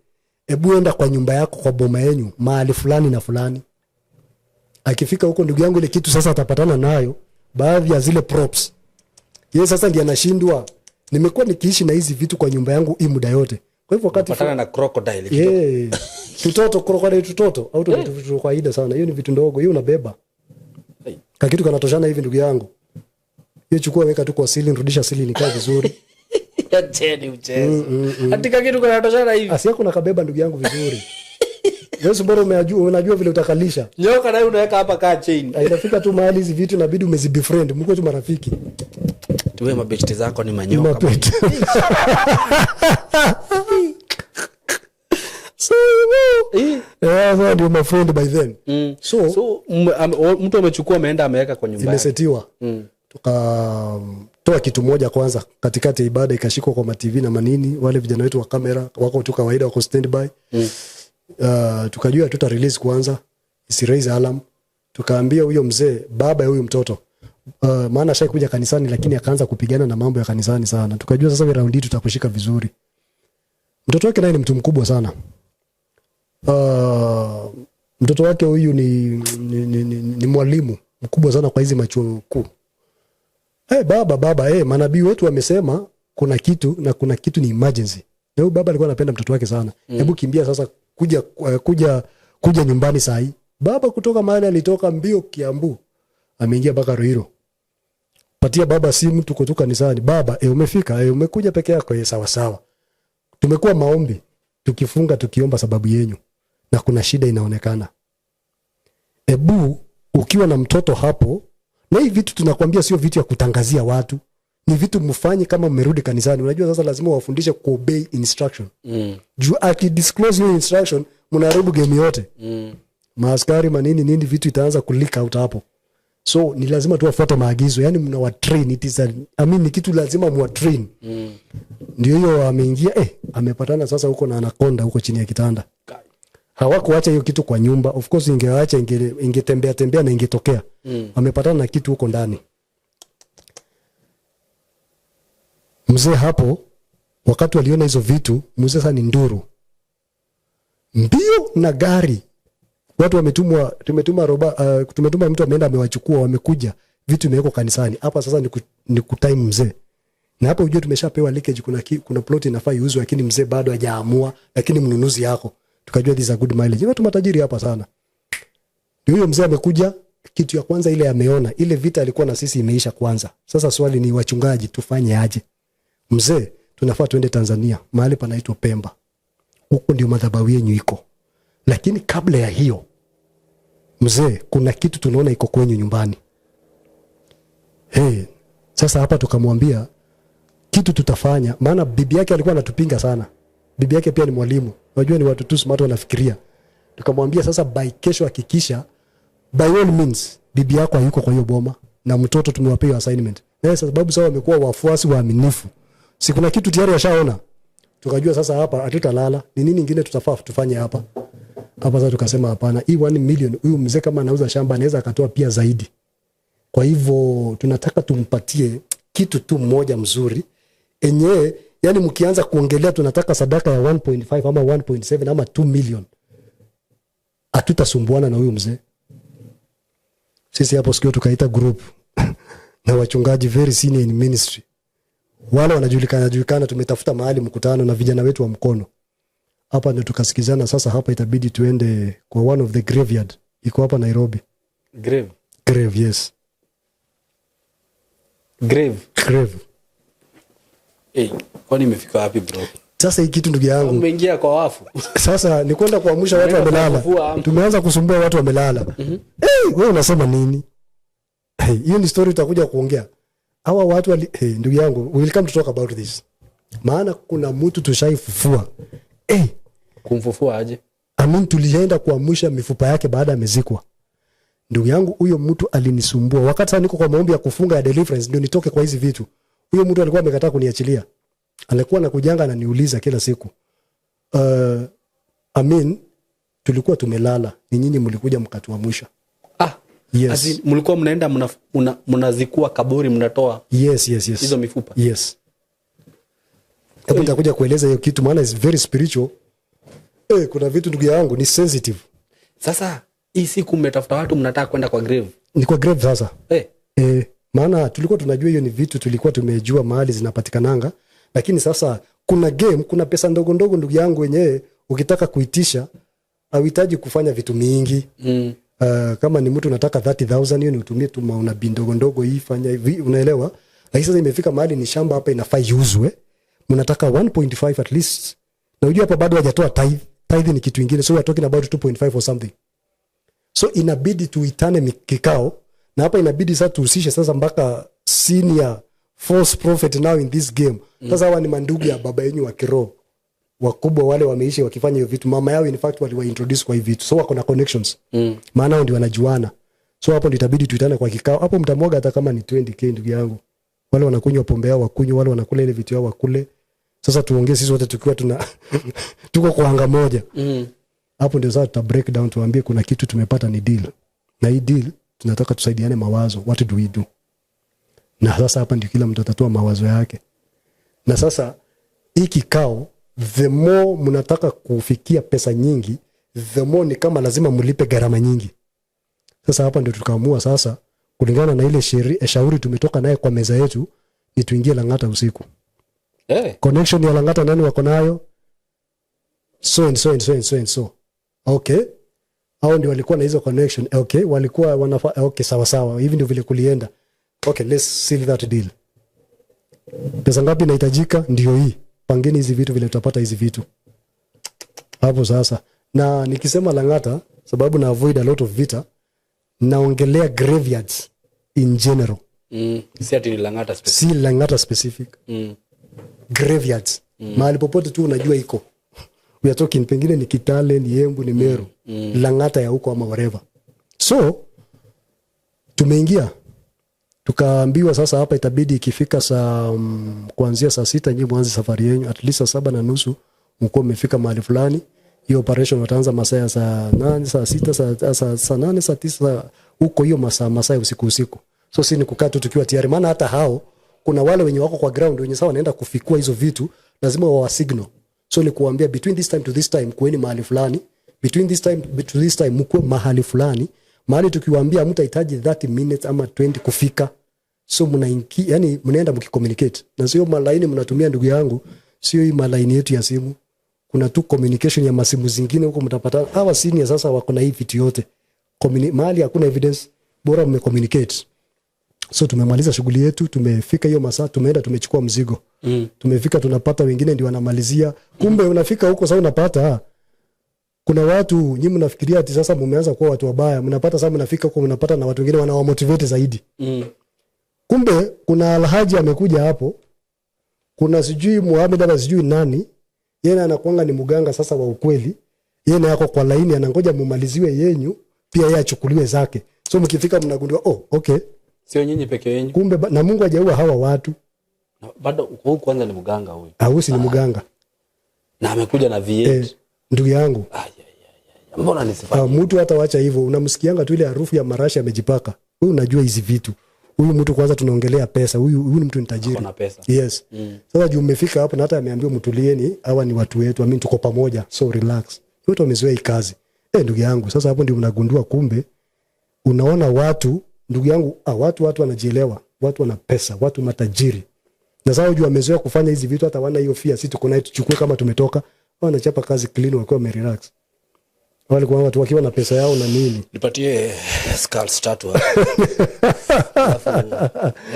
hebu enda kwa nyumba yako, kwa boma yenyu mahali fulani na fulani. Akifika huko, ndugu yangu, ile kitu sasa atapatana nayo, baadhi ya zile props, yeye sasa ndiye anashindwa, nimekuwa nikiishi na hizi vitu kwa nyumba yangu hii muda yote. Kwa hivyo wakati Patana na crocodile ikitoka. Yeah. Tutoto, crocodile tutoto au tu vitu vya kawaida sana. Hiyo ni vitu ndogo, hiyo unabeba. Hey. Kakitu kanatoshana hivi, ndugu yangu. Hiyo chukua, weka tu kwa ceiling, rudisha ceiling ikae vizuri. Acheni mchezo. Atika kitu kanatoshana hivi. Asi yako nakabeba, ndugu yangu, vizuri. Wewe mbona umeajua, unajua vile utakalisha. Nyoka nayo unaweka hapa kaa chain. Inafika tu mahali hizi vitu inabidi umezibefriend, mko tu marafiki. Tuwe mabeshte zako ni manyoka. Mapete. So, yeah, so ndio my friend by then. So, So mtu amechukua, ameenda ameweka kwa nyumba yake. Imesetiwa. Tukatoa kitu moja kwanza katikati ya ibada, ikashikwa kwa matv na manini, wale vijana wetu wa kamera wako tu kawaida, wako standby. Tukajua tuta release kwanza isi raise alarm. Tukaambia huyo mzee, baba ya huyu mtoto, maana ashai kuja kanisani lakini akaanza kupigana na mambo ya kanisani sana. Tukajua sasa round hii tutakushika vizuri. Mtoto wake naye ni mtu mkubwa sana. Mtoto wake huyu ni mwalimu mkubwa sana kwa hizi machuo kuu. Hey, baba baba, hey, manabii wetu wamesema kuna kitu na kuna kitu ni emergency. Na huyu baba alikuwa anapenda mtoto wake sana. Hebu kimbia sasa kuja nyumbani saa hii. Baba kutoka mahali alitoka mbio Kiambu, ameingia mpaka Ruiru. Patia baba simu, tuko tu kanisani. Baba, umefika? Umekuja peke yako? Sawa sawa. Tumekuwa maombi, tukifunga tukiomba sababu yenyu, na kuna shida inaonekana. Ebu ukiwa na mtoto hapo, na hii vitu tunakwambia sio vitu ya kutangazia watu, ni vitu mfanye kama mmerudi kanisani. Unajua sasa lazima wafundishe kuobey instruction. Juu akidisclose hiyo instruction, mnaharibu game yote. Maaskari manini nini, vitu itaanza kuleak out hapo. So ni lazima tu wafuate maagizo, yani mnawatrain, it is a, I mean, ni kitu lazima mwatrain. Ndio hiyo ameingia, amepatana sasa huko na anakonda huko chini ya kitanda. Hawakuacha hiyo kitu kwa nyumba. Of course ingeacha ingetembea tembea na ingetokea. Amepatana na kitu huko ndani. Mzee hapo wakati waliona hizo vitu, mzee sasa ni nduru. Mbio na gari. Watu wametumwa, tumetuma roba, tumetuma mtu ameenda amewachukua, wamekuja, vitu imewekwa kanisani. Hapa sasa ni kutime mzee. Na hapo ujue tumeshapewa leakage, kuna plot inafaa iuzwe, lakini mzee bado hajaamua, lakini mnunuzi yako. Tukajua this is a good mileage. Watu matajiri hapa sana. Ndio huyo mzee amekuja, kitu ya kwanza ile ameona, ile vita alikuwa na sisi imeisha kwanza. Sasa swali ni wachungaji tufanye aje? Mzee, tunafaa tuende Tanzania, mahali panaitwa Pemba. Huko ndio madhabahu yenu iko. Lakini kabla ya hiyo, mzee, kuna kitu tunaona iko kwenyu nyumbani. Hey, sasa hapa tukamwambia kitu tutafanya, maana bibi yake alikuwa anatupinga sana. Bibi yake pia ni mwalimu. Unajua ni watu tu smart wanafikiria. Tukamwambia sasa by kesho hakikisha by all means bibi yako hayuko kwa hiyo boma na mtoto tumewapea hiyo assignment. Na sababu sasa wamekuwa wafuasi waaminifu. Si kuna kitu tayari washaona. Tukajua sasa hapa hatutalala. Ni nini nyingine tutafaa tufanye hapa? Hapa sasa tukasema hapana, hii 1 million huyu mzee kama anauza shamba anaweza akatoa pia zaidi. Kwa hivyo tunataka tumpatie kitu tu moja mzuri enyewe, yani mkianza kuongelea tunataka sadaka ya 1.5 ama 1.7 ama 2 million, hatutasumbuana na huyu mzee. Sisi hapo sikio tukaita group na wachungaji very senior in ministry, wale wanajulikana julikana, tumetafuta mahali mkutano na vijana wetu wa mkono. Hapa ndio tukasikizana sasa, hapa itabidi tuende kwa one of the graveyard iko hapa Nairobi. Grave. Grave, yes. Grave. Grave. Hey, kwani imefika wapi bro? Sasa hii kitu ndugu yangu. Umeingia kwa wafu. Sasa ni kwenda kuamsha watu wamelala. Tumeanza kusumbua watu wamelala. Hey, wewe unasema nini? Hey, hiyo ni story tutakuja kuongea. Hawa watu wali, hey, ndugu yangu, we will come to talk about this. Maana kuna mtu tushaifufua. Hey, kumfufua aje? Amin, tulienda kuamsha mifupa yake baada amezikwa. Ndugu yangu huyo mtu alinisumbua. Wakati sasa niko kwa maombi ya kufunga ya deliverance ndio nitoke kwa hizi vitu. Huyo mtu alikuwa amekataa kuniachilia. Alikuwa anakujanga ananiuliza kila siku. Amin, tulikuwa tumelala. Ni nyinyi mlikuja mkatuamsha. Yes. As in, mlikuwa mnaenda mnazikua kaburi mnatoa. Yes, yes, yes. Hizo mifupa. Yes. Hebu nitakuja kueleza hiyo kitu maana is very spiritual. Kuna vitu ndugu yangu ni sensitive. Sasa hii siku mmetafuta watu mnataka kwenda kwa grave. Ni kwa grave sasa. Maana tulikuwa tunajua hiyo ni vitu tulikuwa tumejua mahali zinapatikananga, lakini sasa kuna game, kuna pesa ndogo ndogo ndugu yangu wenyewe ukitaka kuitisha hauhitaji kufanya vitu mingi. Kama ni mtu unataka 30,000 hiyo ni utumie tu mauna bi ndogo ndogo hii fanya hivi, unaelewa? Lakini sasa imefika mahali ni shamba hapa inafaa iuzwe. Mnataka 1.5 at least. Na unajua hapa bado hajatoa tithe. Tithe ni kitu kingine, so we are talking about 2.5 or something. So inabidi tuitane kikao na hapa inabidi sasa tuhusishe sasa mpaka senior false prophet now in this game. Sasa hawa ni mandugu ya baba yenu wa kiroho. Wakubwa wale wameishi wakifanya hiyo vitu. Mama yao in fact waliwa introduce kwa hivi vitu. So wako na connections. Maana ndio wanajuana. So hapo ndio itabidi tuitane kwa kikao. Hapo mtamwaga hata kama ni 20k ndugu yangu. Wale wanakunywa pombe yao wakunywe, wale wanakula ile vitu yao wakule. Sasa tuongee sisi wote tukiwa tuko kwa anga moja. Hapo ndio sasa tuta break down tuambie kuna kitu tumepata ni deal. Na hii deal tunataka tusaidiane mawazo, what do we do? Na sasa hapa ndio kila mtu atatoa mawazo yake. Na sasa hii kikao, the more mnataka kufikia pesa nyingi, the more ni kama lazima mlipe gharama nyingi. Sasa hapa ndio tukaamua sasa, kulingana na ile shauri tumetoka naye kwa meza yetu, ni tuingie Lang'ata usiku. Connection ya Lang'ata nani wako nayo? So and so and so and so and so. Okay, hao ndio walikuwa na hizo connection. Okay, walikuwa wanafa. Okay, sawa sawa, hivi ndio vile kulienda. Okay, let's seal that deal. Pesa ngapi inahitajika? Ndio hii. Pangeni hizi vitu vile tutapata hizi vitu hapo sasa. Na nikisema Lang'ata, sababu na avoid a lot of vita, naongelea graveyards in general. Si ati ni Lang'ata specific. Si Lang'ata specific. Graveyards, mahali popote tu unajua iko. We are talking pengine ni Kitale, ni Embu, ni Meru, Lang'ata ya huko ama whatever. So tumeingia, tukaambiwa sasa hapa itabidi ikifika saa kuanzia saa 6 nyinyi mwanze safari yenyu, at least saa 7:30 mkuwa mmefika mahali fulani. Hiyo operation wataanza masaa ya saa 8, saa 6, saa 8, saa 9 huko, hiyo masaa ya usiku usiku. So si ni kukaa tu tukiwa tayari, maana hata hao kuna wale wenye wako kwa ground wenye sawa wanaenda kufikua hizo vitu, lazima wawa signal. So ni kuambia between this time to this time kuweni mahali fulani, between this time to this time mkuwe mahali fulani. Mahali tukiwaambia mtahitaji 30 minutes ama 20 kufika. So mnaingi, yani mnaenda mkicommunicate, na sio malaini mnatumia, ndugu yangu, sio hii malaini yetu ya simu. Kuna tu communication ya masimu zingine huko mtapata. Hawa senior sasa wako na hii vitu yote. Mahali hakuna evidence, bora mmecommunicate. So tumemaliza shughuli yetu, tumefika hiyo masaa, tumeenda tumechukua mzigo. Tumefika tunapata wengine ndio wanamalizia. Kumbe unafika huko sasa unapata kuna watu, nyinyi mnafikiria ati sasa mumeanza kuwa watu wabaya, mnapata sasa mnafika huko mnapata na watu wengine wanawamotivate zaidi. Kumbe kuna Alhaji amekuja hapo, kuna sijui Muhammad ama sijui nani, yeye anakuanga ni mganga sasa wa ukweli. Yeye naye ako kwa laini anangoja mumaliziwe yenyu, pia yeye achukuliwe zake. So mkifika mnagundua, oh, okay, Sio nyinyi peke yenyu. Kumbe na Mungu hajaua hawa watu. Na bado huyu kwanza ni mganga huyu. Ausi ni mganga. Na amekuja na V8. Eh, ndugu yangu. Ay, ay, ay, ay. Mbona nisifanye? Mtu hata wacha hivyo, unamsikianga tu ile harufu ya marashi amejipaka. Huyu unajua hizi vitu. Huyu mtu kwanza tunaongelea pesa. Huyu ni mtu ni tajiri. Ako na pesa. Yes. Sasa juu mmefika hapo na hata ameambiwa mtulieni, hawa ni watu wetu. I mean tuko pamoja. So relax. Wote wamezoea hii kazi. Eh, ndugu yangu, sasa hapo ndio mnagundua kumbe unaona watu, ndugu yangu, watu wanajielewa, watu wana pesa, watu matajiri. Na sasa juu wamezoea kufanya hizi vitu, hata wana hiyo fear, sisi tuko nayo tuchukue kama tumetoka. Wao wanachapa kazi clean wakiwa wamerelax. Walikuwa watu wakiwa na pesa yao na nini. Nipatie skulls tatu hapa. Alafu,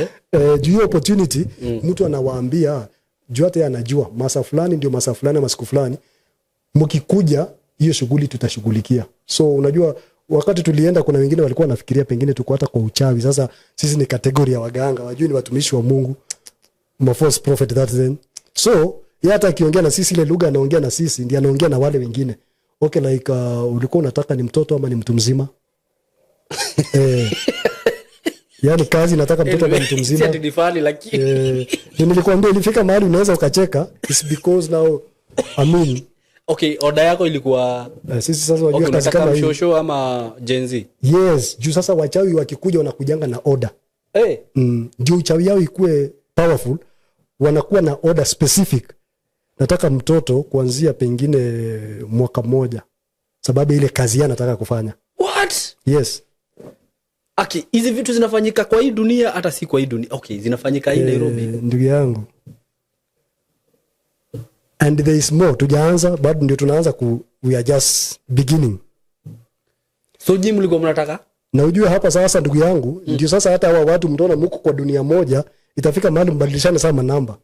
eh? Eh, juu hiyo opportunity mtu anawaambia juu hata yeye anajua masa fulani ndio masa fulani ama siku fulani mkikuja hiyo shughuli tutashughulikia. So unajua wakati tulienda kuna wengine walikuwa wanafikiria pengine tuko hata kwa uchawi. Sasa sisi ni category ya waganga, wajui ni watumishi wa Mungu, ma false prophet that then. So yeye hata akiongea na sisi ile lugha anaongea na sisi ndiye anaongea na wale wengine. Okay, like ulikuwa unataka ni mtoto ama ni mtu mzima? Eh, yani kazi nataka mtoto ama mtu Si mzima. ati ni funny, lakini Eh, ndio nilikwambia ilifika mahali unaweza ukacheka. It's because now, I mean, Okay, oda yako ilikuwa sisi sasa wajua okay, kazi unataka kama hii. mshosho ama Gen Z? Yes, juu sasa wachawi wakikuja wanakujanga na order. Hey. Juu uchawi yao ikuwe powerful, wanakuwa na order specific. Nataka mtoto kuanzia pengine mwaka mmoja, sababu ile kazi yeye anataka kufanya. What? Yes. Aki, hizi vitu zinafanyika kwa hii dunia, hata si kwa hii dunia. Okay, zinafanyika hii Nairobi. Eh, ndugu yangu, and there is more. Tujaanza bado, ndio tunaanza ku, we are just beginning. So nyi mlikuwa mnataka Na ujue hapa sasa, ndugu yangu, ndio sasa hata hawa watu mtaona muko kwa dunia moja, itafika mahali mbadilishane sana manamba.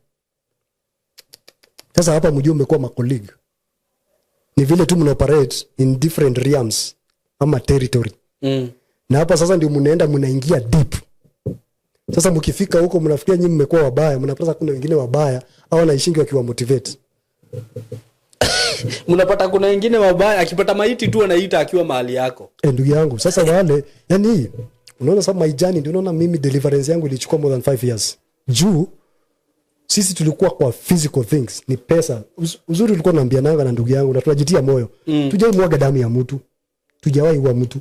Sasa hapa mjue mmekuwa macolleague, ni vile tu mna operate in different realms ama territory. Na hapa sasa ndio mnaenda mnaingia deep. Sasa mkifika huko mnafikia nyinyi mmekuwa wabaya, mnapata kuna wengine wabaya au wanaishingi wakiwa motivate. Mnapata kuna wengine wabaya, akipata maiti tu anaita akiwa mahali yako. Eh, ndugu yangu, sasa wale, yani unaona sasa maijani ndio unaona mimi deliverance yangu ilichukua more than 5 years. Juu sisi tulikuwa kwa physical things, ni pesa. Uzuri ulikuwa naambia nanga na ndugu yangu na tunajitia moyo. Tujai mwaga damu ya mtu. Tujawahi ua mtu.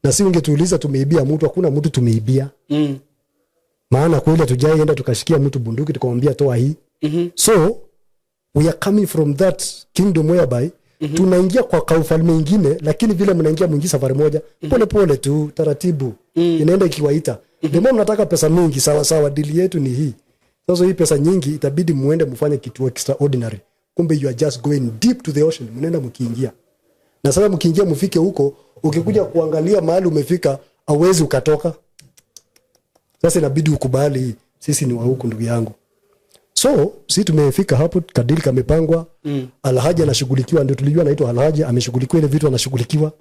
Na si ungetuuliza tumeibia mtu, hakuna mtu tumeibia. Maana kweli hatujai enda tukashikia mtu bunduki tukamwambia toa hii. So we are coming from that kingdom whereby Tunaingia kwa kaufalme ingine, lakini vile mnaingia mwingi safari moja, pole pole tu, taratibu. Inaenda ikiwaita. The more mnataka pesa mingi, sawa sawa, deal yetu ni hii. Sasa hii pesa nyingi itabidi muende mfanye kitu extraordinary. Kumbe you are just going deep to the ocean, mnaenda mkiingia. Na sasa mkiingia mfike huko, ukikuja kuangalia mahali umefika, hauwezi ukatoka. Sasa inabidi ukubali sisi ni wa huku, ndugu yangu. So si tumefika hapo, kadeal kamepangwa. Alhaji anashughulikiwa, ndio tulijua anaitwa Alhaji, ameshughulikiwa ile vitu anashughulikiwa.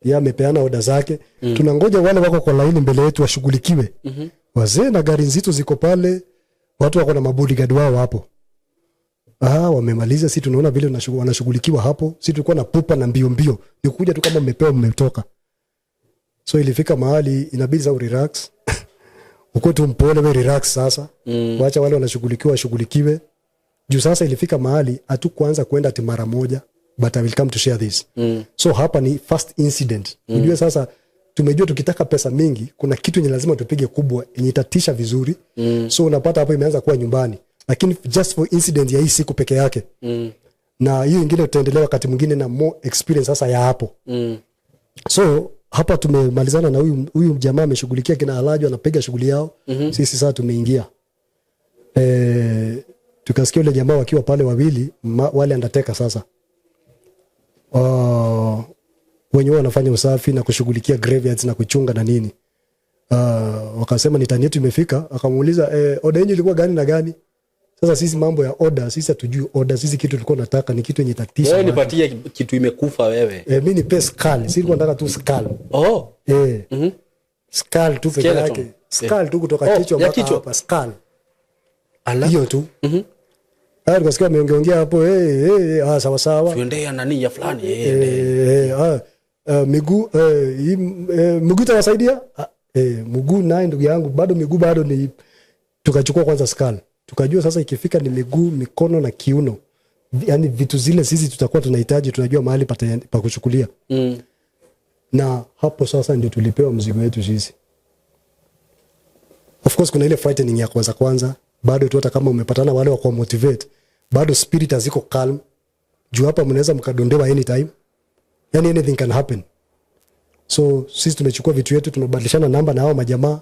Yeye amepeana oda zake. Tunangoja wale wako kwa laini mbele yetu washughulikiwe. Wazee na gari nzito ziko pale, watu wako na mabodyguard wao hapo. Ah, wamemaliza, si tunaona vile wanashughulikiwa hapo. Si tulikuwa na pupa na mbio mbio, ni kuja tu kama mmepewa mmetoka. So ilifika mahali inabidi sasa urelax, ukuwe tu mpole, we relax sasa. Wacha wale wanashughulikiwa washughulikiwe. Juu sasa ilifika mahali hatukuanza kwenda ati mara moja, but I will come to share this. So hapa ni first incident. Ujue sasa tumejua tukitaka pesa mingi kuna kitu yenye lazima tupige kubwa yenye itatisha vizuri. So unapata hapo imeanza kuwa nyumbani, lakini just for incident ya hii siku peke yake. Na hiyo ingine tutaendelea wakati mwingine na more experience sasa ya hapo. So hapa tumemalizana na huyu jamaa ameshughulikia kina Alhaji, anapiga shughuli yao. Sisi sasa tumeingia, tukasikia ule jamaa wakiwa pale wawili wale undertaker sasa, wenye huwa wanafanya usafi na kushughulikia graveyards na kuchunga na nini, wakasema ni turn yetu imefika. Akamuuliza, "Oda yenyu ilikuwa gani na gani?" Sasa sisi mambo ya oda, sisi hatujui oda. Sisi kitu tulikuwa nataka ni kitu yenye tatisha Wewe watu. nipatie kitu imekufa wewe. Mi nipe skull. Si nilikuwa nataka tu skull. Oh. Skull tu peke Skeleton. yake, skull tu kutoka Oh, kichwa ya mpaka kichwa. hapa, skull. Ala. Hiyo tu. Ah, tukasikia wameongeongea hapo, hey, hey, ah, sawa sawa. Tuendee ya nani ya fulani. Ah, miguu, hii, miguu itawasaidia, mguu naye ndugu yangu bado miguu bado ni, tukachukua kwanza skull, tukajua sasa ikifika ni miguu, mikono na kiuno, yani vitu zile sisi tutakuwa tunahitaji, tunajua mahali pa kuchukulia. Na hapo sasa ndio tulipewa mzigo wetu sisi. Of course kuna ile frightening ya kwanza kwanza, bado tu hata kama umepatana wale wa kuwa motivate, bado spirit haziko calm, juu hapa mnaweza mkadondewa anytime, yani anything can happen. So sisi tumechukua vitu yetu, tumebadilishana namba na hao majamaa.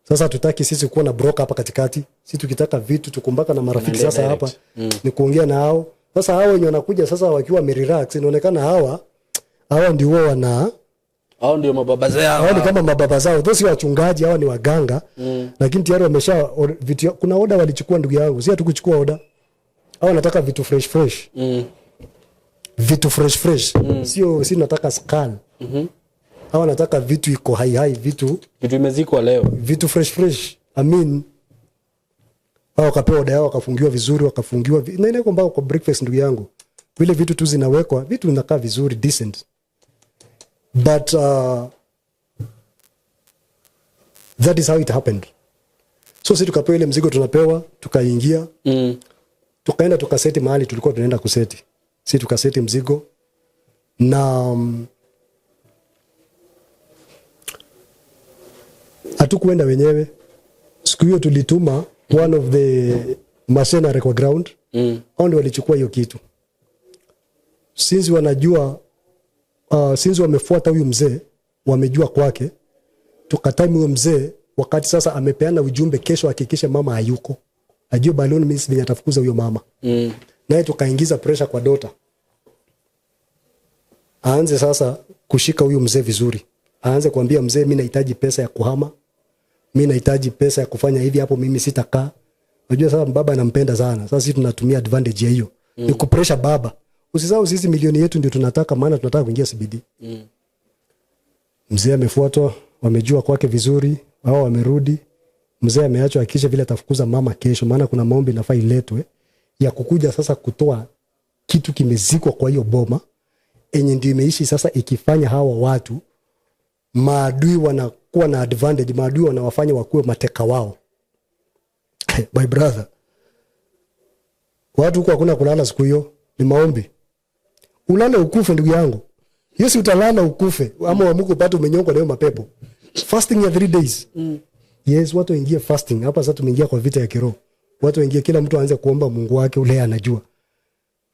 Sasa hatutaki sisi kuwa na broker hapa katikati. Sisi tukitaka vitu tukumbaka na marafiki Tunaendea sasa hapa direct. ni kuongea na hao. Sasa hao wenye wanakuja sasa wakiwa wamerelax, inaonekana hawa ndio huwa wana Hao ndio mababa zao. Hawa ni kama mababa zao, those si wachungaji, hawa ni waganga. Lakini tayari wamesha vitu, kuna oda walichukua, ndugu yangu, si hatukuchukua oda. Hawa wanataka vitu fresh fresh. Vitu fresh fresh. Sio si nataka skull. Hawa wanataka vitu iko hai hai, vitu Vitu imezikwa leo. Vitu fresh fresh. I mean, hao wakapewa oda yao, wakafungiwa vizuri, wakafungiwa na inawekwa mpaka kwa breakfast, ndugu yangu. Vile vitu tu zinawekwa, vitu vinakaa vizuri, decent. But that is how it happened. So si tukapewa ile mzigo tunapewa, tukaingia, tukaenda tukaseti mahali tulikuwa tunaenda kuseti. Si tukaseti mzigo na hatukuenda wenyewe. Siku hiyo tulituma one of the mercenary kwa ground. Hao ndio walichukua hiyo kitu. Since wanajua, since wamefuata huyu mzee, wamejua kwake, tukatime huyo mzee wakati sasa amepeana ujumbe kesho hakikishe mama hayuko, ajue by all means venye atafukuza huyo mama. Naye tukaingiza pressure kwa daughter aanze sasa kushika huyu mzee vizuri, aanze kuambia mzee, mi nahitaji pesa ya kuhama, mi nahitaji pesa ya kufanya hivi, hapo mimi sitakaa. Unajua sasa baba anampenda sana. Sasa sisi tunatumia advantage ya hiyo. Ni kupressure baba. Usisahau sisi milioni yetu ndio tunataka, maana tunataka kuingia CBD. Mzee amefuatwa, wamejua kwake vizuri, wao wamerudi. Mzee ameachwa hakikisha vile atafukuza mama kesho, maana kuna maombi inafaa iletwe ya kukuja sasa kutoa kitu kimezikwa kwa hiyo boma enye ndio imeishi sasa ikifanya hawa watu maadui wanakuwa na advantage, maadui wanawafanya wakuwe mateka wao. My brother, watu huko hakuna kulala siku hiyo, ni maombi. Ulale ukufe, ndugu yangu, hiyo si utalala ukufe ama uamuke upate umenyongwa na hiyo mapepo. Fasting ya 3 days. Yes, watu waingie fasting. Hapa sasa tumeingia kwa vita ya kiroho. Watu waingie, kila mtu aanze kuomba Mungu wake ule anajua.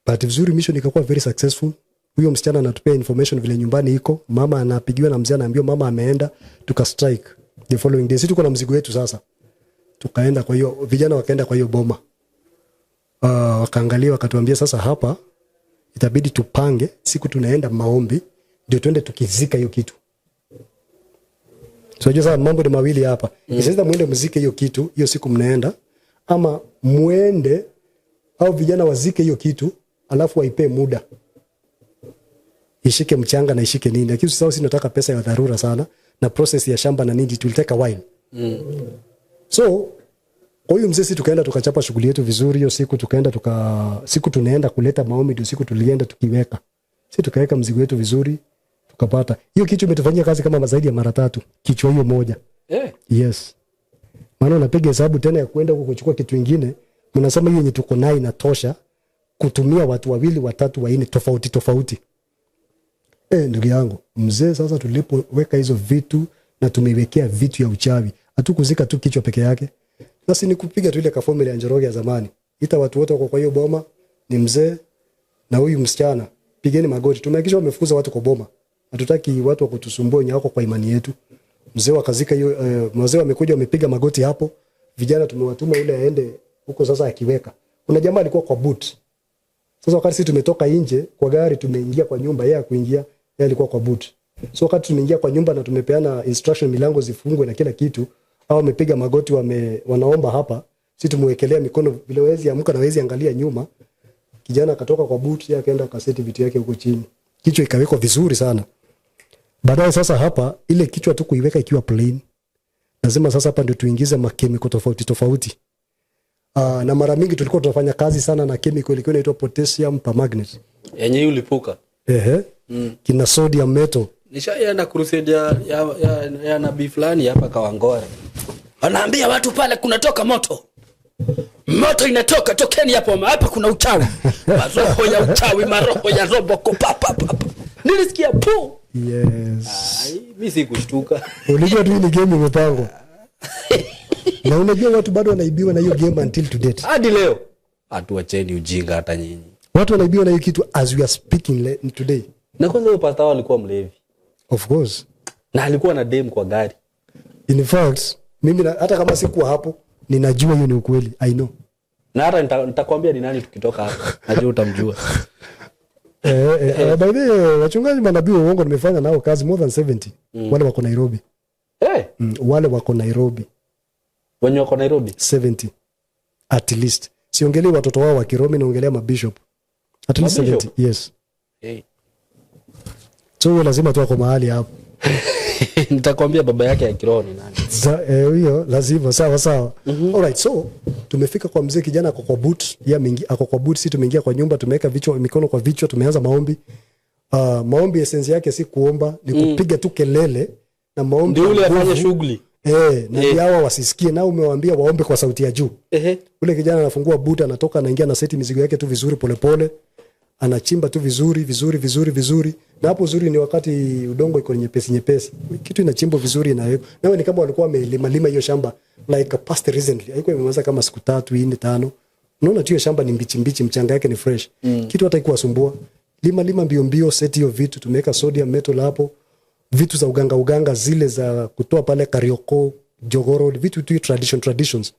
But vizuri mission ikakuwa very successful. Huyo msichana anatupea information vile nyumbani iko, mama anapigiwa na mzee, anaambiwa mama ameenda. Tuka strike the following day. Sisi tuko na mzigo wetu sasa, tukaenda kwa hiyo, vijana wakaenda kwa hiyo boma, wakaangalia, wakatuambia sasa hapa itabidi tupange siku tunaenda maombi ndio tuende tukizika hiyo kitu. So unajua sasa mambo ni mawili hapa. Sasa muende mzike hiyo kitu hiyo siku mnaenda, ama muende au vijana wazike hiyo kitu alafu waipee muda ishike mchanga na ishike nini. Lakini sasa sisi tunataka pesa ya dharura sana na process ya shamba na nini, it will take a while. So kwa hiyo mzee, sisi tukaenda tukachapa shughuli yetu vizuri hiyo siku, tukaenda siku tunaenda kuleta maombi ndio siku tulienda tukiweka. Sisi tukaweka mzigo wetu vizuri, tukapata. Hiyo kichwa imetufanyia kazi kama zaidi ya mara tatu, kichwa hiyo moja. Yes. Maana unapiga hesabu tena ya kwenda huko kuchukua kitu ingine, mnasema hiyo yenye tuko nayo inatosha kutumia watu wawili, watatu, wanne tofauti tofauti. Ndugu yangu, mzee, sasa tulipoweka hizo vitu na tumeiwekea vitu ya uchawi, hatukuzika tu kichwa peke yake. Sasa ni kupiga tu ile kaformula ya Njoroge ya zamani. Ita watu wote wako kwa hiyo boma, ni mzee na huyu msichana, pigeni magoti. Tumehakikisha wamefukuza watu kwa boma. Hatutaki watu wa kutusumbua wenye wako kwa imani yetu. Mzee wakazika hiyo, wazee wamekuja wamepiga magoti hapo. Vijana tumewatuma yule aende huko sasa akiweka. Kuna jamaa alikuwa kwa boot. Sasa wakati sisi tumetoka nje kwa gari tumeingia kwa nyumba, yeye hakuingia, yeye alikuwa kwa boot. So wakati tumeingia kwa nyumba na tumepeana instruction milango zifungwe na kila kitu, au wamepiga magoti wanaomba hapa, sisi tumwekelea mikono vile wezi amka na wezi angalia nyuma. Kijana akatoka kwa boot, yeye akaenda akaseti vitu yake huko chini. Kichwa ikawekwa vizuri sana. Baadaye sasa hapa ile kichwa tu kuiweka ikiwa plain. Lazima sasa hapa ndio tuingize makemiko tofauti tofauti. Na mara mingi tulikuwa tunafanya kazi sana na chemical ilikuwa inaitwa potassium permanganate. Yenye ulipuka. Ehe. Kina sodium metal. Nishaienda crusade ya nabii fulani hapa Kawangware. Anaambia watu pale kunatoka moto. Moto inatoka, tokeni hapo, hapa kuna uchawi. Maroho ya uchawi, maroho ya roboko pa pa pa. Nilisikia pu. Yes. Ai, mimi sikushtuka. Ulijua tu hii ni game imepangwa. Na unajua watu bado wanaibiwa na hiyo game until to date. Hadi leo. Hatuacheni ujinga hata nyinyi. Watu wanaibiwa na hiyo kitu as we are speaking today. Na kwanza huyo pastor wao alikuwa mlevi. Of course. Na alikuwa na dem kwa gari. In fact, mimi hata kama sikuwa hapo, ninajua hiyo ni ukweli. I know. Na hata nitakwambia ni nani tukitoka hapa. Najua utamjua. By the way, wachungaji manabii wa uongo nimefanya nao kazi more than 70. Wale wako Nairobi. Wale wako Nairobi. Wenye wako Nairobi? 70. At least. Siongelei watoto wao wa Kiromi, naongelea mabishop. At least Mabishop? 70. Yes. So huyo lazima tu ako mahali hapo. Nitakwambia baba yake ya kiroho ni nani. Huyo lazima sawa sawa. Alright, so tumefika kwa mzee, kijana ako kwa boot, yeye ameingia ako kwa boot, sisi tumeingia kwa nyumba, tumeweka vichwa mikono kwa vichwa, tumeanza maombi. Maombi essence yake si kuomba, ni kupiga tu kelele na maombi Ndio ule ya afanye nguvu. shughuli. Na hawa wasisikie, na umewaambia waombe kwa sauti ya juu. Ule kijana anafungua boot, anatoka, anaingia na seti mizigo yake tu vizuri polepole. Anachimba tu vizuri vizuri vizuri vizuri. Na hapo uzuri ni wakati udongo iko nyepesi nyepesi. Kitu inachimbwa vizuri na nawe ni kama walikuwa wamelima lima hiyo shamba like past recently. Haikuwa imemaliza kama siku 3, 4, 5. Unaona tu hiyo shamba ni mbichi mbichi, mchanga yake ni fresh. Kitu hata haikuwasumbua. Lima lima mbio mbio, set hiyo vitu, tumeweka sodium metal hapo. Vitu za uganga uganga zile za kutoa pale Karioko, Jogoo, vitu tu traditions.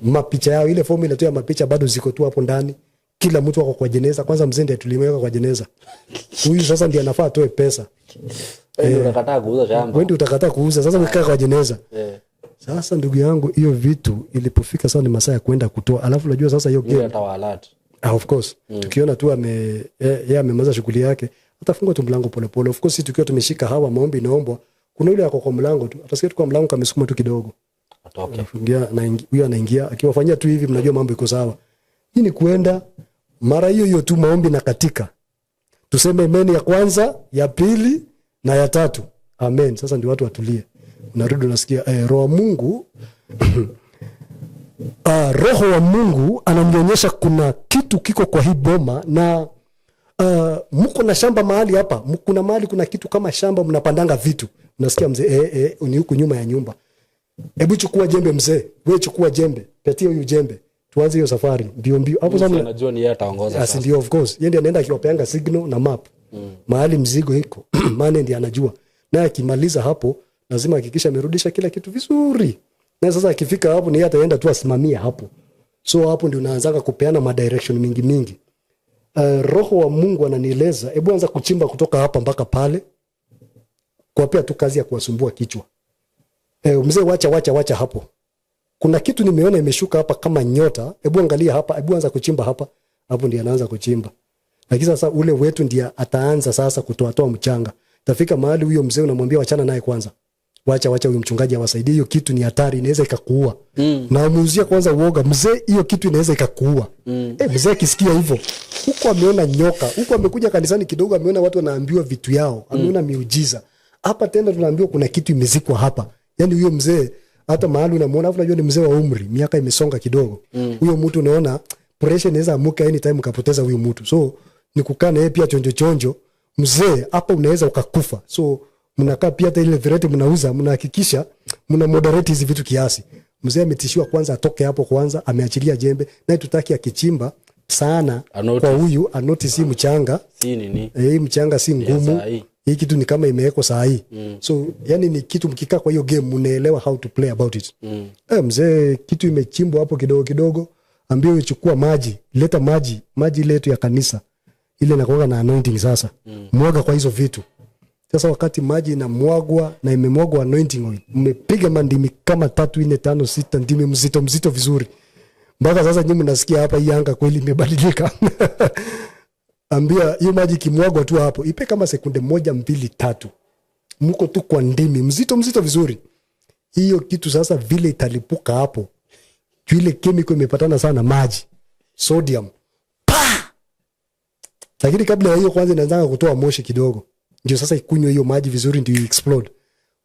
Mapicha yao, ile formula tu ya mapicha bado ziko tu hapo ndani. Kila mtu ako kwa jeneza. Kwanza mzee ndiye tulimweka kwa jeneza. Huyu sasa ndiye anafaa atoe pesa. Wewe ndio unakataa kuuza shamba. Wewe ndio utakataa kuuza. Sasa umekaa kwa jeneza. Sasa ndugu yangu, hiyo vitu ilipofika sasa ni masaa ya kwenda kutoa. Alafu unajua sasa hiyo Yule game. atawaalert. Of course. Tukiona tu yeye amemaliza shughuli yake, atafunga tu mlango pole pole. Of course sisi tukiwa tumeshika hawa maombi inaombwa, kuna yule ako kwa mlango tu. Atasikia tu kwa mlango kamesukuma tu kidogo. Atoke. Anafungia, huyo anaingia, akiwafanyia tu hivi mnajua mambo iko sawa. Hii ni kuenda mara hiyo hiyo tu maombi na katika. Tuseme amen ya kwanza, ya pili na ya tatu. Amen. Sasa ndio watu watulie. Unarudi unasikia roho wa Mungu roho wa Mungu ananionyesha kuna kitu kiko kwa hii boma na mko na shamba mahali hapa, kuna mahali kuna kitu kama shamba mnapandanga vitu. Unasikia mzee, ni huku nyuma ya nyumba. Hebu chukua jembe mzee, wewe chukua jembe, patia huyu jembe. Tuanze hiyo safari mbio mbio hapo sasa. Anajua ni yeye ataongoza. Asi ndio, of course yeye ndiye anaenda akiwapeanga signal na map mahali mzigo iko, maana ndiye anajua. Naye akimaliza hapo lazima hakikisha amerudisha kila kitu vizuri. Na sasa akifika hapo ni yeye ataenda tu asimamie hapo. So hapo ndio unaanzaga kupeana madirection mingi mingi. Roho wa Mungu ananieleza, hebu anza kuchimba kutoka hapa mpaka pale, kuwapea tu kazi ya kuwasumbua kichwa. Mzee, wacha wacha wacha hapo, kuna kitu nimeona imeshuka hapa kama nyota, hebu angalia hapa, hebu anza kuchimba hapa. Hapo ndiye anaanza kuchimba. Lakini sasa ule wetu ndiye ataanza sasa kutoatoa mchanga. Tafika mahali huyo mzee unamwambia wachana naye kwanza, wacha wacha huyo mchungaji awasaidie, hiyo kitu ni hatari, inaweza ikakuua. Na amuuzia kwanza uoga, mzee, hiyo kitu inaweza ikakuua. Mzee akisikia hivyo, huko ameona nyoka, huko amekuja kanisani kidogo, ameona watu wanaambiwa vitu yao, ameona miujiza. Hapa tena tunaambiwa kuna kitu imezikwa hapa. Yani huyo mzee hata mahali unamuona, alafu unajua ni mzee wa umri, miaka imesonga kidogo. Huyo mtu unaona pressure inaweza amuka anytime ukapoteza huyo mtu. So ni kukaa na yeye pia chonjo chonjo, mzee, hapa unaweza ukakufa. So mnakaa pia hata ile threat mnauza, mnahakikisha mna moderate hizi vitu kiasi. Mzee ametishiwa kwanza atoke hapo kwanza, ameachilia jembe, naye tutaki akichimba sana Anotice. kwa huyu anotice hii mchanga. Si nini? Hii mchanga si ngumu. Saa hii. Hii kitu ni kama imewekwa saa hii. So yani ni kitu mkikaa kwa hiyo game mnaelewa how to play about it. Mzee, kitu imechimbwa hapo kidogo kidogo, ambio uchukua maji, leta maji, maji ile yetu ya kanisa ile inakuwa na anointing sasa. Mwaga kwa hizo vitu. Sasa wakati maji inamwagwa na imemwagwa anointing oil, mmepiga mandimi kama 3 4 5 6 ndimi mzito mzito vizuri, mpaka sasa nyinyi mnasikia hapa hii anga kweli imebadilika. Ambia hiyo maji ikimwagwa tu hapo, ipe kama sekunde 1 2 3, mko tu kwa ndimi mzito mzito vizuri. Hiyo kitu sasa vile italipuka hapo, juu ile chemical imepatana sana maji, sodium, pa! Lakini kabla ya hiyo kwanza inaanza kutoa moshi kidogo, ndio sasa ikunywe hiyo maji vizuri, ndio explode.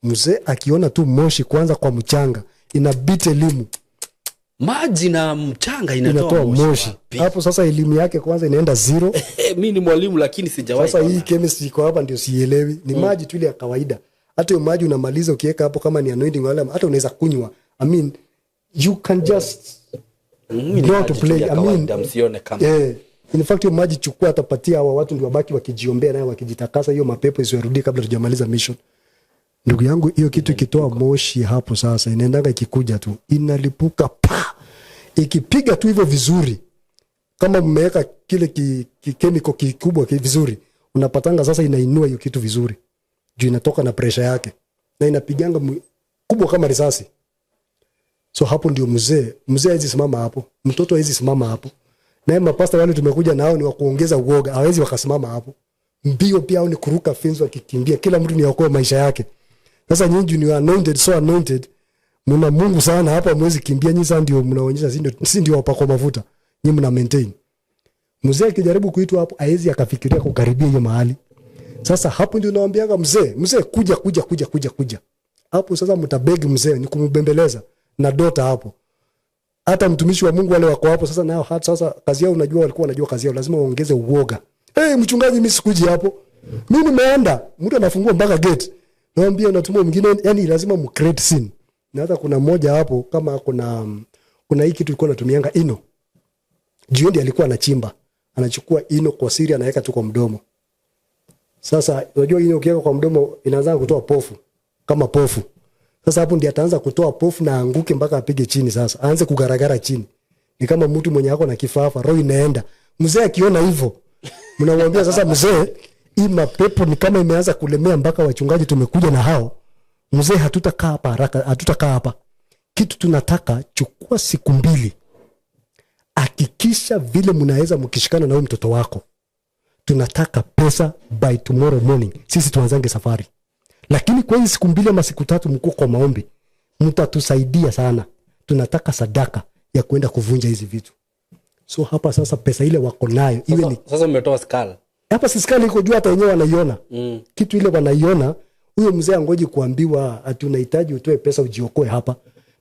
Mzee akiona tu moshi kwanza kwa mchanga, inabidi elimu Maji na mchanga inatoa inatoa moshi. moshi. Wapi? Hapo sasa elimu yake kwanza inaenda zero. Mi ni mwalimu lakini sijawahi Sasa hii kuona. chemistry iko hapa ndio sielewi. Ni maji tu ile ya kawaida. Hata hiyo maji unamaliza ukiweka hapo kama ni anointing oil, hata unaweza kunywa. I mean, you can just Ni know maji to tu play. ya I mean, kawaida, msione kama. In fact hiyo maji chukua, atapatia hawa watu ndio wabaki wakijiombea nayo wakijitakasa, hiyo mapepo isiwarudie kabla tujamaliza mission. Ndugu yangu, hiyo kitu ikitoa moshi hapo sasa inaendanga ikikuja tu inalipuka pa, ikipiga tu hivyo vizuri, kama mmeweka kile chemical kikubwa vizuri, unapatanga sasa inainua hiyo kitu vizuri juu inatoka na pressure yake na inapiganga kubwa kama risasi. So hapo ndio mzee hawezi simama hapo, mtoto hawezi simama hapo, naye mapasta wale tumekuja nao ni wa kuongeza uoga, hawezi wakasimama hapo. Mbio pia au ni kuruka fence wakikimbia, kila mtu ni aokoe maisha yake. Sasa nyinyi ni anointed, so anointed, mna Mungu sana hapa, mwezi kimbia nyinyi. Sasa ndio mnaonyesha si ndio wapakwa mafuta, nyinyi mna maintain. Mzee akijaribu kuitwa hapo hawezi akafikiria kukaribia hiyo mahali. Sasa hapo ndio naambianga mzee, mzee kuja kuja kuja kuja kuja. Hapo sasa mtabegi mzee, ni kumbembeleza na dota hapo. Hata mtumishi wa Mungu wale wako hapo sasa nao hata sasa kazi yao, unajua walikuwa wanajua kazi yao, lazima waongeze uoga. Hey, mchungaji mimi sikuji hapo. Mimi nimeenda, mtu anafungua mpaka gate. Naambia unatuma mwingine, yani lazima mu create scene. Na hata kuna mmoja hapo kama kuna hii kitu ilikuwa natumianga ino. Jioni alikuwa anachimba. Anachukua ino kwa siri anaweka tu kwa mdomo. Sasa unajua ino ukiweka kwa mdomo inaanza kutoa pofu kama pofu. Sasa hapo ndiye ataanza kutoa pofu na aanguke mpaka apige chini sasa. Aanze kugaragara chini. Ni kama mtu mwenye ako na kifafa, roho inaenda. Mzee akiona hivyo, mnamwambia sasa mzee, hii mapepo ni kama imeanza kulemea mpaka wachungaji tumekuja na hao. Mzee, hatutakaa hapa haraka, hatutakaa hapa. Kitu tunataka, chukua siku 2. Hakikisha vile mnaweza mkishikana na huyu mtoto wako. Tunataka pesa by tomorrow morning. Sisi tuanzange safari. Lakini kwa hizi siku 2 ama siku 3 mko kwa maombi, mtatusaidia sana. Tunataka sadaka ya kwenda kuvunja hizi vitu. So hapa sasa pesa ile wako nayo, iwe ni Sasa umetoa skull. Hapa si skull iko juu, hata wenyewe wanaiona. Kitu ile wanaiona, huyo mzee angoji kuambiwa ati unahitaji utoe pesa ujiokoe hapa.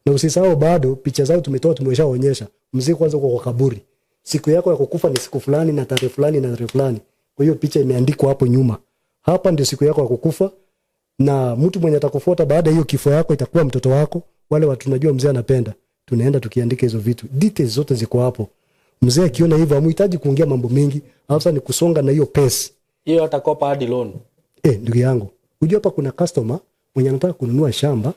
Na usisahau bado picha zao tumetoa, tumeshaonyesha. Mzee kwanza uko kwa kaburi. Siku yako ya kukufa ni siku fulani na tarehe fulani na tarehe fulani. Kwa hiyo picha imeandikwa hapo nyuma. Hapa ndio siku yako ya kukufa, na mtu mwenye atakufuata baada ya hiyo kifo yako itakuwa mtoto wako. Wale watu tunajua mzee anapenda. Tunaenda tukiandika hizo vitu, details zote ziko hapo. Mzee akiona hivyo hamuhitaji kuongea mambo mengi, alafu sasa ni kusonga na hiyo pesa. Hiyo atakopa hadi loan. Ndugu yangu, unajua hapa kuna customer mwenye anataka kununua shamba,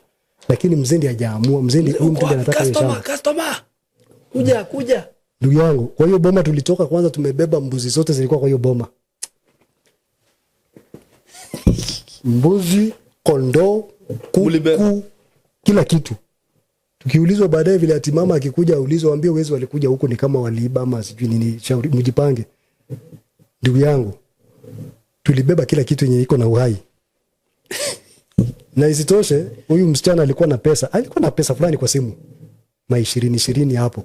lakini mzee ndiye hajaamua. Mzee ndiye huyu mtu ndiye anataka hiyo shamba. Customer, kuja kuja. Ndugu yangu, kwa hiyo boma tulitoka kwanza tumebeba mbuzi zote zilikuwa kwa hiyo boma. Mbuzi, kondoo, kuku, kila kitu. Tukiulizwa baadaye vile ati mama akikuja aulizwe, waambie wezi walikuja huku ni kama waliiba ama sijui nini, shauri mjipange. Ndugu yangu, tulibeba kila kitu yenye iko na uhai. Na isitoshe, huyu msichana alikuwa na pesa, alikuwa na pesa fulani kwa simu. Ma 20 hapo.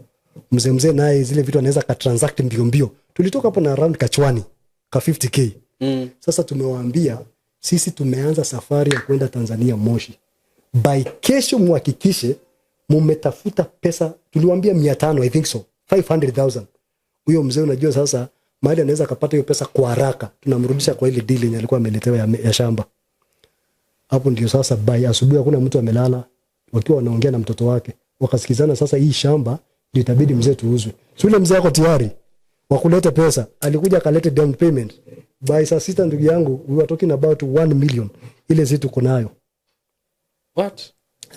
Mzee naye zile vitu anaweza ka transact mbio mbio. Tulitoka hapo na round kachwani ka 50k. Sasa tumewaambia sisi tumeanza safari ya kwenda Tanzania Moshi. By kesho muhakikishe mumetafuta pesa. Tuliwaambia 500, I think so, 500,000. Huyo mzee unajua sasa mahali anaweza akapata hiyo pesa kwa haraka, tunamrudisha kwa ile deal yenye alikuwa ameletewa ya shamba. Hapo ndio sasa by asubuhi hakuna mtu amelala, wakiwa wanaongea na mtoto wake. Wakasikizana sasa hii shamba ndio itabidi mzee tuuzwe. So yule mzee ako tayari wa kuleta pesa, alikuja akaleta down payment. By saa 6 ndugu yangu, we were talking about 1 million ile sisi tuko nayo. What?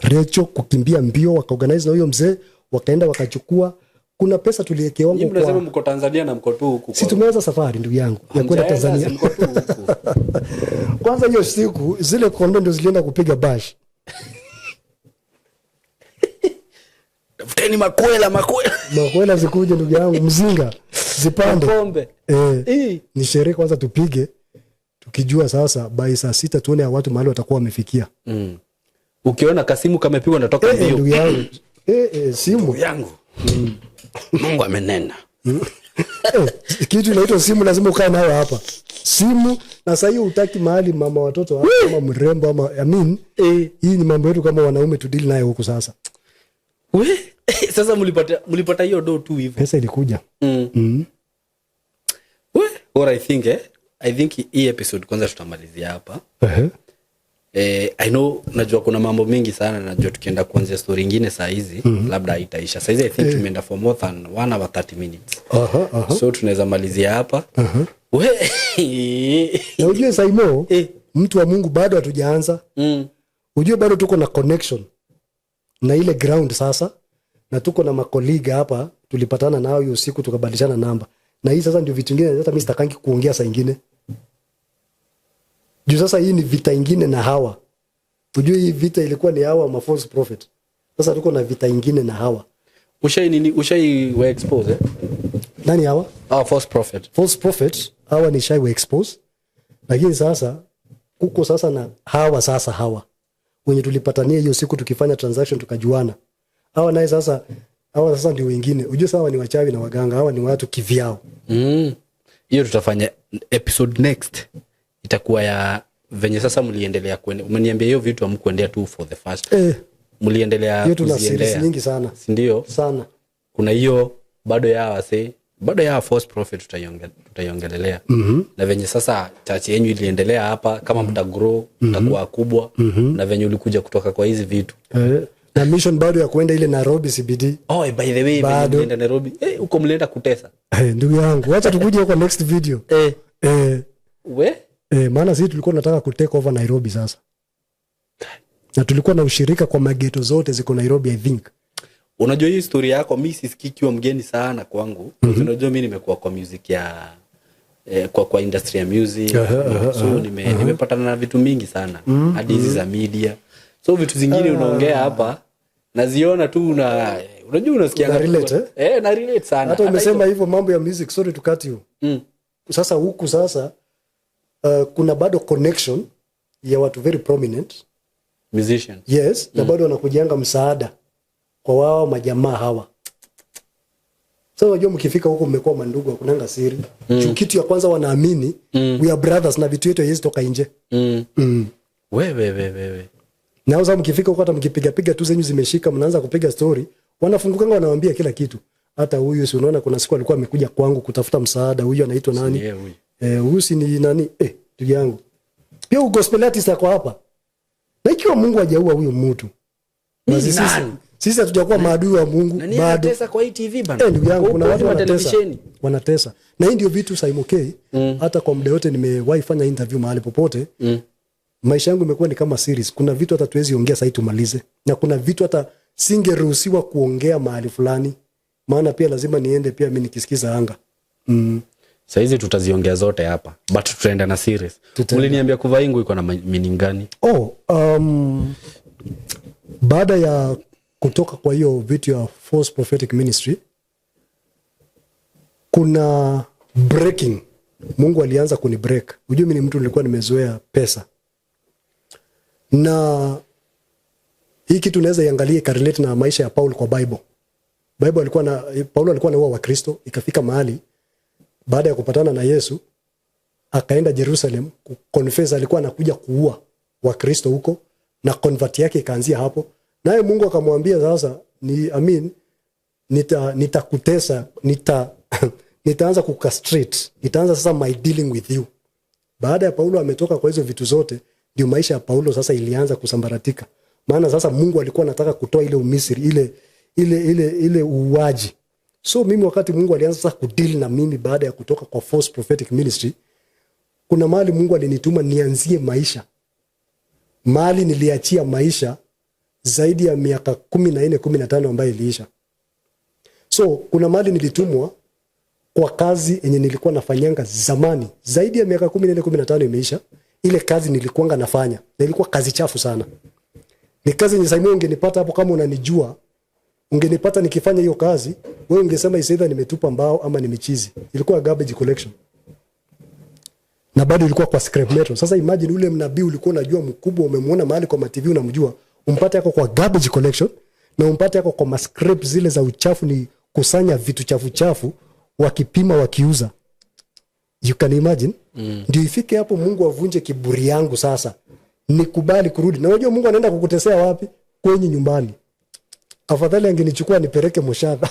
Recho kukimbia mbio, wakaorganize na huyo mzee, wakaenda wakachukua. Kuna pesa tuliwekewa Nyinyi mnasema mko Tanzania na mko tu huku. Si tumeanza safari ndugu yangu ya kwenda Tanzania. Mko tu huku. Kwanza hiyo siku zile kondoo ndio zilienda kupiga bash. Tafuteni makwela. Makwela zikuje ndugu yangu, mzinga zipande. Pombe. Ni sherehe kwanza tupige, tukijua sasa by saa 6 tuone watu mahali watakuwa wamefikia. Ukiona kasimu kamepigwa natoka mbio. Ndugu yangu. Simu. Ndugu yangu. Mungu amenena. Kitu inaitwa simu lazima ukae nayo hapa. Simu na sasa hiyo hutaki mahali mama watoto hapa kama mrembo ama I mean, hii ni mambo yetu kama wanaume tu deal nayo huku sasa. We, sasa mlipata hiyo do tu hivyo. Pesa ilikuja. We, what I think I think hii episode kwanza tutamalizia hapa. I know najua kuna mambo mingi sana, najua tukienda kuanzia story nyingine saa hizi labda haitaisha. Saa hizi I think tumeenda for more than 1 hour 30 minutes. So tunaweza malizia hapa. We. Na ujue Saimo, mtu wa Mungu bado hatujaanza. Ujue bado tuko na connection na ile ground sasa, na tuko na makolega hapa tulipatana nao hiyo siku tukabadilishana namba. Na hii sasa ndio vitu vingine hata mimi sitakangi kuongea saa nyingine. Juu sasa hii ni vita ingine na hawa. Ujue hii vita ilikuwa ni hawa ma false prophet. Sasa tuko na vita ingine na hawa. Ushai nini? Ushai we expose Nani hawa? False prophet. False prophet hawa ni shai we expose. Lakini sasa kuko sasa na hawa sasa hawa wenye tulipatania hiyo siku tukifanya transaction tukajuana. Hawa naye sasa, hawa sasa ndio wengine. Ujue sasa hawa ni wachawi na waganga, hawa ni watu kivyao. Hiyo tutafanya episode next. Itakuwa ya venye sasa mliendelea kuende. Umeniambia hiyo vitu hamkuendea tu for the first. Mliendelea Hiyo tuna kuziendea. series nyingi sana. Si ndio? Sana. Kuna hiyo bado ya wase, bado ya false prophet tutaiongelelea. Na venye sasa church yenu iliendelea hapa kama mta grow, mtakuwa kubwa, na venye ulikuja kutoka kwa hizi vitu. Na mission bado ya kuenda ile Nairobi CBD. Oh, by the way, venye mlienda Nairobi, huko mlienda kutesa. Ndugu yangu, acha tukuje huko next video. We? Maana sisi tulikuwa tunataka ku take over Nairobi sasa. Na tulikuwa na ushirika kwa mageto zote ziko Nairobi, I think. Unajua hii story yako mimi sisikii ikiwa mgeni sana kwangu. Unajua mimi nimekuwa kwa music ya kwa industry ya music. So nimepatana na vitu mingi sana. Hadi hizi za media. So vitu zingine unaongea hapa naziona tu unajua unasikia Una relate, na relate sana. Hata umesema hivyo mambo ya music, sorry to cut you. Sasa huku sasa kuna bado connection ya watu very prominent musician. Yes, na bado wanakujenga msaada kwa wao majamaa hawa. Sasa unajua mkifika huko mmekuwa mandugu, hakunanga siri. Kitu ya kwanza wanaamini we are brothers na vitu yetu haiwezi toka nje. Wewe. Na sasa mkifika huko hata mkipiga piga tu zenyu zimeshika, mnaanza kupiga story, wanafungukanga wanawaambia kila kitu. Hata huyu si unaona kuna siku alikuwa amekuja kwangu kutafuta msaada, huyu anaitwa nani? Yeye huyu. Huyu si ni nani? Ndugu yangu. Pia gospel artist ako hapa. Na ikiwa Mungu hajaua huyo mtu, basi Sisi hatujakuwa maadui wa Mungu Nani bado. anatesa kwa hii TV bana? Eh, ndugu yangu, kuna watu Kwa wanatesa, televisheni. Wanatesa. Na hii ndio vitu, Simon K, hata kwa muda yote nimewahi fanya interview mahali popote, maisha yangu imekuwa ni kama series. Kuna vitu hata tuwezi ongea sahii tumalize, na kuna vitu hata singeruhusiwa kuongea mahali fulani, maana pia lazima niende pia mi nikisikiza anga. Sahizi tutaziongea zote hapa, but tutaenda na series. Tutaenda. Uliniambia kuvaa ingu iko na meaning gani? Oh, baada ya kutoka kwa hiyo vitu ya false prophetic ministry, kuna breaking. Mungu alianza kuni break. Ujue mi ni mtu nilikuwa nimezoea pesa, na hii kitu naweza iangalie ikarelate na maisha ya Paul kwa Bible. Bible alikuwa na Paulo alikuwa anaua Wakristo, ikafika mahali baada ya kupatana na Yesu akaenda Jerusalem kuconfess, alikuwa anakuja kuua Wakristo huko, na convert yake ikaanzia hapo. Naye Mungu akamwambia sasa, ni I mean, nitakutesa, nitaanza kucastrate, nitaanza sasa my dealing with you. Baada ya Paulo ametoka kwa hizo vitu zote, ndio maisha ya Paulo sasa ilianza kusambaratika, maana sasa Mungu alikuwa anataka kutoa ile Umisri, ile uuaji. So mimi wakati Mungu alianza sasa kudeal na mimi baada ya kutoka kwa false prophetic ministry, kuna mahali Mungu alinituma nianzie maisha, mahali niliachia maisha zaidi ya miaka 14, 15 ambayo iliisha. So kuna mahali nilitumwa kwa kazi yenye nilikuwa nafanyanga zamani zaidi ya miaka 14, 15 imeisha. Ile kazi nilikuwanga nafanya na ilikuwa kazi chafu sana. Ni kazi yenye Simon ungenipata hapo, kama unanijua, ungenipata nikifanya hiyo kazi, wewe ungesema is either nimetupa mbao ama nimechizi. Ilikuwa garbage collection na bado ilikuwa kwa scrap metal. Sasa imagine ule mnabii ulikuwa unajua mkubwa, umemwona mahali kwa maTV unamjua, umpate yako kwa garbage collection na umpate yako kwa mascrap zile za uchafu, ni kusanya vitu chafu chafu, wakipima wakiuza. You can imagine. Ndio ifike hapo Mungu avunje kiburi yangu sasa, nikubali kurudi. Na unajua Mungu anaenda kukutesea wapi? Kwenye nyumbani. Afadhali angenichukua anipeleke Moshadha,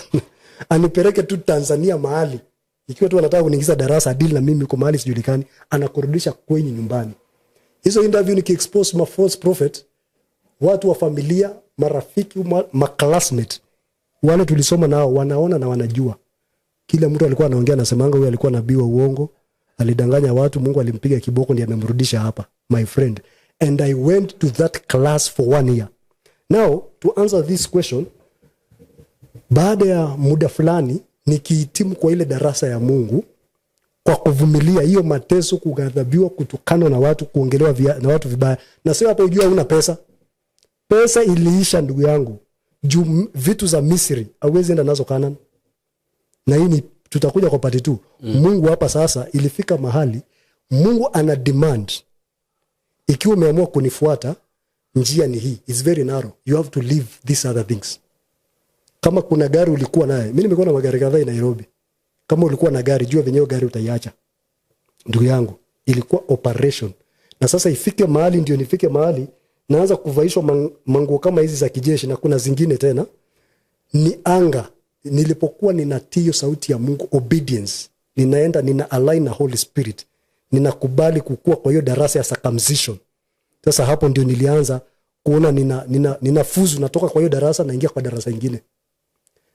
anipeleke tu Tanzania mahali, ikiwa tu anataka kuniingiza darasa deal na mimi kwa mahali sijulikani, anakurudisha kwenye nyumbani. Hizo interview nikiexpose ma false prophet, watu wa familia, marafiki, ma classmate wale tulisoma nao wanaona na wanajua. Kila mtu alikuwa anaongea, anasemanga huyu alikuwa nabii wa uongo, alidanganya watu, Mungu alimpiga kiboko ndiye amemrudisha hapa, my friend. And I went to that class for one year. Now, to answer this question, baada ya muda fulani nikihitimu kwa ile darasa ya Mungu, kwa kuvumilia hiyo mateso, kughadhabiwa, kutukanwa na watu, kuongelewa na watu vibaya, na sio hapo ujua una pesa. Pesa iliisha ndugu yangu, juu vitu za Misri hauwezi enda nazo Canaan. Na hii ni tutakuja kwa part 2. Mungu hapa sasa ilifika mahali Mungu ana demand, ikiwa umeamua kunifuata, njia ni hii, it's very narrow, you have to leave these other things. Kama kuna gari ulikuwa naye, mimi nimekuwa na magari kadhaa Nairobi. Kama ulikuwa na gari, jua venyewe gari utaiacha. Ndugu yangu, ilikuwa operation. Na sasa ifike mahali, ndio nifike mahali naanza kuvaishwa manguo kama hizi za kijeshi, na kuna zingine tena ni anga. Nilipokuwa ninatii sauti ya Mungu, obedience, ninaenda nina align na Holy Spirit, ninakubali kukua kwa hiyo darasa ya circumcision. Sasa hapo ndio nilianza kuona nina fuzu, natoka kwa hiyo darasa naingia kwa darasa ingine.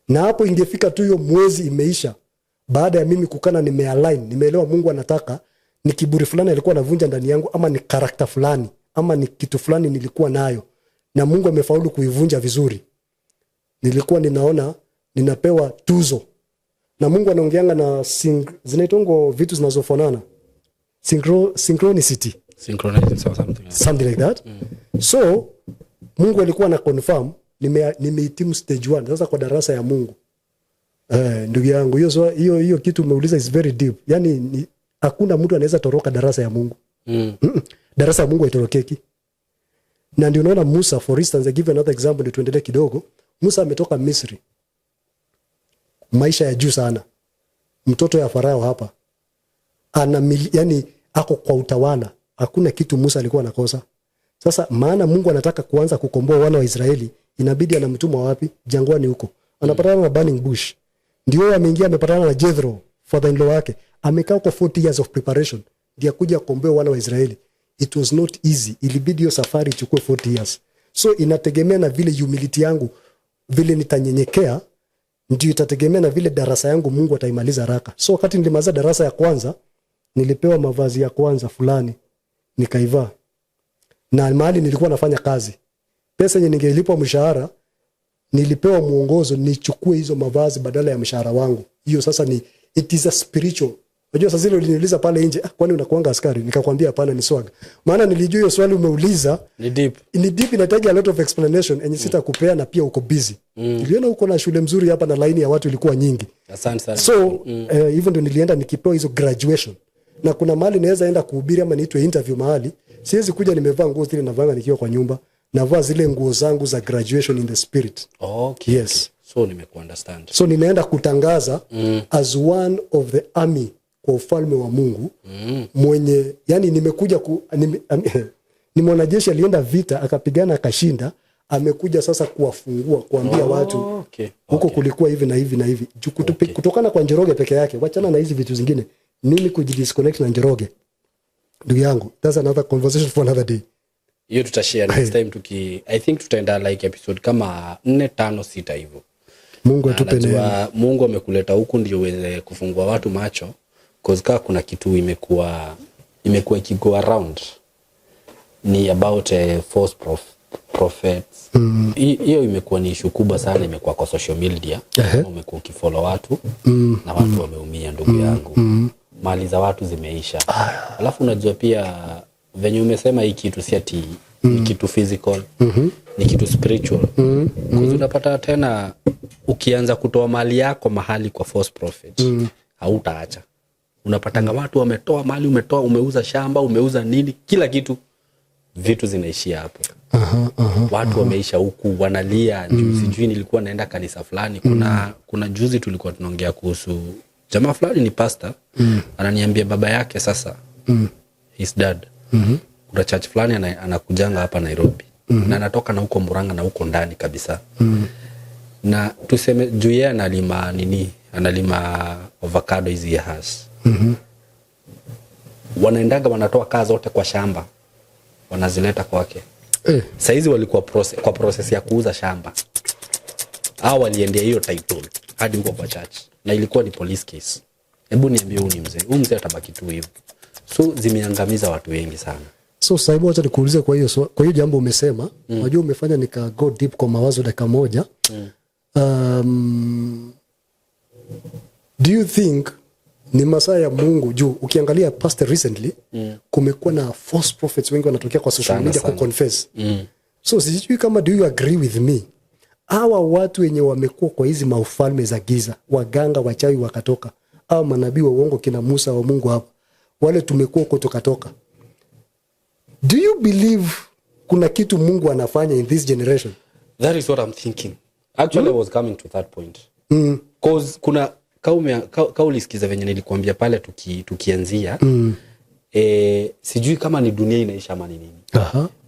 Na hapo ingefika tu hiyo mwezi imeisha, baada ya mimi kukana nimealign, nimeelewa Mungu anataka, ni kiburi fulani alikuwa anavunja ndani yangu, ama ni character fulani, ama ni kitu fulani nilikuwa nayo na Mungu amefaulu kuivunja vizuri. Nilikuwa ninaona ninapewa tuzo, na Mungu anaongeanga na zinaitwango vitu zinazofanana, synchronicity. Synchronizing or something. Something like that. So Mungu alikuwa na confirm nimehitimu stage 1 sasa kwa darasa ya Mungu. Ndugu yangu, hiyo hiyo kitu umeuliza is very deep. Yani hakuna mtu anaweza toroka darasa ya Mungu. Darasa ya Mungu haitorokeki. Na ndio unaona Musa, for instance, I give another example ndio tuendelee kidogo. Musa ametoka Misri, maisha ya juu sana, mtoto ya Farao hapa ana yani ako kwa utawala, hakuna kitu Musa alikuwa anakosa. Sasa maana Mungu anataka kuanza kukomboa wana wa Israeli, inabidi anamtuma wapi? Jangwani huko. Anapatana na burning bush. Ndio ameingia, amepatana na Jethro, father in law wake. Amekaa huko 40 years of preparation ndio kuja kukomboa wana wa Israeli. It was not easy. Ilibidi hiyo safari ichukue 40 years. So inategemea na vile humility yangu. Vile nitanyenyekea ndio itategemea na vile darasa yangu Mungu ataimaliza haraka. So wakati nilimaliza darasa ya kwanza, nilipewa mavazi ya kwanza fulani, nikaivaa. Na mahali nilikuwa nafanya kazi, pesa yenye ningelipwa mshahara, nilipewa mwongozo nichukue hizo mavazi badala ya mshahara wangu. Hiyo sasa ni, it is a spiritual. Unajua sasa zile uliniuliza pale nje, "Ah, kwani unakuanga askari?" Nikakwambia hapana, ni swag. Maana nilijua hiyo swali umeuliza Ni deep. Ni deep, inahitaji a lot of explanation enye sitakupea, na pia uko busy. Niliona uko na shule mzuri hapa na laini ya watu ilikuwa nyingi. Asante sana. So hivyo ndio nilienda nikipewa hizo graduation. Na kuna mahali naweza enda kuhubiri ama niitwe interview mahali, siwezi kuja nimevaa nguo zile navanga nikiwa kwa nyumba. Navaa zile nguo zangu za graduation in the spirit. Yes. So nimekuunderstand. So ninaenda kutangaza as one of the army kwa ufalme wa Mungu, mwenye yani nimekuja ku, nime, ni mwanajeshi alienda vita, akapigana, akashinda. Amekuja sasa kuwafungua, kuambia watu huko kulikuwa hivi na hivi na hivi. Juu kutokana kwa Njoroge peke yake, wachana na hizi vitu zingine, mimi kujidisconnect na Njoroge, ndugu yangu, that's another conversation for another day. Hiyo tutashare next time tuki, I think tutaenda like episode kama nne, tano, sita hivyo. Mungu Na atupe neema. Najua Mungu amekuleta huku ndio uweze kufungua watu macho, 'cause kaa kuna kitu imekuwa ikigo around ni about false prophets. Hiyo imekuwa ni issue kubwa sana, imekuwa kwa social media. Umekuwa ukifollow watu na watu wameumia, ndugu yangu. Mali za watu zimeisha. Alafu unajua pia venye umesema, hii kitu si ati ni kitu physical, ni kitu spiritual. Unapata tena ukianza kutoa mali yako mahali kwa false prophet, hautaacha. Unapatanga watu wametoa mali, umetoa, umeuza shamba, umeuza nini, kila kitu, vitu zinaishia hapo. Aha, aha. Watu wameisha huku wanalia juu sijui nilikuwa naenda kanisa fulani. Kuna juzi tulikuwa tunaongea kuhusu jamaa fulani, ni pastor, ananiambia baba yake sasa, his dad, kuna church fulani anakujanga hapa Nairobi, na anatoka na huko Murang'a na huko ndani kabisa. Na tuseme juu yeye analima nini, analima avocado hizi ya Hass, wanaendaga wanatoa kaa zote kwa shamba, wanazileta kwake. Saizi walikuwa kwa process ya kuuza shamba au waliendea hiyo title hadi huko kwa church, na ilikuwa ni police case. Hebu niambie, huu ni mzee, huu mzee atabaki tu hivyo. So zimeangamiza watu wengi sana. So Saibu, wacha nikuulize kwa hiyo jambo umesema. Unajua umefanya nika go deep kwa mawazo dakika moja. Do you think ni masaa ya Mungu? Juu ukiangalia past recently, kumekuwa na false prophets wengi wanatokea kwa social Sana, media sana. kuconfess. So sijui kama, do you agree with me, hawa watu wenye wamekuwa kwa hizi maufalme za giza, waganga, wachawi, wakatoka, au manabii wa uongo, kina Musa wa Mungu hapa, wale tumekuwa huko tukatoka, do you believe kuna kitu Mungu anafanya in this generation? That is what I'm thinking actually. I was coming to that point, 'cause kuna ka ulisikiza venye nilikuambia pale tukianzia, sijui kama ni dunia inaisha ama ni nini.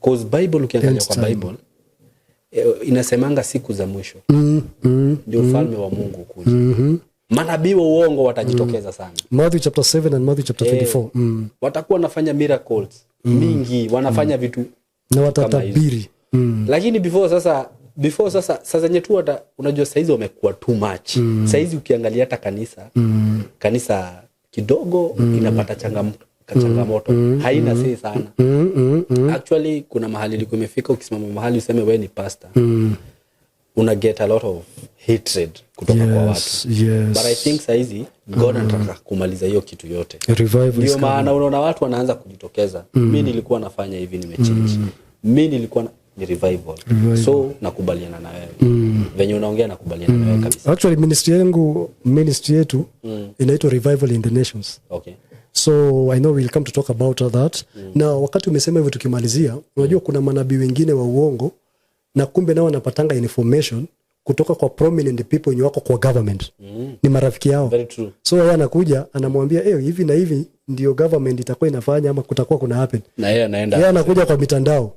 'Cause Bible, ukiangalia End kwa time. Bible, inasemanga siku za mwisho ndio ufalme wa Mungu kuja, manabii wa uongo watajitokeza sana. Matthew chapter 7 and Matthew chapter 24. Watakuwa wanafanya miracles mingi, wanafanya vitu Na kama hizo. watatabiri. Lakini before sasa sasa zenye tu unajua saizi wamekuwa too much. Saizi ukiangalia hata kanisa kidogo inapata changamoto, haina sei sana. Actually kuna mahali ilikuwa imefika, ukisimama mahali useme wewe ni pastor, una get a lot of hatred kutoka kwa watu. But I think saizi God anataka kumaliza hiyo kitu yote. Revival is Ndio coming. maana unaona watu wanaanza kujitokeza, "Mi nilikuwa nafanya hivi, nimechange, mi nilikuwa na..." Ni revival. So nakubaliana na wewe venye unaongea, nakubaliana na wewe kabisa. Actually ministry yangu, ministry yetu inaitwa Revival in the Nations. So I know we'll come to talk about that. Na wakati umesema hivyo, tukimalizia, unajua kuna manabii wengine wa uongo na kumbe nao wanapatanga information kutoka kwa prominent people wenye wako kwa government, ni marafiki yao. Very true. So yeye anakuja anamwambia, "Eh, hivi na hivi ndio government itakuwa inafanya ama kutakuwa kuna happen." Na yeye anaenda. Yeye anakuja kwa mitandao,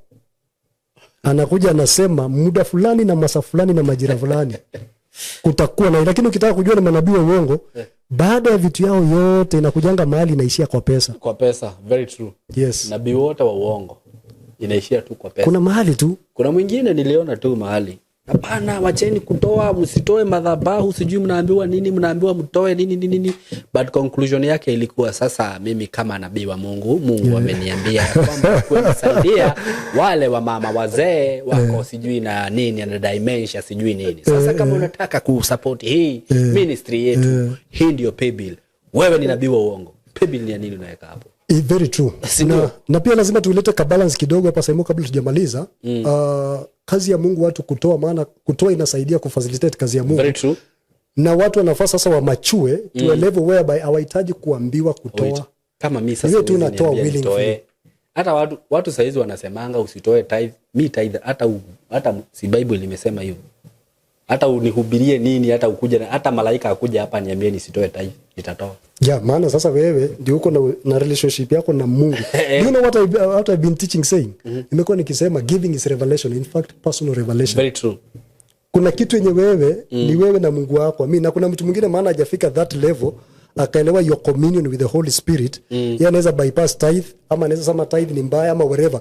anakuja anasema muda fulani na masa fulani na majira fulani kutakuwa na. Lakini ukitaka kujua ni manabii wa uongo, baada ya vitu yao yote inakujanga mahali inaishia kwa pesa. Kwa pesa, very true. Nabii wote wa uongo inaishia tu kwa pesa. Kuna mahali tu. Kuna mwingine niliona tu mahali. Hapana, wacheni kutoa, msitoe madhabahu, sijui mnaambiwa nini, mnaambiwa mtoe nini nini nini. But conclusion yake ilikuwa, sasa mimi kama nabii wa Mungu, Mungu ameniambia ya kwamba kunisaidia wale wa mama wazee wako sijui na nini na dementia sijui nini. Sasa kama unataka kusupport hii ministry yetu, hii ndio paybill. Wewe ni nabii wa uongo. Paybill ni ya nini unaweka hapo? Very true. Si ndio? Na pia lazima tuilete ka balance kidogo hapa Saimo kabla tujamaliza. Kazi ya Mungu watu kutoa, maana kutoa inasaidia kufacilitate kazi ya Mungu. Very true. Na watu wanafaa sasa wamature to a level whereby hawahitaji kuambiwa kutoa. Wait, kama mi sasa Hiyo tu huwezi unatoa niambia willingly. nitoe. Hata watu saizi wanasemanga usitoe tithe. Mi tithe hata si Bible limesema hivyo. Hata unihubirie nini, hata ukuja hata malaika akuja hapa niambie nisitoe tithe, nitatoa. Yeah, maana sasa wewe ndio uko na relationship yako na Mungu. Do you know what I've been teaching saying? Nimekuwa nikisema giving is revelation, in fact personal revelation. Very true. Kuna kitu yenye wewe ni wewe na Mungu wako. Mimi na kuna mtu mwingine maana hajafika that level akaelewa your communion with the Holy Spirit. Yeye anaweza bypass tithe ama anaweza sema tithe ni mbaya ama whatever.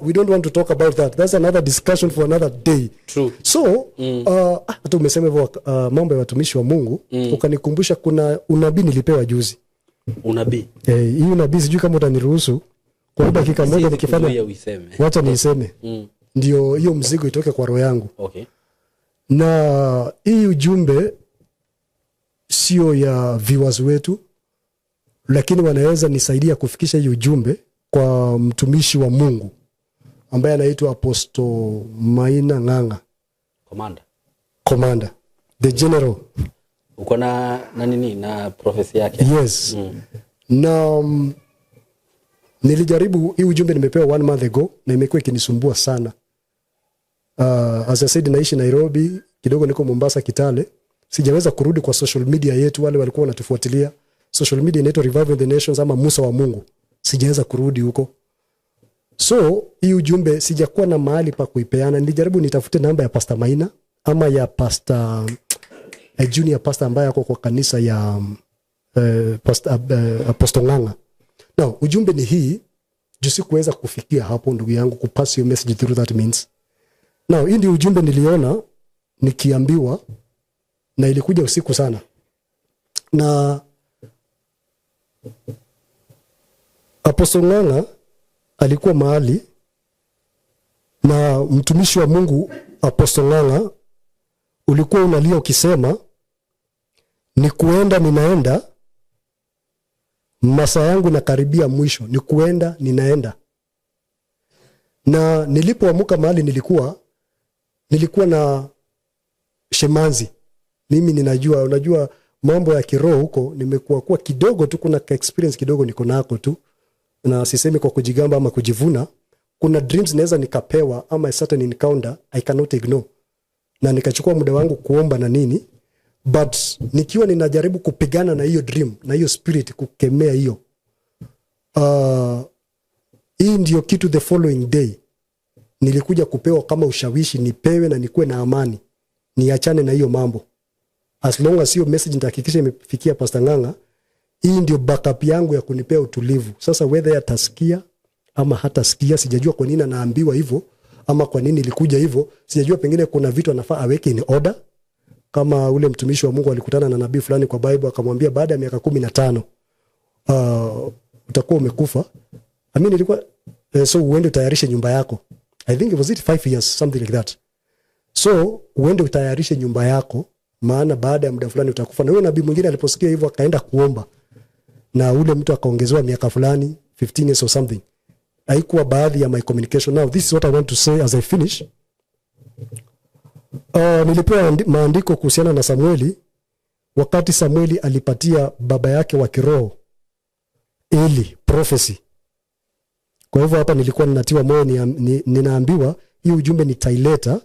We don't want to talk about that. That's another discussion for another day. True. So, hata umesema hivyo, mambo ya watumishi wa Mungu, ukanikumbusha kuna unabii nilipewa juzi. Unabii. Hii unabii sijui kama utaniruhusu kwa dakika moja Siwezi nikifanya. kuzuia uiseme. Wacha niiseme. Ndio hiyo mzigo itoke kwa roho yangu. Okay. Na hii ujumbe sio ya viewers wetu, lakini wanaweza nisaidia kufikisha hii ujumbe kwa mtumishi wa Mungu ambaye anaitwa Apostle Maina Ng'ang'a. Commander. Commander, the general. Uko na nini na prophecy yake? Yes. Na nilijaribu hii ujumbe nimepewa one month ago na imekuwa ikinisumbua sana. As I said, naishi Nairobi, kidogo niko Mombasa, Kitale. Sijaweza kurudi kwa social media yetu, wale walikuwa wanatufuatilia. Social media inaitwa Revival the Nations ama Musa wa Mungu. Sijaweza kurudi huko. So hii ujumbe sijakuwa na mahali pa kuipeana. Nilijaribu nitafute namba ya Pastor Maina ama ya Pastor junior pastor ambaye ako kwa kanisa ya Pastor, Apostle Ng'ang'a. Now, ujumbe ni hii, juu sikuweza kufikia hapo ndugu yangu kupass your message through that means. Now, hii ndio ujumbe niliona nikiambiwa na ilikuja usiku sana. Na Apostle Ng'ang'a alikuwa mahali na mtumishi wa Mungu Apostle Ng'ang'a ulikuwa unalia ukisema ni kuenda ninaenda, masaa yangu nakaribia mwisho, ni kuenda ninaenda. Na nilipoamka mahali nilikuwa na shemanzi. Mimi ninajua, unajua mambo ya kiroho huko nimekuwa kuwa kidogo tu, kuna ka experience kidogo niko nako tu, na sisemi kwa kujigamba ama kujivuna. Kuna dreams naweza nikapewa ama a certain encounter I cannot ignore, na nikachukua muda wangu kuomba na nini, but nikiwa ninajaribu kupigana na hiyo dream na hiyo spirit, kukemea hiyo, hii ndio kitu the following day nilikuja kupewa kama ushawishi, nipewe na nikuwe na amani, niachane na hiyo mambo. As long as hiyo message nitahakikisha imefikia Pastor Ng'ang'a, hii ndio backup yangu ya kunipea utulivu. Sasa whether atasikia ama hatasikia, sijajua kwa nini anaambiwa hivyo ama kwa nini ilikuja hivyo, sijajua. Pengine kuna vitu anafaa aweke in order, kama ule mtumishi wa Mungu alikutana na nabii fulani kwa Bible akamwambia baada ya miaka 15 utakuwa umekufa. I mean, ilikuwa so uende utayarishe nyumba yako. I think it was it 5 years something like that. So uende utayarishe nyumba yako, maana baada ya muda fulani utakufa. Na huyo nabii mwingine aliposikia hivyo akaenda kuomba, na ule mtu akaongezewa miaka fulani 15 years or something. Haikuwa baadhi ya my communication. Now this is what I want to say as I finish. Nilipewa maandiko kuhusiana na Samueli wakati Samueli alipatia baba yake wa kiroho Eli prophecy. Kwa hivyo hapa nilikuwa ninatiwa moyo, ninaambiwa hii ujumbe nitaileta,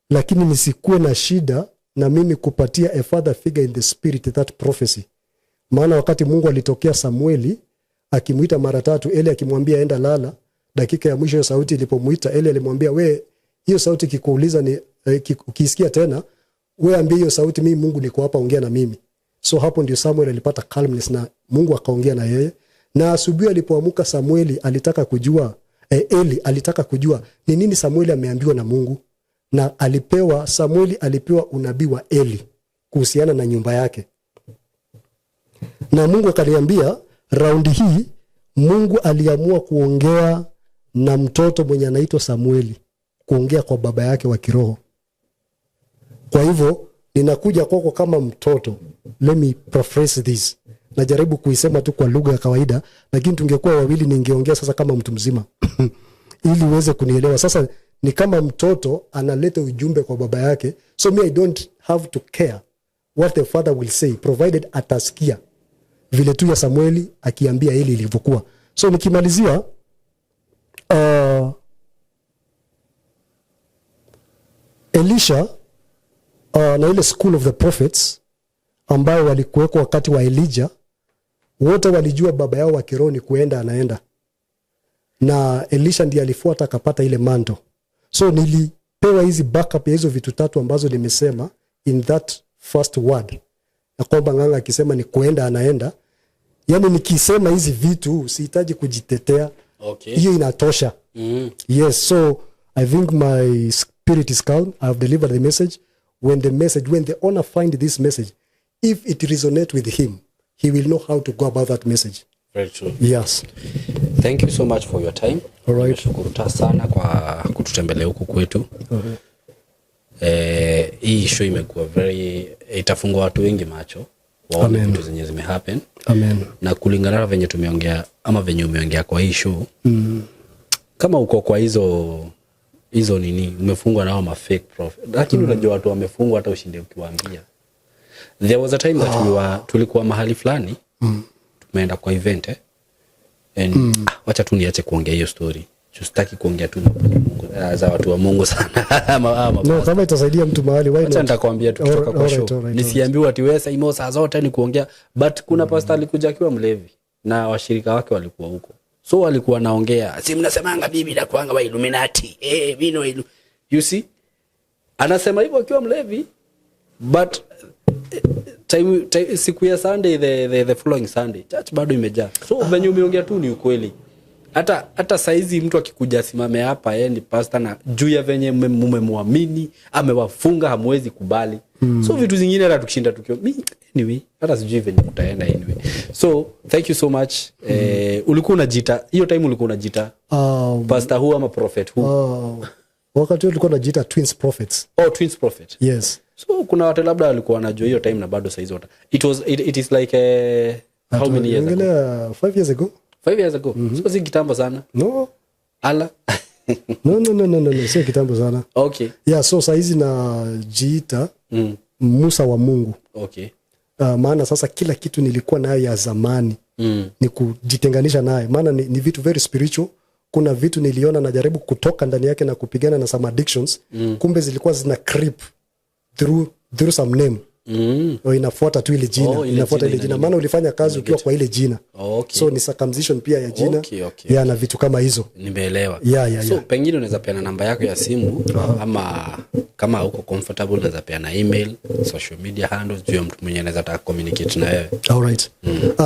lakini nisikuwe na shida na mimi kupatia a father figure in the spirit that prophecy. Maana wakati Mungu alitokea Samueli akimuita mara tatu, Eli akimwambia enda lala, dakika ya mwisho hiyo sauti ilipomuita Eli alimwambia we, hiyo sauti ikikuuliza ni ukisikia tena we ambie hiyo sauti, mimi Mungu niko hapa, ongea na mimi. So hapo ndio Samuel alipata calmness na Mungu akaongea na yeye. Na asubuhi alipoamka Samueli alitaka kujua, Eli alitaka kujua ni nini Samueli ameambiwa na Mungu. Na alipewa, Samueli alipewa unabii wa Eli kuhusiana na nyumba yake, na Mungu akaniambia raundi hii Mungu aliamua kuongea na mtoto mwenye anaitwa Samueli, kuongea kwa baba yake wa kiroho. Kwa hivyo ninakuja kwako kama mtoto. Let me paraphrase this, najaribu kuisema tu kwa lugha ya kawaida, lakini tungekuwa wawili ningeongea sasa kama mtu mzima ili uweze kunielewa. Sasa ni kama mtoto analeta ujumbe kwa baba yake, so me, I don't have to care what the father will say, provided atasikia vile tu ya Samueli akiambia Eli ilivyokuwa. So nikimalizia, Elisha na ile school of the prophets ambayo walikuwekwa wakati wa Elijah, wote walijua baba yao wa kiroho ni kuenda anaenda, na Elisha ndiye alifuata akapata ile mantle. So nilipewa hizi backup ya hizo vitu tatu ambazo nimesema in that first word, na kwamba Ng'ang'a akisema ni kuenda anaenda, yani nikisema hizi vitu sihitaji kujitetea. Hiyo inatosha. Yes, so I think my spirit is calm. I have delivered the message. When the owner find this message, if it resonate with him, he will know how to go about that message. Very true. Yes. Thank you so much for your time. All right. Nimeshukuru ta sana kwa kututembelea huku kwetu. Hii show imekuwa very, itafungua watu wengi macho waone Amen. vitu zenye zimehappen. Amen. Na kulingana na venye tumeongea ama venye umeongea kwa hii show, kama uko kwa hizo hizo nini, umefungwa nao ma fake prophet, lakini unajua watu wamefungwa, hata ushinde ukiwaambia. There was a time that tulikuwa mahali fulani, tumeenda kwa event, and wacha tu niache kuongea hiyo story. Sitaki kuongea tu mambo ya Mungu, za watu wa Mungu sana. Ama No, kama itasaidia mtu mahali, why Acha not? nitakwambia tukitoka kwa show. Nisiambiwe ati wewe Saimo saa zote ni kuongea, but kuna pastor alikuja akiwa mlevi na washirika wake walikuwa huko, so walikuwa naongea, "Si mnasemanga bibi na kuanga wa Illuminati, mimi no you see, anasema hivyo akiwa mlevi, but time, siku ya Sunday, the following Sunday, church bado imejaa. So venye umeongea tu ni ukweli. Hata saizi mtu akikuja asimame hapa, yeye ni pastor, na juu ya venye mumemwamini amewafunga, hamwezi kubali. So vitu zingine hata tukishinda tukio mi, anyway, hata sijui venye kutaenda. Anyway, so thank you so much. Ulikuwa unajiita, hiyo time ulikuwa unajiita pastor who ama prophet who? Wakati huo tulikuwa tunajiita Twins Prophets. Oh, Twins Prophet. Yes. So kuna watu labda walikuwa wanajua hiyo time na bado saizi wata it is like, how many years ago? Ongelea 5 years ago. 5 years ago. So si kitambo sana. No. Ala. No, sio kitambo sana. Yeah, so saizi najiita Musa wa Mungu. Maana sasa kila kitu nilikuwa nayo ya zamani ni kujitenganisha naye, maana ni vitu very spiritual. Kuna vitu niliona najaribu kutoka ndani yake na kupigana na some addictions, kumbe zilikuwa zina creep through some name. O, inafuata tu ile jina. Oh, ile Inafuata jina ile jina, ina maana ulifanya kazi ukiwa kwa ile jina. So ni circumcision pia ya jina. Ya, na vitu kama hizo. Nimeelewa. Yeah. So pengine unaweza peana namba yako ya simu, ama kama uko comfortable unaweza peana email, social media handles, juu ya mtu mwenye anaweza taka communicate na wewe. Alright.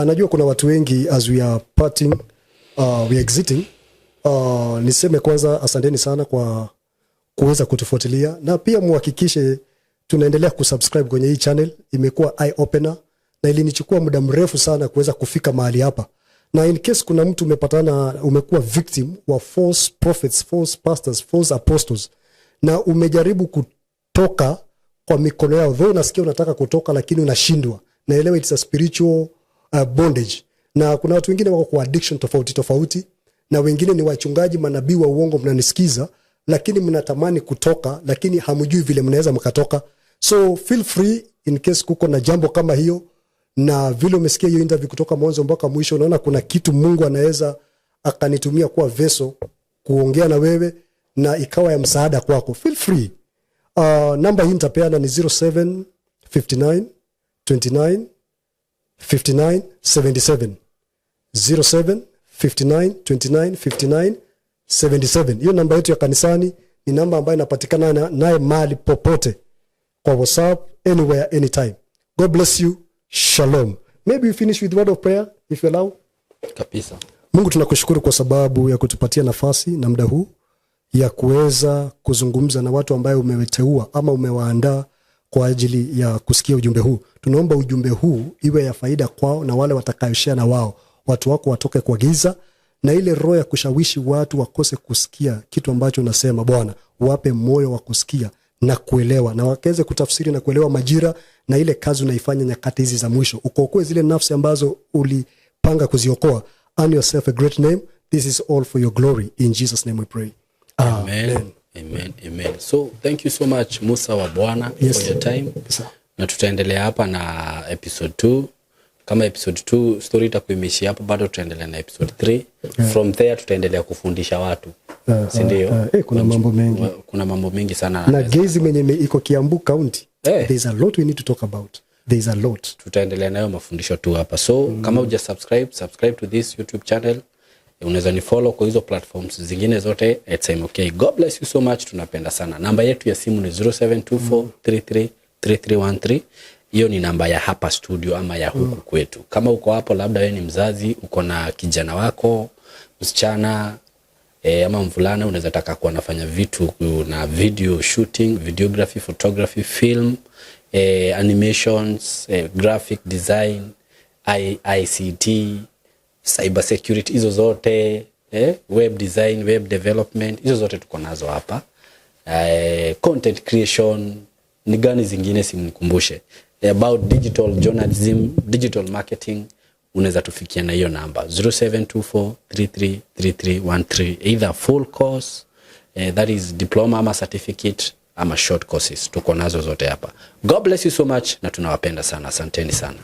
Najua kuna watu wengi as we are parting, we are exiting. Niseme kwanza asanteni sana kwa kuweza kutufuatilia, na pia muhakikishe tunaendelea kusubscribe kwenye hii channel. Imekuwa eye opener na ilinichukua muda mrefu sana kuweza kufika mahali hapa. Na in case kuna mtu umepatana, umekuwa victim wa false prophets, false pastors, false apostles, na umejaribu kutoka kwa mikono yao, though unasikia unataka kutoka lakini unashindwa, naelewa it's a spiritual bondage. Na kuna watu wengine wako kwa addiction tofauti tofauti, na wengine ni wachungaji, manabii wa uongo, mnanisikiza, lakini mnatamani kutoka, lakini hamjui vile mnaweza mkatoka. So feel free, in case kuko na jambo kama hiyo, na vile umesikia hiyo interview kutoka mwanzo mpaka mwisho, unaona kuna kitu Mungu anaweza akanitumia kuwa vessel kuongea na wewe na ikawa ya msaada kwako, feel free. Namba hii nitapeana ni 0759 29 59 77, 07 59 29 59 77. Hiyo namba yetu ya kanisani ni namba ambayo inapatikana naye mahali popote, kwa WhatsApp, anywhere, anytime. God bless you. Shalom. Maybe we finish with word of prayer, if you allow. Kabisa. Mungu, tunakushukuru kwa sababu ya kutupatia nafasi na muda huu. ya kuweza kuzungumza na watu ambayo umeweteua ama umewaandaa kwa ajili ya kusikia ujumbe huu. Tunaomba ujumbe huu iwe ya faida kwao na wale watakayoshare na wao, watu wako watoke kwa giza na ile roho ya kushawishi watu wakose kusikia kitu ambacho unasema. Bwana, wape moyo wa kusikia na kuelewa na wakaweze kutafsiri na kuelewa majira na ile kazi unaifanya nyakati hizi za mwisho, ukokoe zile nafsi ambazo ulipanga kuziokoa. Earn yourself a great name. This is all for your glory. In Jesus' name we pray. Amen. Amen. Amen. So thank you so much, Musa wa Bwana, for your time. Sir. Na tutaendelea hapa na episode 2. Kama episode 2 story itakuwa imeishia hapo, bado tutaendelea na episode 3. From there tutaendelea kufundisha watu, si ndio? Kuna mambo mengi. Kuna mambo mengi sana. Na gezi mwenye iko Kiambu County, there's a lot we need to talk about. There's a lot. Tutaendelea nayo mafundisho tu hapa. So kama uja subscribe, subscribe to this YouTube channel. Unaweza ni follow kwa hizo platforms zingine zote @SimoK. God bless you so much, tunapenda sana. Namba yetu ya simu ni 0724333313. Hiyo ni namba ya hapa studio ama ya huku kwetu. Kama uko hapo, labda wewe ni mzazi, uko na kijana wako msichana ama mvulana, unaweza taka kuwa nafanya vitu na video shooting, videography, photography, film, animations, graphic design, ICT, cyber security, hizo zote, web design, web development, hizo zote tuko nazo hapa. Content creation, ni gani zingine simnikumbushe, about digital journalism, digital marketing, unaweza tufikia na hiyo namba 0724333313, either full course, that is diploma ama certificate, ama short courses, tuko nazo zote hapa. God bless you so much na tunawapenda sana. Asanteni sana.